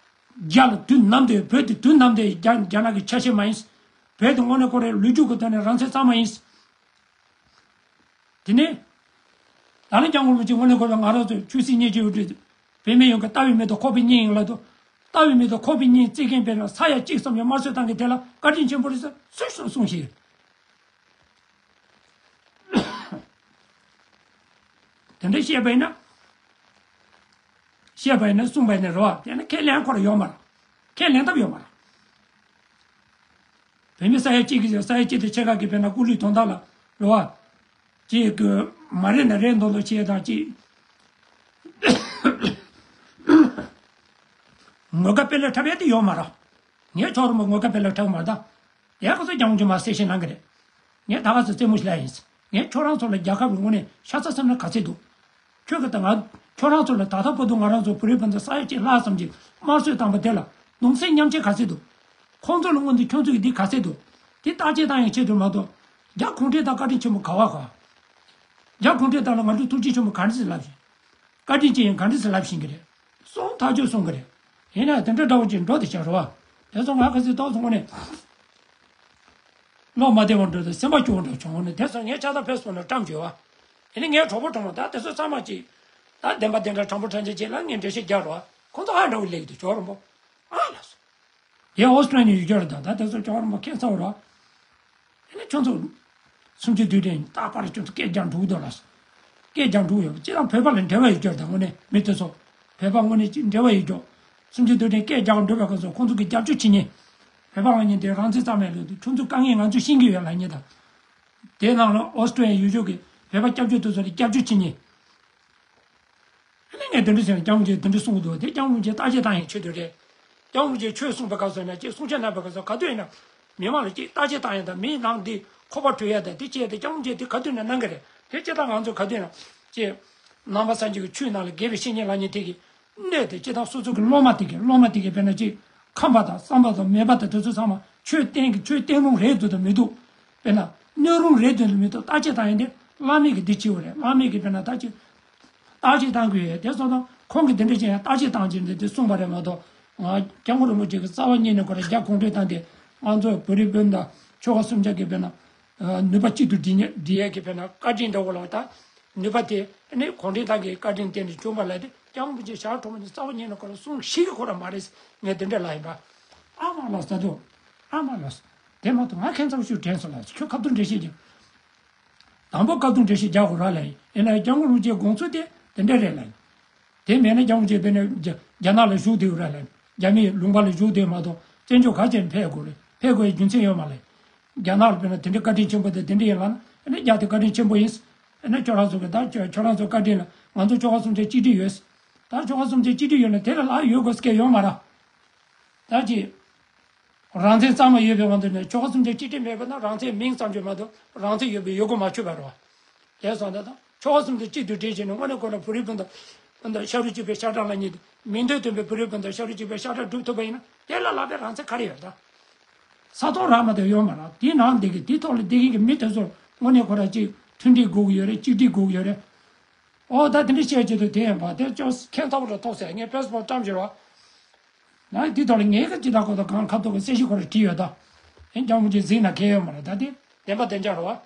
རྒྱ་ལ་དུས་ནམ་དུ་བོད་དེ་དུས་ནམ་དུ་རྒྱ་རྒྱ་ནག་གི་ཆ་ཤས་མ་ཡིན། བོད་དེ་དངོས་གནས་ཁོ་རའི་ལོ་རྒྱུས་ཀྱི་ཐོག་ནས་རང་བཙན་གཙང་མ་ཡིན། དེ་ནས། ད་ནི་སྐྱབས་མགོན་རིན་པོ་ཆེ་དངོས་གནས་ཁོ་ལ་ང་རང་ཚོའི་ཆོས་སྲིད་གཉིས་ཀྱི་ཡོད་དུས། བོད་མི་ཡོངས་ཀྱི་ལྟ་བའི་མིག་ཏུ་ཁོག་པའི་གཉེན་ཡིན་ལབ་འདུག་ལྟ་བའི་མིག་ཏུ་ཁོག་པའི་གཉེན་བརྩི་མཁན་དཔེར་ན་ས་ཡ་གཅིག་ཙམ་གྱིས་དམར་གསོད་བཏང་མཁན་དེ་ལ་བཀའ་དྲིན་ཆེན་པོ་རེད་ཟེར་སུས་སུས་གསུངས་ཤིག་དེ་འདྲ་བཤད་པ་ཡིན་ན། བཤད་པ་ཡིན་ན་གསུངས་པ་ཡིན་ན་རེད་བ། དེ་ནི་ཁས་ལེན་ཁོ་ར་ཡོད་མ་རེད། ཁས་ལེན་ཐབས་ཡོད་མ་རེད། བོད་མི་ས་ཡ་གཅིག་གི་ས་ཡ་གཅིག་དེ་ཕྱེད་ཀ་གི་དཔེར་ན་སྐུ་ལུས་དོན་དག་ལ་རེད་བ། གཅིག་གི་མ་རེད་ན་རེད་མདོག་མདོག་བྱས་དང་གཅིག་ངོ་དགའ་དཔེ་ལ་འཁྲབ་ཡ་དེ་ཡོད་མ་རེད། ངས་ཁྱོད་རང་མ་ངོ་དགའ་དཔེ་ལ་འཁྲབ་མ་རེད་ད། ཡ་ཁ་སང་སྐྱབས་མགོན་ཆེན་མ་གསལ་བཤད་གནང་གི་རེད། ངས་ད་ག་ཚོད་རྩེད་མོ་ཞིག་ལ་ཡིན། ངས་ཁྱོད་རང་ཚོ་ལ་རྒྱལ་ཁབ་ཀྱི་ངོས་ནས་ཤ་ཚ་སེམས་ན་ག་ཚད་འདུག་ཁྱོད་ཀྱི་ད་ང་ཁྱོད་རང་ཚོ་ལ་ད་ལྟ་བར་དུ་ང་རང་ཚོ་བོད་རིགས་སྤུན་ཟླ་ས་ཡ་གཅིག་ལྷག་ཙམ་གྱིས་དམར་གསོད་བཏང་པ་དེ་ལ་གདུང་སེམས་མཉམ་སྐྱེད་ག་ཚད་འདུག་ཁོང་ཚོ་ལ་དངོས་འདི་ཁྱོད་ཚོ་གི་འདི་ག་ཚད་འདུག་དེ་བརྟག་དཔྱད་བཏང་ཡང་ཆེད་དུ་མ་གཏོགས་རྒྱ་གུང་ཁྲན་ཏང་བཀའ་དྲིན་ཆེན་པོ་ག་བ་ག་རྒྱ་གུང་ཁྲན་ཏང་ལ་ང་ཚོས་ཐུགས་རྗེ་ཆེན་པོ་ག་འདྲ་ཞིག་ལབ་བཞིན། བཀའ་དྲིན་ཅན་ཡང་ག་འདྲ་ཞིག་ལབ་བཞིན་གི་རེད། གསུང་ཐག་ཆོད་གསུང་གི་རེད། ཡིན་ནའང་དེ་འདྲ་འདྲ་བོ་ཅིག་འགྲོ་དེ་བྱ་རོགས། དེ་ཚོ་ང་ག་ཚོད་ཏོག་ཙམ་ངོ་ནས། བློ་མ་བདེ་བ་འགྲོ་དུས་སེམས་པ་སྐྱོ་བོ་འགྲོ་བྱུང་ནས་དེ་ཚོ་ངས་ཆ་ཚང་ཕེབས་སོང་ན་བཀྲམ་བྱོས་བ། ཡིན་ནའི་ངའི་གྲོགས་པོ་གྲོགས་མོ་ད་དེ་ཚོ་ཚང་མ་ཅིག་ད་བདེན་པ་བདེན་འདྲ་དྲང་པོ་དྲང་བཞག་ཅིག་ལ་ངས་འགྲེལ་བཤད་རྒྱག་རོགས། ཁོང་ཚོ་ཨ་འདྲ་བོ་ལེགས་དུ་ཇོ་རིན་པོ། ཨ་ལགས་སོ། དེ་ཨོ་སི་ཀྲི་ཡ་ནས་ཡོད་རྒྱུ་རེད་ད། ད་དེ་ཚོ་ཇོ་རིན་པོ་ཁྱད་མཚར་བོ་རེད། ཨ་ནི་ཁྱོད་ཚོ། སུམ་ཅུ་དུས་དྲན་རྟག་པར་ཁྱོད་ཚོ་སྐད་རྒྱག་འགྲོ་གི་འདུག་ལགས། སྐད་རྒྱག་འགྲོ་གི་ཡོད་པ་སྤྱིར་བཏང་བོད་པ་ལ་འབྲེལ་བ་ཡོད་རྒྱུ་རེད་ད། དངོས་གནས་མི་དེ་ཚོ། བོད་པ་དངོས་གནས་ཅིག་འབྲེལ་བ་ཡོད་རྒྱུ། སུམ་ཅུ་དུས་དྲན་སྐད་རྒྱག་འགྲོ་བའི་སྐབས་སུ་ཁོང་ཚོ་གི་རྒྱབ་སྐྱོར་བྱེད་མཁན། བོད་པ་ལ་ཉིན་དེ་རང་བཙན་གཙང་མའི་ལུགས་དེ་ཁྱོད་ཚོ་དཀའ་ངལ་ང་ཚོས་ཤེས་ཀྱི་ཡོད་ལབ་མཁན་དང་། དེའི་ནང་ལ་ཨོ་སི་ཀྲི་ཡ་ཡོད་ཆོག་གི་བོད་པ་སྐྱབས་བཅོལ་དེ་ཚོ་ལ་སྐྱབས་བཅོལ་བྱེད་མཁན། ཨ་ནི་ངས་དེ་འདྲ་ཟེར་ན་སྐྱབས་མགོན་མཆོག་དེ་འདྲ་གསུང་གི་འདུག་དེ་སྐྱབས་མགོན་མཆོག་བརྟག་དཔྱད་བཏང་ཡང་ཆོས་དེ་རེད། སྐྱབས་མགོན་མཆོག་ཆོས་གསུངས་པའི་སྐབས་སུ་ན་ཅིག་གསུང་ཆོས་གནང་པའི་སྐབས་སུ་ག་དུས་ཡིན་ན། མི་མང་ལ་ཅིག་བརྟག་དཔྱད་བཏང་ཡ་དང་མིའི་ནང་འདི་ཁོག་པ་བྲོས་ཡ་དང་དེ་བྱས་ཏེ་སྐྱབས་མགོན་མཆོག་དེ་ག་དུས་ན་གནང་གི་རེད། དེ་སྤྱིར་བཏང་ང་ཚོ་ག་དུས་ན་ཅིག་ནང་པ་སངས་རྒྱས་ཀྱི་ཆོས་ནང་ལ་དགེ་བའི་བཤེས་གཉེན་ལབ་མཁན་དེ་གི་གནས་དེ་སྤྱིར་བཏང་སོ་སོ་གི་སློབ་མ་དེ་གི་སློབ་མ་དེ་གི་དཔེར་ན་ཅིག་ཁམས་པ་དང་བསམ་པ་དང་མོས་པ་དང་དེ་ཚོ་ཚང་མ་ཆོས་བསྟན་གི་ཆོས་བསྟན་རུང་རེད་འདུག་དང་མི་འདུག་དཔེར་ན་གནས་རུང་རེད་འདུག་དང་མི་འདུག་བརྟག་དཔྱད་བཏང་ཡ་དེ་བླ་མེད་ཀྱི་འདི་བྱེད་དགོས་རེད། བླ་མེད་ཀྱི་དཔེར་ན་བརྟག་དཔྱད། བརྟག་དཔྱད་བཏང་དགོས་ཡོད་དེ་སོང་ཙང་ཁོང་གིས་དེ་འདྲ་བྱས་ཡང་བརྟག་དཔྱད་བཏང་བྱས་འདི་དེ་གསུངས་པ་རེད་མ་གཏོགས། ང་སྐྱབས་མགོན་རིན་པོ་ཆེ་གིས་རྩ་བ་ཉིད་ནས་ཁོ་རང་རྒྱ་གུང་ཁྲན་ཏང་དེ་ང་ཚོ་བོད་རིགས་སྤུན་ཟླ་ཆོལ་ཁ་གསུམ་ཆ་གི་དཔེར་ན། ནུས་པ་གཅིག་ཏུ་སྒྲིལ་ནས་སྒྲིལ་ཡས་ཀྱི་དཔེར་ན་བཀའ་དྲིན་འདྲ་བོ་ལ་ད། ནུས་པ་དེ་ནི་གུང་ཁྲན་ཏང་གི་བཀའ་དྲིན་བརྟེན་ནས་བྱུང་བ་ལ་དེ་སྐྱབས་མགོན་རིན་པོ་ཆེ་ཞབས་དྲུང་པ་ནི་རྩ་བ་ཉིད་ནས་ཁོ་རང་གསུང་ཤེས་ཀྱི་ཁོ་རང་མ་རེད། ངས་དེ་འདྲ་ལབ་ཡིན་པ། ཨ་མ་ལགས་ས་དོ། ཨ་མ་ལགས། དེ་མ་གཏོགས་ང་ཁྱད་མཚར་ཤོས་དྲན་སོང་ལགས། ཁྱོད་ཁ་ཐུག་འགྲེལ་བཤད་རྒྱག་དང་པོ་བཀའ་བསྡུར་འགྲེལ་བཤད་རྒྱག་དགོས་ར་ལབ་ཡིན། ཡིན་ན་སྐྱབས་མགོན་རིན་པོ་ཆེའི་དགོངས་ཚུལ་དེ་དེ་འདྲ་རེད་ལབ་ཡིན། དེ་མེད་ན་སྐྱབས་མགོན་རིན་པོ་ཆེ་དཔེར་ན་རྒྱ་རྒྱ་ནག་ལ་བཞུགས་བསྡད་ཡོད་ར་ལབ་ཡིན། རྒྱ་མིའི་ལུང་པ་ལ་བཞུགས་བསྡད་མ་གཏོགས་བཙན་བྱོལ་ག་ཅན་ཕེབས་དགོས་རེད། ཕེབས་དགོས་ཡའི་རྒྱུ་མཚན་ཡོད་མ་ལབ་ཡིན། རྒྱ་ནག་ལ་དཔེར་ན་དེ་འདྲའི་བཀའ་དྲིན་ཆེན་པོ་དེ་དེ་འདྲ་ཡིན་ལབ་ན་ཨ་ནི་རྒྱ་དེ་བཀའ་དྲིན་ཆེན་པོ་ཡིན། ཨ་ནི་ཁྱོད་རང་ཚོ་གི་ད་ཁྱོད་ཁྱོད་རང་ཚོ་བཀའ་དྲིན་ལ་ང་ཚོ་ཆོལ་ཁ་གསུམ་ཆ་གཅིག་སྒྲིལ་ཡོད། ད་ཆོལ་ཁ་གསུམ་ཆ་གཅིག་སྒྲིལ་ཡོད་ན་དེ་ལ་ལ་ཡོད་དགོས་སྐད་ཡོད་མ་རེད། ད་ཅི། རང་བཙན་གཙང་མ་ཡོད་པའི་དབང་དུ་ནས་ཆོལ་ཁ་གསུམ་ཆ་གཅིག་སྒྲིལ་མེད་པ་ན་རང་བཙན་མིང་ཙམ་གྱིས་མ་གཏོགས་རང་བཙན་ཡོད་པའི་ཡོད་དགུ་མ་ཆོད་པ་རེད་བ། དེ་སོང་ད་དང་ཆོལ་ཁ་གསུམ་ཆ་གཅིག་ཏུ་སྒྲིལ་བྱས་ནས་དངོས་གནས་ཁོ་ན་བོད་རིགས་སྤུན་ཟླ་སྤུན་ཟླ་ཤ་རུས་གཅིག་པའི་ཤ་ཁྲག་ལ་ཉིད་མིང་དོན་མཐུན་པའི་བོད་རིགས་སྤུན་ཟླ་ཤ་རུས་གཅིག་པའི་ཤ་ཁྲག་སྒྲུབ་ཐུབ་པ་ཡིན་ན་དེ་ལ་ལྷག་པའི་རང་བཙན་ག་རེ་ཡོད་ད། ས་སྟོང་རག་མ་དེ་ཡོད་མ་རེད། དེའི་ནང་བསྡད་ཀྱི་དེའི་ཐོག་ལ་བསྡད་ཀྱི་མི་དེ་ཚོར་དངོས་གནས་ཁོ་ར་གཅིག་མཐུན་སྒྲིལ་དགོས་ཀྱི་ཡོད་རེད། གཅིག་སྒྲིལ་དགོས་ཀྱི་ཡོད་རེད། ཨོ་ད་དེ་འདྲ་བཤད་བྱེད་དུ་དེ་ཡིན་པ་དེ་ཅོ་ཁྱད་མཚར་པོ་འདྲ་ཐོག་ཟེར་ངས་ཕེ་སི་བུག་བཀྲམ་བྱེད་རོགས། ང་འདི་ཐོག་ལ་ངའི་ཁ་ཅི་ད་གོ་ད་གང་ཁ་ཐོག་གི་གསལ་བཤད་ཁོ་ར་བྲིས་ཡོད་ད། ཨེ་སྐྱབས་མགོན་རིན་པོ་ཆེ་གཟིགས་ན་ཁྱད་ཡོད་མ་རེད་ད་དེ་བདེན་པ་བདེན་འཇགས་རོགས།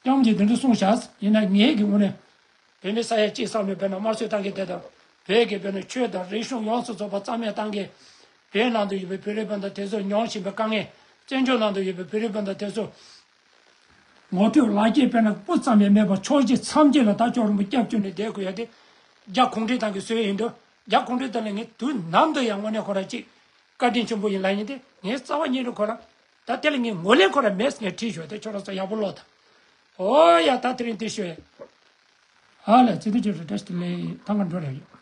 སྐྱབས་མགོན་རིན་པོ་ཆེ་དེ་འདྲ་གསུངས་བཞག་ཡིན་ན་ངའི་གི་ངོས་ནས། བོད་མི་ས་ཡ་གཅིག་ཙམ་ལ་དཔེར་ན་དམར་གསོད་བཏང་མཁན་དེ་དང་། བོད་ཀྱི་དཔེར་ན་ཆོས་དང་རིག་གཞུང་ཡོངས་སུ་རྫོགས་པ་རྩ་མེད་བཏང་མཁན། བོད་ནང་དུ་ཡོད་པའི་བོད་རིགས་སྤུན་ཟླ་དེ་ཚོས་མྱོང་བཞིན་པའི་དཀའ་ངལ། བཙན་བྱོལ་ནང་དུ་ཡོད་པའི་བོད་རིགས་སྤུན་ཟླ་དེ་ཚོ། ངོ་སྤྲོད་ལག་འཁྱེར་དཔེར་ན་སྤུ་ཙམ་ཡང་མེད་པར་ཕྱོགས་གཅིག་མཚམས་གཅིག་ལ་ད་ཅོག་རིན་པོ་སྐྱབས་བཅོལ་ནས་བསྡད་དགོས་ཡ་དེ། རྒྱ་གུང་ཁྲན་ཏང་གིས་བཟོས་ཡིན་འདུག་རྒྱ་གུང་ཁྲན་ཏང་ལ་ངས་དུས་ནམ་དུ་ཡང་དངོས་གནས་ཁོ་རང་གཅིག་བཀའ་དྲིན་ཆེན་པོ་ཡིན་ལབ་ཡིན་ཏེ་ངས་རྩ་བ་ཉིད་ནས་ཁོ་རང་། ད་དེ་ལ་ངས་ངོས་ལེན་ཁོ་རང་མེད་ངས་བྲིས་ཞོག་དེ་ཁྱོད་རང་ཚོ་ཡག་པོ་ཀློག་དང་། ཨོ་ཡ་ད་དེ་རིང་དེ་ཤོད། ཨ་ལས་ཚེ་འདི་ཆོས་རེ་བཀྲ་ཤིས་བདེ་ལེགས། ཐང་ག་འགྲོ་རེ་ཡོད།